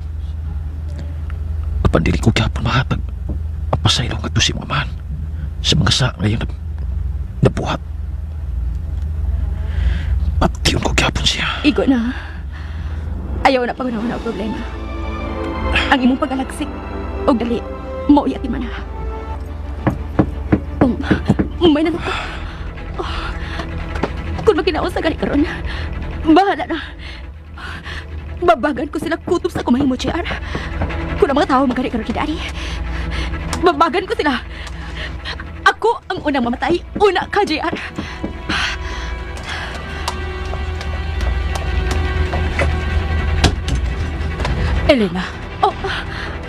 Apan dili ko gyapon mahatag ang pasaylo ngadto sa imong amahan sa mga sa ngayon nabuhat. Patyon ko gyapon siya. Igo na. Ayaw na pangunahon na ang problema. Ang imong pag-alagsik og dali mao ati man ha. May nanok. Oh, kung magkinaon sa gani karon, bahala na. Babagan ko sila kutob sa kumahimo, JR. Kung ang mga tao magkari karon kay Daddy, babagan ko sila. Ako ang unang mamatay. Una ka, JR. Elena. Oh,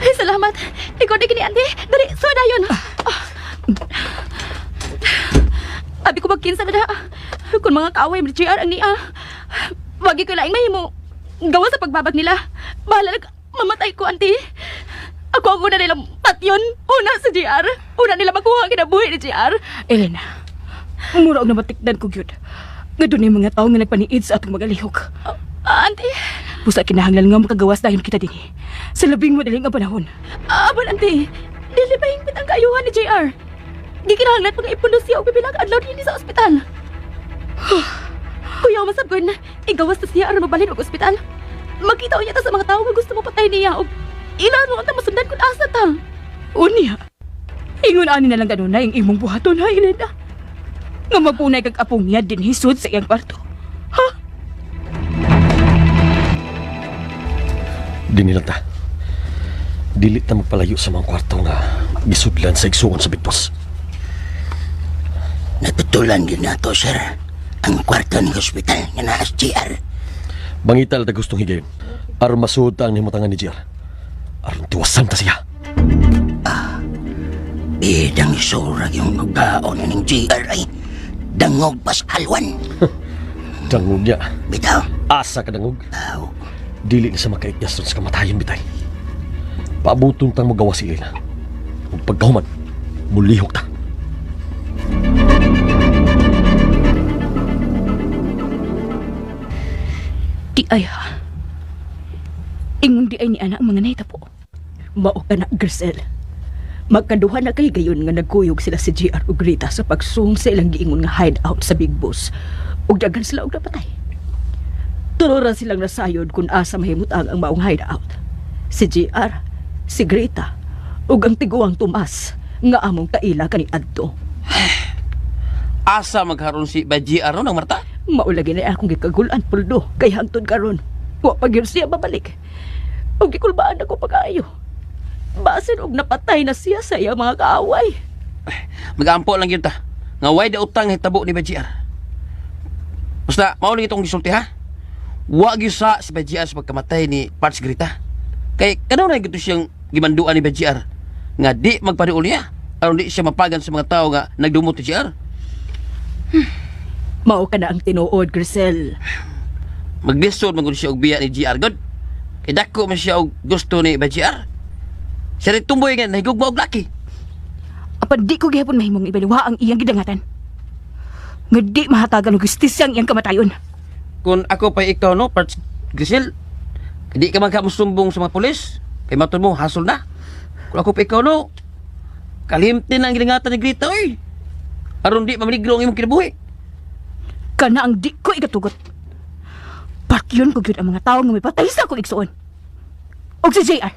ay, salamat. Ikaw na gini, Andi. Dali, suda yun. Oh. Abi ko magkinsa na da. Kung mga kaaway ni JR ang niya. Wagi ko laing mahimo. Gawa sa pagbabag nila. Bahala na, mamatay ko, Auntie. Ako ang una nilang patyon. Una sa JR. Una nila makuha ang kinabuhi ni JR. Elena, mura og namatikdan ko gyud. Nga dunay mga tawo nga nagpaniid sa atong magalihok. Auntie. Busa kinahanglan nga makagawas dayon kita dinhi. Sa labing madali nga panahon. Aban, Auntie. Dili ba hingpit ang kaayuhan ni JR? Gikinahanglan pa nga ipuno siya og pipila ka adlaw dinhi sa ospital. Kuya, masabgon, igawas na siya aron mabalhin og ospital. Makita unya ta sa mga tawo nga gusto mo patay niya og ilan mo ang masundan kung asa ta. Unya. Ingon ani na lang kanunay ang imong buhaton ha, Elena. Nga mapunay kag apong niya din hisud sa iyang kwarto. Dini lang ta. Dili ta magpalayo sa mga kwarto nga gisudlan sa igsuon sa Big Boss. Natutulan yun nato, sir. Ang kwarto ng hospital nga naa sa GR. Bangita lang ta gustong higayon. Aron masuod ta ang himutangan ni JR. Aron tiwasan ta siya. Bidang isurag yung ugaon ng GR ay dangog pas halwan. Dangog niya. Bitaw. Asa ka dangog. Dili na sa makaikyas ron sa kamatayon bitay. Paabuton tang mogawa si Elena. Ug pagkahuman, mulihok ta. Di ay ha. Ingon di ay ni ana ang mga nahitabo. Mao ka na, Grisel. Magkaduha na kay gayon nga nagkuyog sila si GR ug Rita sa pagsung sa ilang giingon nga hideout sa Big Boss. Ug daghan sila og napatay. Tuloran silang nasayod kung asa mahimutang ang maong hideout. Si GR, si Greta, ug ang tiguang Tomas nga among kaila kani adto. Asa magharon si Baji aron ang Marta? Maulagi na akong gikagulan puldo kay hangtod karon. Wa pa gyud siya babalik. Ug gikulbaan ako pag-ayo. Basin og napatay na siya sa iyang mga kaaway. Magampo lang yun ta. Nga way da utang hitabo ni Baji R. Basta mao lang itong gisulti ha. Wa gyud sa si Baji R sa pagkamatay ni Parts Grita. Kay kanaw na gyud to siyang gimanduan ni Baji R nga di magpaniul niya aron di siya mapagan sa mga tao nga nagdumot ni GR. Mao ka na ang tinuod, Grisel. Maglisod man gud siya og biya ni GR god. Kay dako man siya og gusto ni Baji R. Siya rin tumboy nga nahigugma og laki. Apan di ko gihapon mahimong ibaliwa ang iyang gidangatan. Nga di mahatagan og justisya ang iyang kamatayon. Kung ako pa ikaw no, Parts Grisel, di ka magkamusumbong sa mga pulis. Kay matun mo, hasol na. Kung ako pa ikaw no, kalimtin ang gilingatan ni Grita, oy. Aron di mamaligro ang imong kinabuhi. Kana ang di ko ikatugot. Patyon ko gyud ang mga tawo nga mipatay sa akong igsuon. Og si JR,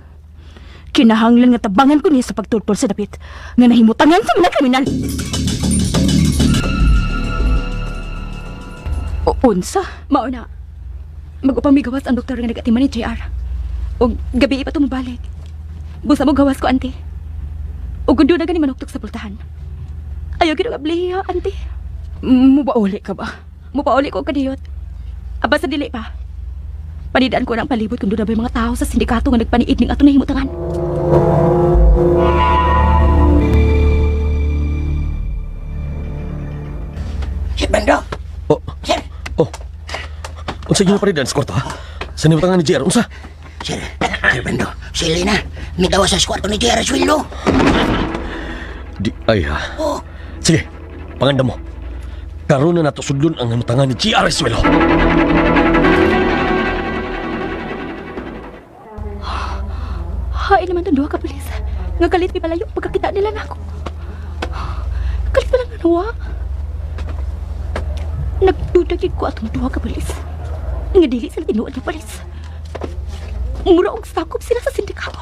kinahanglan nga tabangan ko niya sa pagtultol sa dapit nga nahimutangan sa mga kriminal. O unsa? Mao na. Mag-upang migawas ang doktor nga nag-atiman ni JR. Og gabi pa tumubalik. Busa mo gawas ko, ante. Og kung doon na gani manuktok sa pultahan. Ayaw gid og abliha, ante. Mubauli ka ba? Mupauli ko kadiyot. Aba sa dili pa. Panidaan ko ng palibot kung doon na ba'y mga tao sa sindikato nga nagpaniid ning ato nahimutangan. Sir Bando! Oh. Sir! Oh. Unsa gyud pa rin sa kwarto ha? Sa nimutangan ni JR unsa? Sir, Sir Bando, si Elena, migawas sa kwarto ni JR Suelo. Di ay ha. Oh. Sige, panganda mo. Karon na nato sudlon ang himutangan ni JR Suelo. Hain naman itong duha ka pulis. Nga kalit mi palayo pagkakita nila nako. Kalit pa lang nanuwa. Nagduda gid ko atong duha ka pulis. Nga dili sila tinuod nga pulis. Mura og sakop sila sa sindikato.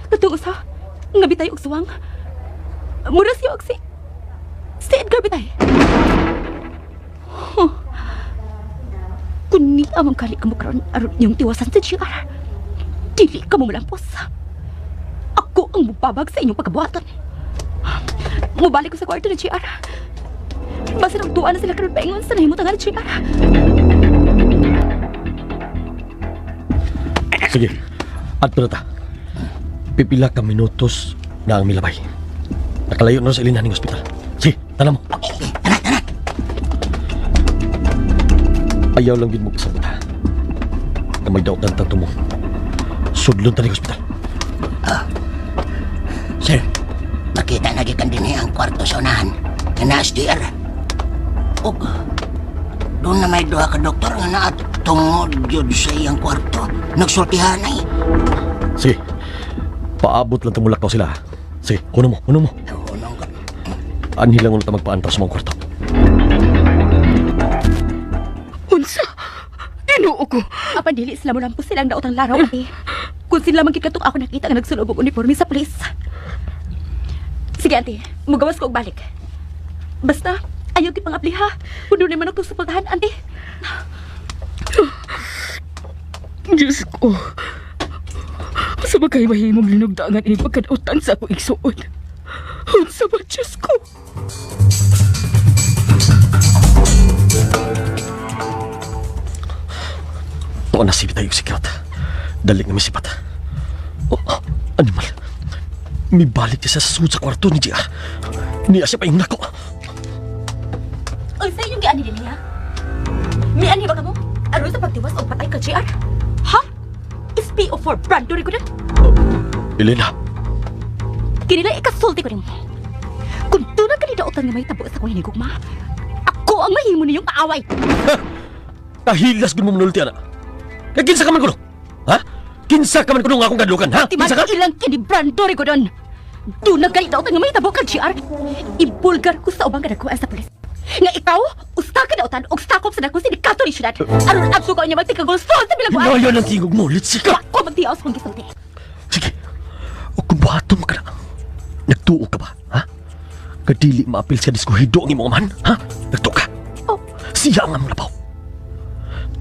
Katong usa, nga bitay og suwang. Mura siya og si Edgar bitay. Huh. Kun niya man kali ka mo karon aron inyong tiwasan sa GR. Dili ka mo malampos. Ako ang mubabag sa inyong pagkabuhatan. Mubalik ko sa kwarto ni GR. Basta nagtuwa na sila karon paingon sa nahimutangan ni GR. Sige, adto na ta. Pipila ka minutos na ang milabay. Nakalayo na sa Elena ning ospital. Sige, tana mo. Tara, tara. Ayaw lang gid mo pasabot ha. Na may daotan tanto mo. Sudlon ta ning ospital. Sir, makita na gikan din ang kwarto sa unahan. Nga naa sa GR. Og, doon na may duha ka doktor nga naa tungod yun sa iyang kwarto. Nagsultihan ay. Sige. Paabot lang tumulakaw sila. ha? Sige, kuno mo, kuno mo. Unong ka. Anhi lang ulit magpaantaw sa mga kwarto. Unsa? Ginoo ko. Apan dili sila mo lampos silang daotang laraw ate. Kung sila man gid katong ako nakita nga nagsulob og uniforme sa pulis. Sige ate, mugawas ko og balik. Basta, ayaw ki pang ha. Kung doon naman ako suportahan, ante. Diyos ko. Sa ba kayo mahimong linugdangan ini pagkadautan sa akong igsuon? Unsa ba, Diyos ko? Tuon na si tayo sikat. Dali nga misipat. Oh, oh, animal. Mibalik siya sa sud sa kwarto ni JR. Niya siya paing nako. Unsa inyong giani din niya? Miani ba kamo? Aron sa pagtiwas og patay ka JR? Ha? SPO4 Brando Rigodon? Elena, Kinila ikasulti ko nimo. Kung tunay ka ni dautan nga may tabo sa akong hinigugma, ako ang mahimo ninyong kaaway. kahilas gud mo manulti ana. Kay kinsa ka man kuno? Ha? Kinsa ka man kuno nga akong kadlukan, ha? Timan Kinsa ka? ilang kini Brando Rigodon. Dunag ka ni dautan nga may tabo kag GR. Ibulgar ko sa ubang kadakuan sa pulis. Nga ikaw, usta ka dautan og sakop sa dakong sindikato ni syudad. Aron abso ka niya magtikagulson sa bilangguan. Hinaya ng tingog mo, litsi ka. Ako magtiyaw sa kong gisulti. Sige. O kung buhaton mo ka na. Nagtuo ka ba, ha? Kadili maapil sa diskuhido ang imong amahan, ha? Nagtuo ka. Oh. Siya ang among labaw.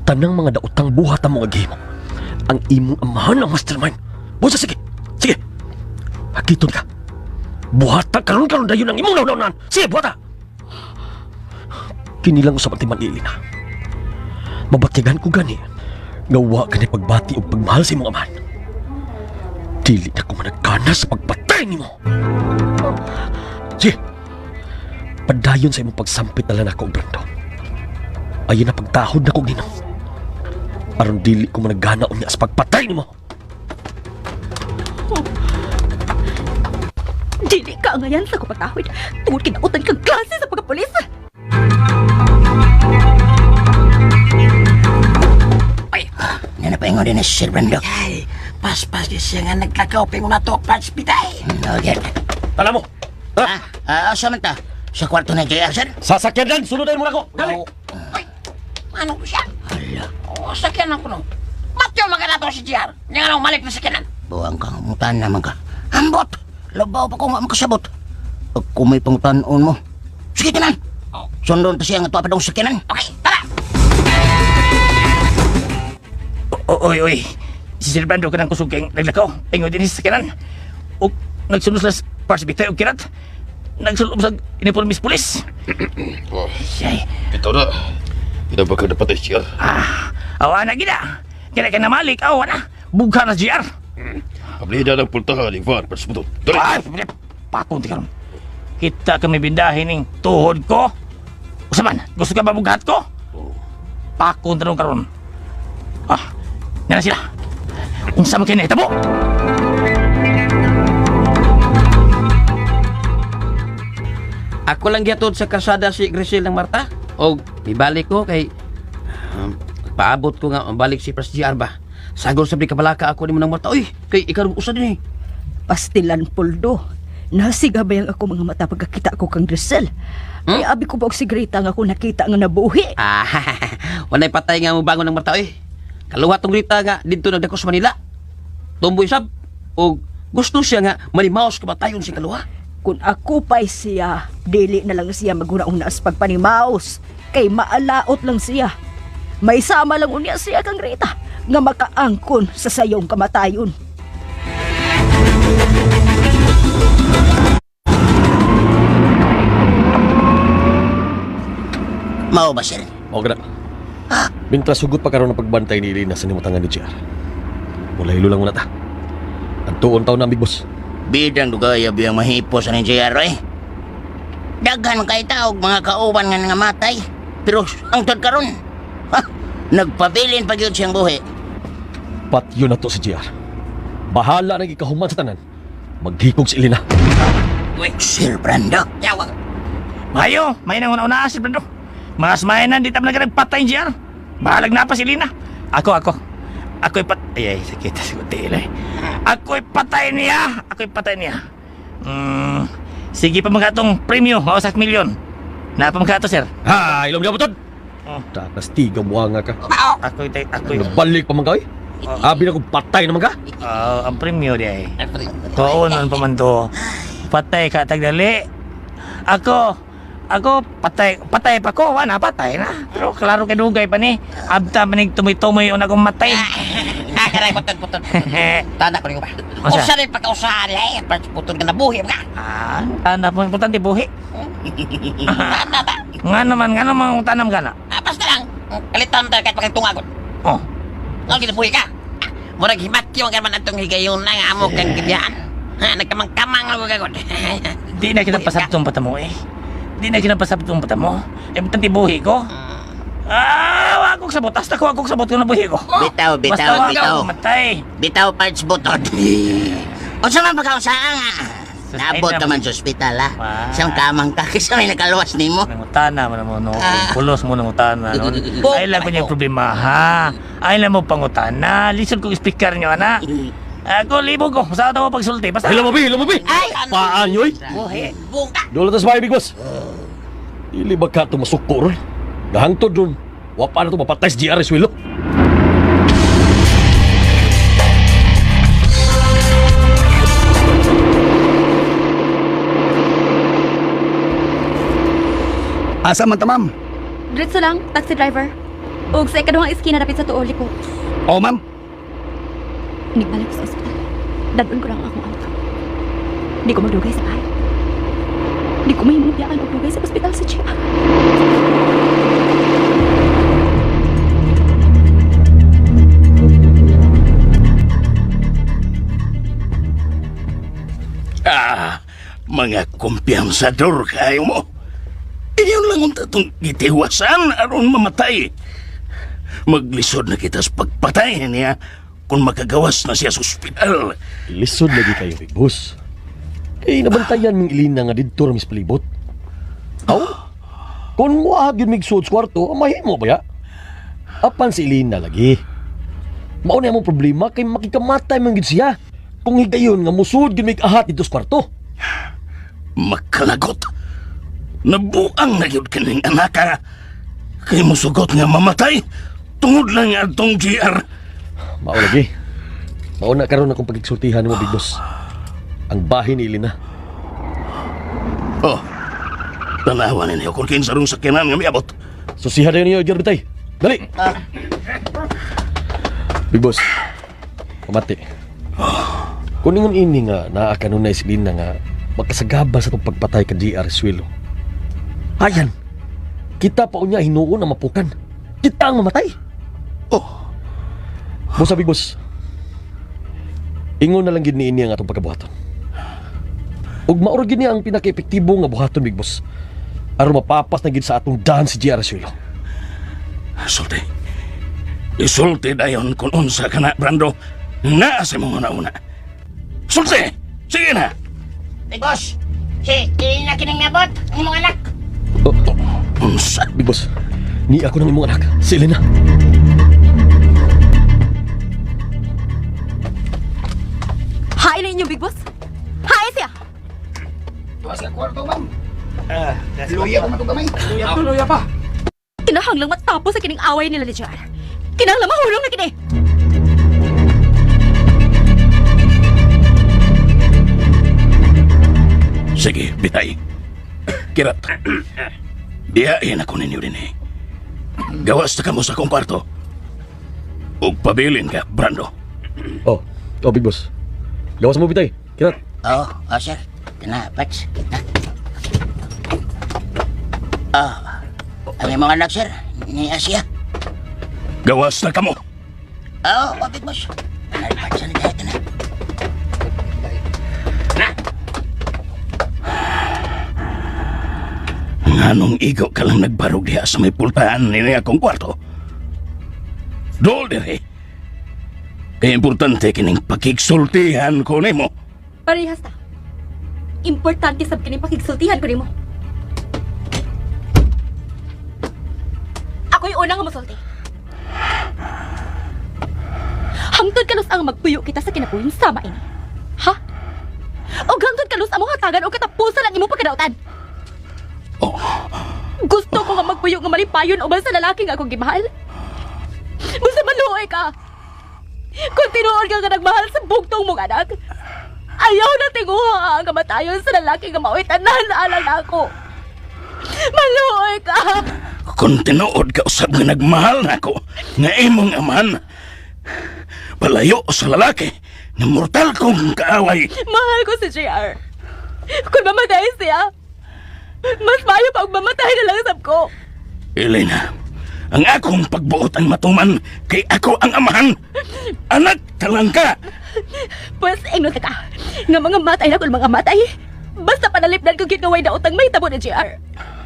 Tanang mga daotang buhat ang mga gihimo. Ang imong amahan ang mastermind. Busa, sige. Sige. Hakiton ka. Buhata karon karon dayon ang imong nawnawan. Sige, buhata. Kinilang usap ang timan ni Elena. Mabatyagan ko gani. Nga wa ka ni pagbati o pagmahal sa imong amahan. Dili na ko managkana sa pagpatay nimo. Sige. Padayon sa imong pagsampit na lang ako, Brando. Ayon na pagtahod na ko Ginoo. Aron dili ko managana unya sa pagpatay nimo. Dili ka ngayon sa kupatahod. Tungod kinautan kang klase sa pagkapulis. Nga na paingon din na si Sir Brando. Ay, paspas di siya nga nagtakaw pingon na to, Pards Bitay. Okay. Tala mo. Ha? Ah, asa man ta? Sa kwarto na JR, sir? Sasakyan lang, sunod mo na ako. Dali. Oh. Ano ko siya? Hala. Oh, sakyanan ko no. Matyo mga nato si JR. Nga nang malik na sakyanan. Buang kang mutan naman ka. Ambot! Labaw pa ko nga makasabot. Ako may pangtanon mo. Sige, tanan! Sundon ta siya nga tuwa pa dong sakyanan. Okay, tara! Oy, oy. Si Sir Brando kanang kusog kay naglakaw. Ingon din sa sakyanan. Og nagsunod sila sa Pards Bitay og kirat. Nagsulob sa uniformis pulis. Oh, Siyay. bitaw na. Kita ba ka dapat ay siya? Ah, awa na gina. Kaya ka namalik, awa na. Bugha na GR. Ablida ng pultahan ni Van Pards Butot. Dali! Ay, pakon ti karon. Kita kami bindahin ning tuhod ko. Usaman, gusto ka ba bughat ko? Pakon tanong karon. Ah, nga na sila. Unsa man kay nahitabo? Ako lang gihatod sa kasada si Grisel ng Marta. Og mibalik ko kay paabot ko nga balik si Pres GR ba. Sagol sa kabalaka ako nimo ng Marta. Uy, kay ikaw usa din eh. Pastilan, Poldo. Nasigabayang ako mga mata pagkakita ko kang Grisel. Ay, abi ko ba og si Greta nga ako nakita nga nabuhi. Ah, walay patay nga mo bangon ng Marta oy. Kaluha tong Rita nga didto nagdako sa Manila. Tumboy sab og gusto siya nga manimaos kamatayon si kaluha. Kung ako pa'y siya, dili na lang siya maguna-una sa pagpanimaos. Kay maalaot lang siya. May sama lang unya siya kang Rita nga makaangkon sa sayong kamatayon. Mao ba, sir? O kana. Mintras hugot pa karon ang pagbantay ni Elena sa nimutangan ni JR. Wala hilo lang muna ta. Ang tuon taon na ang big boss. Bidang dugaya biyang mahipos ni JR, eh. Daghan kay taog mga kauban nga nangamatay. Pero ang tod karon, ha, nagpabilin pa gyud siyang buhi. Patyo na to si JR. Bahala na gikahuman sa tanan. Maghikog si Elena. Uy, Sir Brando. yawa. Mayo, may nang una-una Sir Brando. Mga smayanan, di tama na nagpatay yung GR. Bahalag na pa si Lina. Ako, ako. Ako'y pat... Ay, ay, sakit. Sagot eh. Ako'y patay niya. Ako'y patay niya. Sige pa mga itong premyo, o sa milyon. Na pa mga ito, sir. Ha, ilom niya butod. Oh. Takas tiga buwanga ka. Ako'y, ako'y... Nabalik pa man ka, eh. Abi na kong patay naman ka. Oh, ang premyo di ay. Tuon nun pa man to. Patay ka, tagdali. Ako, Ako, patay, patay pa ko. Wala, patay na. Pero klaro kay dugay pa ni. Abta manig tumoy-tumoy una akong matay. Ah, karay, putol, putol. Tanda ko rin ba? Unsa? Usa rin pagkausahan eh. Putol ka na buhi ka. Ah, tanda po, importante buhi. Tanda ba? Nga naman, tanam ka na. Ah, basta lang. Kalitan tayo kahit pagkatungagod. Oh. Nga ginabuhi ka. Murag himatyo ang man atong higayon na nga amo kang gibiyaan. Ha, nagkamang-kamang ako kagod. Di na kita pasabtong pata mo eh. Di na kita pasabtong pata mo. Importante buhi ko. Ah, wag kong sabot. Hasta ko, wag kong sabot kung nabuhi ko. Bitaw, bitaw, Basta wag bitaw. akong matay. Bitaw parts butod. Unsa man pagkausaan nga? Naabot ka man sa ospital ha. Siyang kamang ka kasi may nakaluwas nimo. Nangutana man mo no. Pulos mo nangutana no. Ay lang ko niyang problema ha. Ay lang mo pangutana. Lisod kong speaker niyo ana. Ako libog ko. Sa ato mo pagsulti. Basta. Hila mo bi, hila mo bi. Paan yoy? Buhi. Dola tas bahay, big boss. Dili ba ka tumasuko ron? Gahangtod ron. Wa pa na to mapatay si GR Suelo. Asa man ta, ma'am? Diretso lang, taxi driver. Ug sa ikaduhang iskina dapit sa tuoli ko. Oh, ma'am. Inigbalik ko sa ospital. Dadon ko lang ang akong auto. Di ko magdugay sa bahay. Di ko mahimong biyaan og dugay sa ospital sa Chia. Ah, mga kumpiyansador kayo mo. Iyon lang unta itong gitiwasan aron mamatay. Maglisod na kita sa pagpatay niya kung makagawas na siya sa ospital. Lisod lagi kayo, big boss. Kay nabantayan ming Elena nga didto ra mis palibot. Aw? Kung muahag yun mig suod sa kwarto, mahimo ba ya? Apan si Elena lagi. Mao na among problema kay makikamatay man gyud siya. Kung higayon nga musuod gyud mig ahat didto sa kwarto. Makalagot. Nabuang na yun kining anaka. Kay musugot nga mamatay. Tungod lang nga atong GR. Mao lagi. Mao na karon akong pagigsultihan nimo, big boss. Ang bahin ni Elena. Oh, tanawa ninyo kung kinsa rong sakyanan nga miabot. Susiha dayon niyo, Edgar Bitay. Dali. Big boss. Pamati. Kung ingon ini nga naa kanunay si Lina nga makasagaba sa itong pagpatay ka GR Suelo. Ayan. Kita pa unya hinuon ang mapukan. Kita ang mamatay. Oh. Boss, big boss. Ingon na lang gid niini ang atong pagkabuhaton. Ug mauro gid niya ang pinaka-epektibo nga buhaton, big boss. Aron mapapas na gid sa atong daan si GR Suelo. Sulti. Isulti dayon kung unsa ka na, Brando. Naa sa mong una-una. Sulti! Sige na! Big boss, si Elena kining nabot, ang imong anak. Oh. Unsa? Big boss, ni ako ng imong anak, si Elena. Hain na inyo, Big Boss. Hain siya! Tuwas ka kwarto, ma'am. Luya pa man to gamay. Luya pa. Kinahanglang matapos sa kining away nila ni JR. Kinahanglang mahulong na kini! Sige, bitay. Kirat. Diyain ako ninyo din eh. Gawas na kamo sa akong kwarto. Ug pabilin ka, Brando. Oh, oh big boss. Gawas mo bitay. Kirat. Oh, oh sir. Kana, Pats. Ha? Oh, ang imong anak sir, ni Asia. Gawas na kamo. Oh, oh, big boss. Kana, Pats, ano dahil kana? Nganong igo ka lang nagbarog diha sa may pultahan nini akong kwarto. Dol dire. Kaya importante kining pakigsultihan ko nimo. Parehas ta. Importante sab kini pakigsultihan ko nimo. Ako'y unang nga mosulti. Hangtod kanus ang magpuyo kita sa kinabuhing sama ini. Ha? O hangtod kanus among hatagan o katapusan ang imong pagkadautan. Oh. Gusto ko nga magpuyo nga malipayon uban sa lalaki nga akong gimahal. Basta maluoy ka. Kung tinuod ka nga nagmahal sa bugtong mong anak, ayaw na tinguha ang kamatayon sa lalaki nga mao'y tanan alang ako. Maluoy ka! Kung tinuod ka usab nga nagmahal nako nga imong amahan, palayo sa lalaki nga mortal kong kaaway. Mahal ko si JR. Kung mamatay siya, mas maayo pa og mamatay na lang sab ko. Elena, ang akong pagbuot ang matuman kay ako ang amahan. Anak talang ka. Pwes, ingnon ta ka. Nga mga matay na kung mga matay. Basta panalipdan ko gid nga way daotang may tabo ni JR.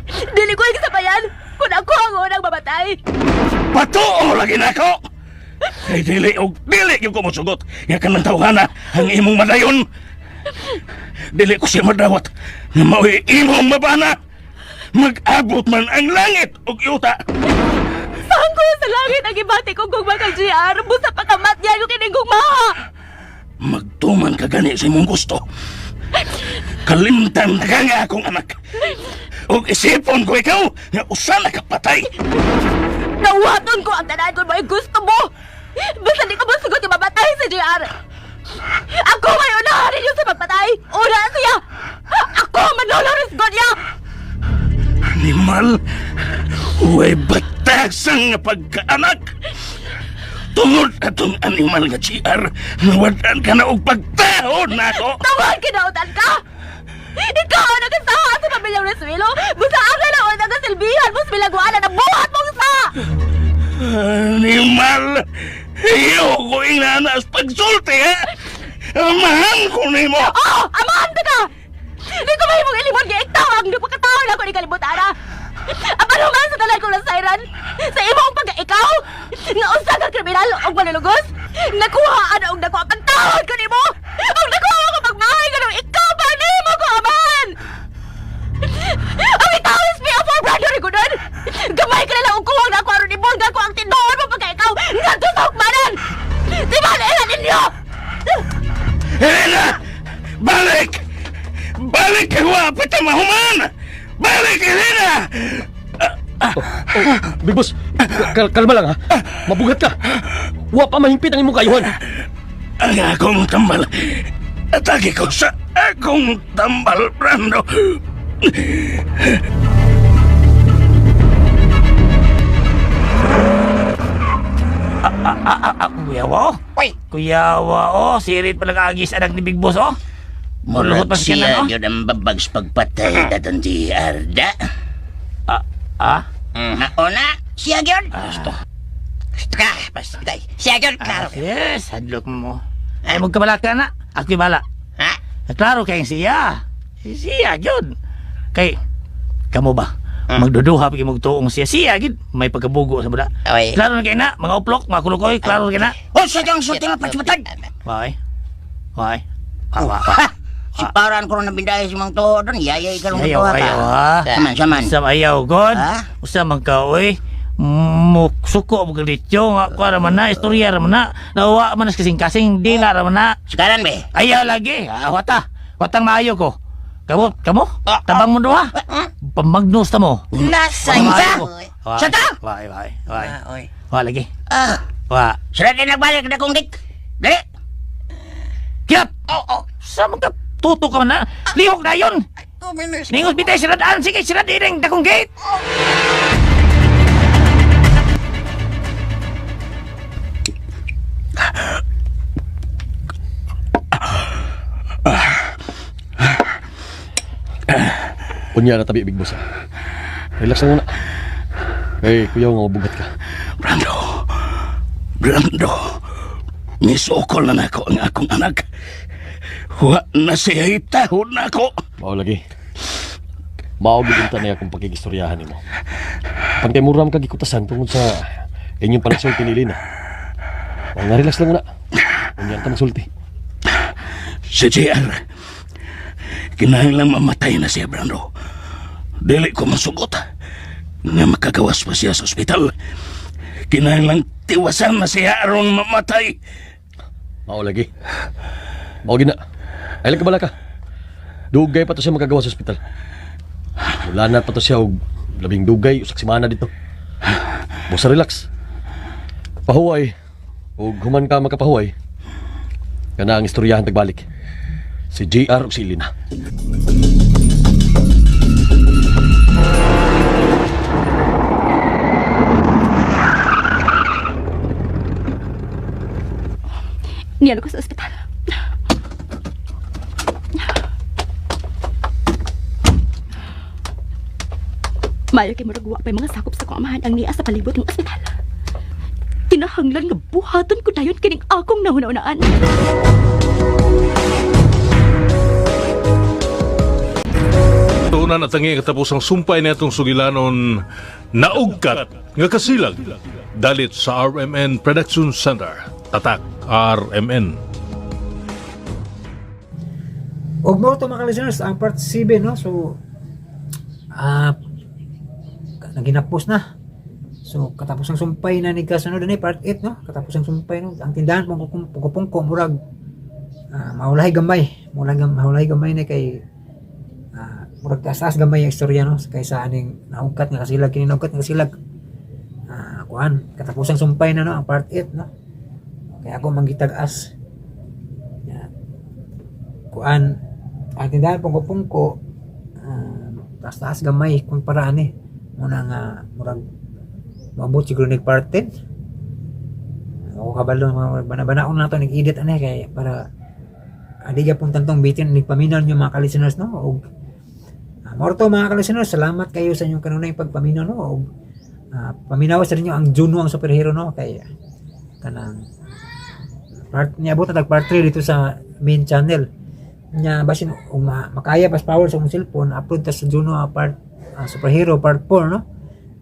Dili ko sabayan kung ako ang unang mamatay. Patuo lagi nako. Kay dili og dili gyud ko mosugot nga kanang tawhana ang imong madayon. Dili ko siya madawat nga mao'y imong mabana. Mag-abot man ang langit ug yuta. Sangko sa langit ang ibati ko gugma kang JR. Busa pakamat niya ko kining gugma. Magtuman ka gani sa imong gusto. Kalimtan ka nga akong anak. Ug isipon ko ikaw nga usa na ka patay. Nawaton ko ang tanan kung may gusto mo. Basta di ko masugot yung mamatay si JR. Ako may unahan ninyo sa pagpatay. Una siya. Ako Manolo Risgonya. Animal, way batasang nga pagkaanak. Tungod atong animal nga GR, nawadan ka na og pagtahod nako. Tawag kinautan ka! Ikaw ang nagasaha sa pamilyang Resuelo! Busa ang nalaon ang kasilbihan mo sa bilagwaan na buhat mong sa! Animal! Iyo ko ingnanas pagsulti, ha? Amahan ko nimo! Oo! Amahan ta ka! Di ko mahimong ilimon nga ikaw ang napakatao na ako ni kalibutan, ha? Apan human sa talan kong nasayran, sa imong pagka-ikaw, nga usa ka kriminal og manlulugos, nakuha ana og nakuha pagtahod ko nimo! Og nakuha ko pagmahay nga nung ikaw pa nimo ko amahan! Ang itaw is me for Brando Rigodon! Gamay ka na lang og kuwang na ako aron ibulga ko ang tinuod mo pagka-ikaw ngadto sa hukmanan! Di ba na ninyo? Helena! Balik! Balik kay wa pa mahuman! Balik, Helena! Big Boss, kalma lang ha. Mabugat ka. Wa pa mahingpit ang imong kayuhan. Ang akong tambal. Atake ko sa akong tambal, Brando. Kuyawa, oh. Kuyawa, oh. Sirit pa nag-agis anak ni Big Boss, oh. Murag Muluhot pa siya siya na, oh. yun ang babag sa pagpatay datong GR da. Ah? Ah? Nauna, siya yun. Gusto. Gusto ka, basta bitay. Siya yun, klaro. Ah, yes, hadlok mo. Ay, magkabalaka na. Ako'y bala. Ha? Klaro kayong siya. Siya, yun. Kay, kamo ba? Magduduha pag magtuong siya. Siya, gid. May pagkabugo sa buda. Oy. Klaro na kayo na. Mga uplok, mga kulukoy. Klaro na kayo na. Oh, sa kang sulti mo, patsumatag. Why? Why? Wa, wa, wa. Si paran ko na bindahe si Mang Toho doon. Yayay ka rin Ayaw, ka. ayaw, ha? Saman, saman. Sa ayaw, God. Ha? Usa man ka, oy. Muksuko mo kalityo nga ko raman na istorya raman na nawa man as kasing-kasing dila raman na. Sekaran be. Ayaw lagi. Ah, wata. Watang maayo ko. Kamo, kamo? Tabang mo duha. Pamagnos ta mo. Nasa Maayo ko. isa. Sa ta? Wa, wa, wa. Oy. Wa lagi. Ah. Wa. Sila din nagbalik na kong dik. Dali. Kiyap! Oh, oh. Sa mga tuto ka man na. Lihok na yun. Ningos bitay sila daan. Sige, sila din dakong gate. Unya na tabi, Big Boss. Ha? Relax lang muna. Eh, kuya, nga mabugat ka. Brando! Brando! Nisukol na nako ang akong anak. Wa na siya itahod nako. Mao lagi. Mao gid unta na akong pakigistoryahan nimo. Pangkay muram ka gikutasan tungod sa inyong panagsulti ni Lina. O nga relax lang muna. Unya ta magsulti. Si JR, kinahanglang mamatay na siya, Brando. Dili ko masugot nga makagawas pa siya sa ospital. Kinahanglang tiwasan na siya aron mamatay. Mao lagi. Mao gina. Ay lang ka bala ka. Dugay pa to siya makagawa sa ospital. Wala na pa to siya og labing dugay usak semana dito. Bosa relax. Pahuway og human ka makapahuway. Kana ang istoryahan tagbalik. Si JR ug si Elena. Niyan ko sa ospital. Mayo kay murag wa pa'y mga sakop sa akong amahan ang niya sa palibot ng ospital. Kinahanglan nga buhaton ko dayon kining akong nahuna-unaan. Tunan at ang katapos ang sumpay na itong sugilanon naugkat nga kasilag dalit sa RMN Production Center. Tatak RMN. Og mao to, mga listeners, ang part 7, no. So naginapos na. So katapos ang sumpay na ni kasunod ni part 8, no. Katapos ang sumpay, no. Ang tindahan pong pungko murag maulahi gamay, maulahi gamay ni kay murag taas gamay ang istorya, no, kaysa aning naugkat nga kasilag. Kini naugkat nga kasilag, kuan, katapos ang sumpay na, no, ang part 8, no. Kaya ako manggitag-as. Ya. Kuan, ang tindahan pungko-pungko taas-taas gamay kung paraan eh. Muna nga murag maabot siguro nig part 10. Ako kabalo mga bana-bana na to nag-edit ani kay para adi gyapon tantong bitin nagpaminaw niyo, mga ka-listeners, no. Og mao to, mga ka-listeners, salamat kayo sa inyong kanunay pagpaminaw, no. Og paminaw sa ninyo ang Juno ang superhero, no, kay kanang part niabot na tag part 3 dito sa main channel nya. Basin kung makaya pas power sa akong cellphone, upload ta sa Juno part superhero part 4, no,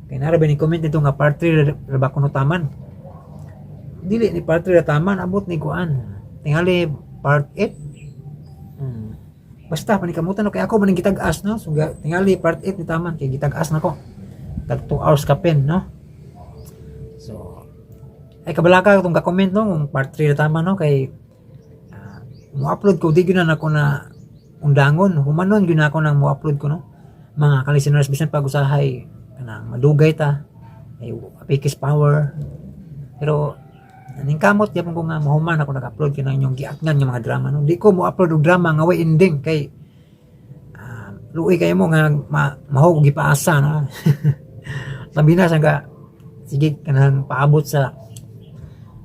kay nara ba ni comment dito nga part 3 ra ba kuno taman. Dili ni part 3 ra taman, abot ni kuan, tingali part 8. Basta panikamutan, no, kay ako man gitag-as, no. So tingali part 8 ni taman kay gitag-as na ko tag 2 hours kapin, no. So ay kabalaka itong ka-comment, no, kung part 3 na tama, no, kay mo-upload ko di gyud na nako na undangon, humanon gyud na ako nang mo-upload ko, no, mga ka-listeners, bisan pag usahay kanang madugay ta ay apikis power, pero aning kamot gyapon ko nga mahuman ako nag-upload kinang inyong giatngan nga mga drama, no. Di ko mo-upload og drama nga way ending kay luoy kayo mo nga mahog og gipaasa, no. Labi na sa nga sige kanang paabot sa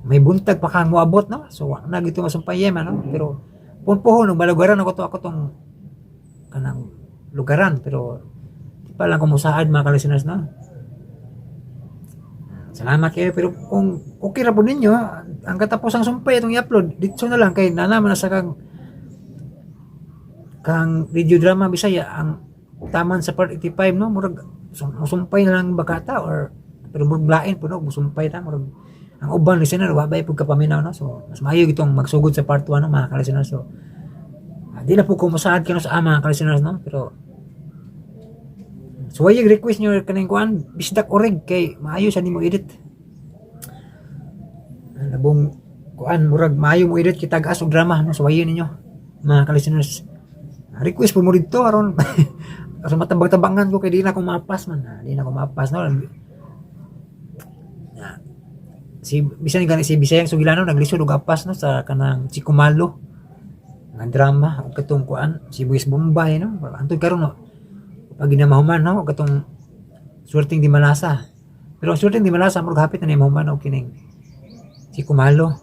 may buntag pa kang moabot, no. So wa na gito masumpay man, no, pero punpuhon og malugaran ako to, ako tong kanang lugaran, pero di pa lang ko musaad, mga ka-listeners, no. Salamat kayo, pero kung okay ra po ninyo ang katapos ang sumpay itong i-upload dito na lang kay nanaman na sa kang kang radio drama Bisaya ang taman sa part 85, no. Murag musumpay na lang bakata or pero murag lain po, no, musumpay ta. Murag ang uban listener wa ba pud kapaminaw, no. So mas maayo gitong magsugod sa part 1, no, mga ka-listener. So di na po ko musaad kano sa ama, mga ka-listeners, no, pero so way request nyo kaning kuan bisdak orig kay maayo sa nimo edit. Labong kuan, murag maayo mo edit kitag as og drama, no. So wayo ninyo, mga ka-listeners. Request po mo dito aron aron matabang-tabangan ko kay di na ko mapas man. Di na ko mapas, no. Na, si bisan gani si Bisayang Sugilano naglisod og apas, no, sa kanang Chikumalo nga drama ug katong kuan si Buis Bombay, no. Antud karon, no, pag ginamahuman, no, ug katong Swerteng di Malasa, pero ang Swerteng di Malasa murag hapit na ni mahuman og kining si Kumalo.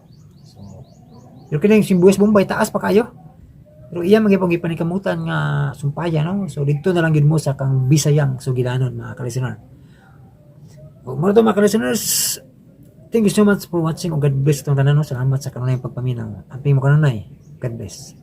So pero kining si Buis Bombay taas pa kayo, pero iya magyapon gipanikamutan nga sumpaya, no. So didto na lang gid mo sa kang Bisayang Sugilanon, mga ka-listener. O mao to, mga ka-listeners. Thank you so much for watching. God bless itong tanan, no. Salamat sa kanunay pagpaminaw. Amping mo kanunay. God bless.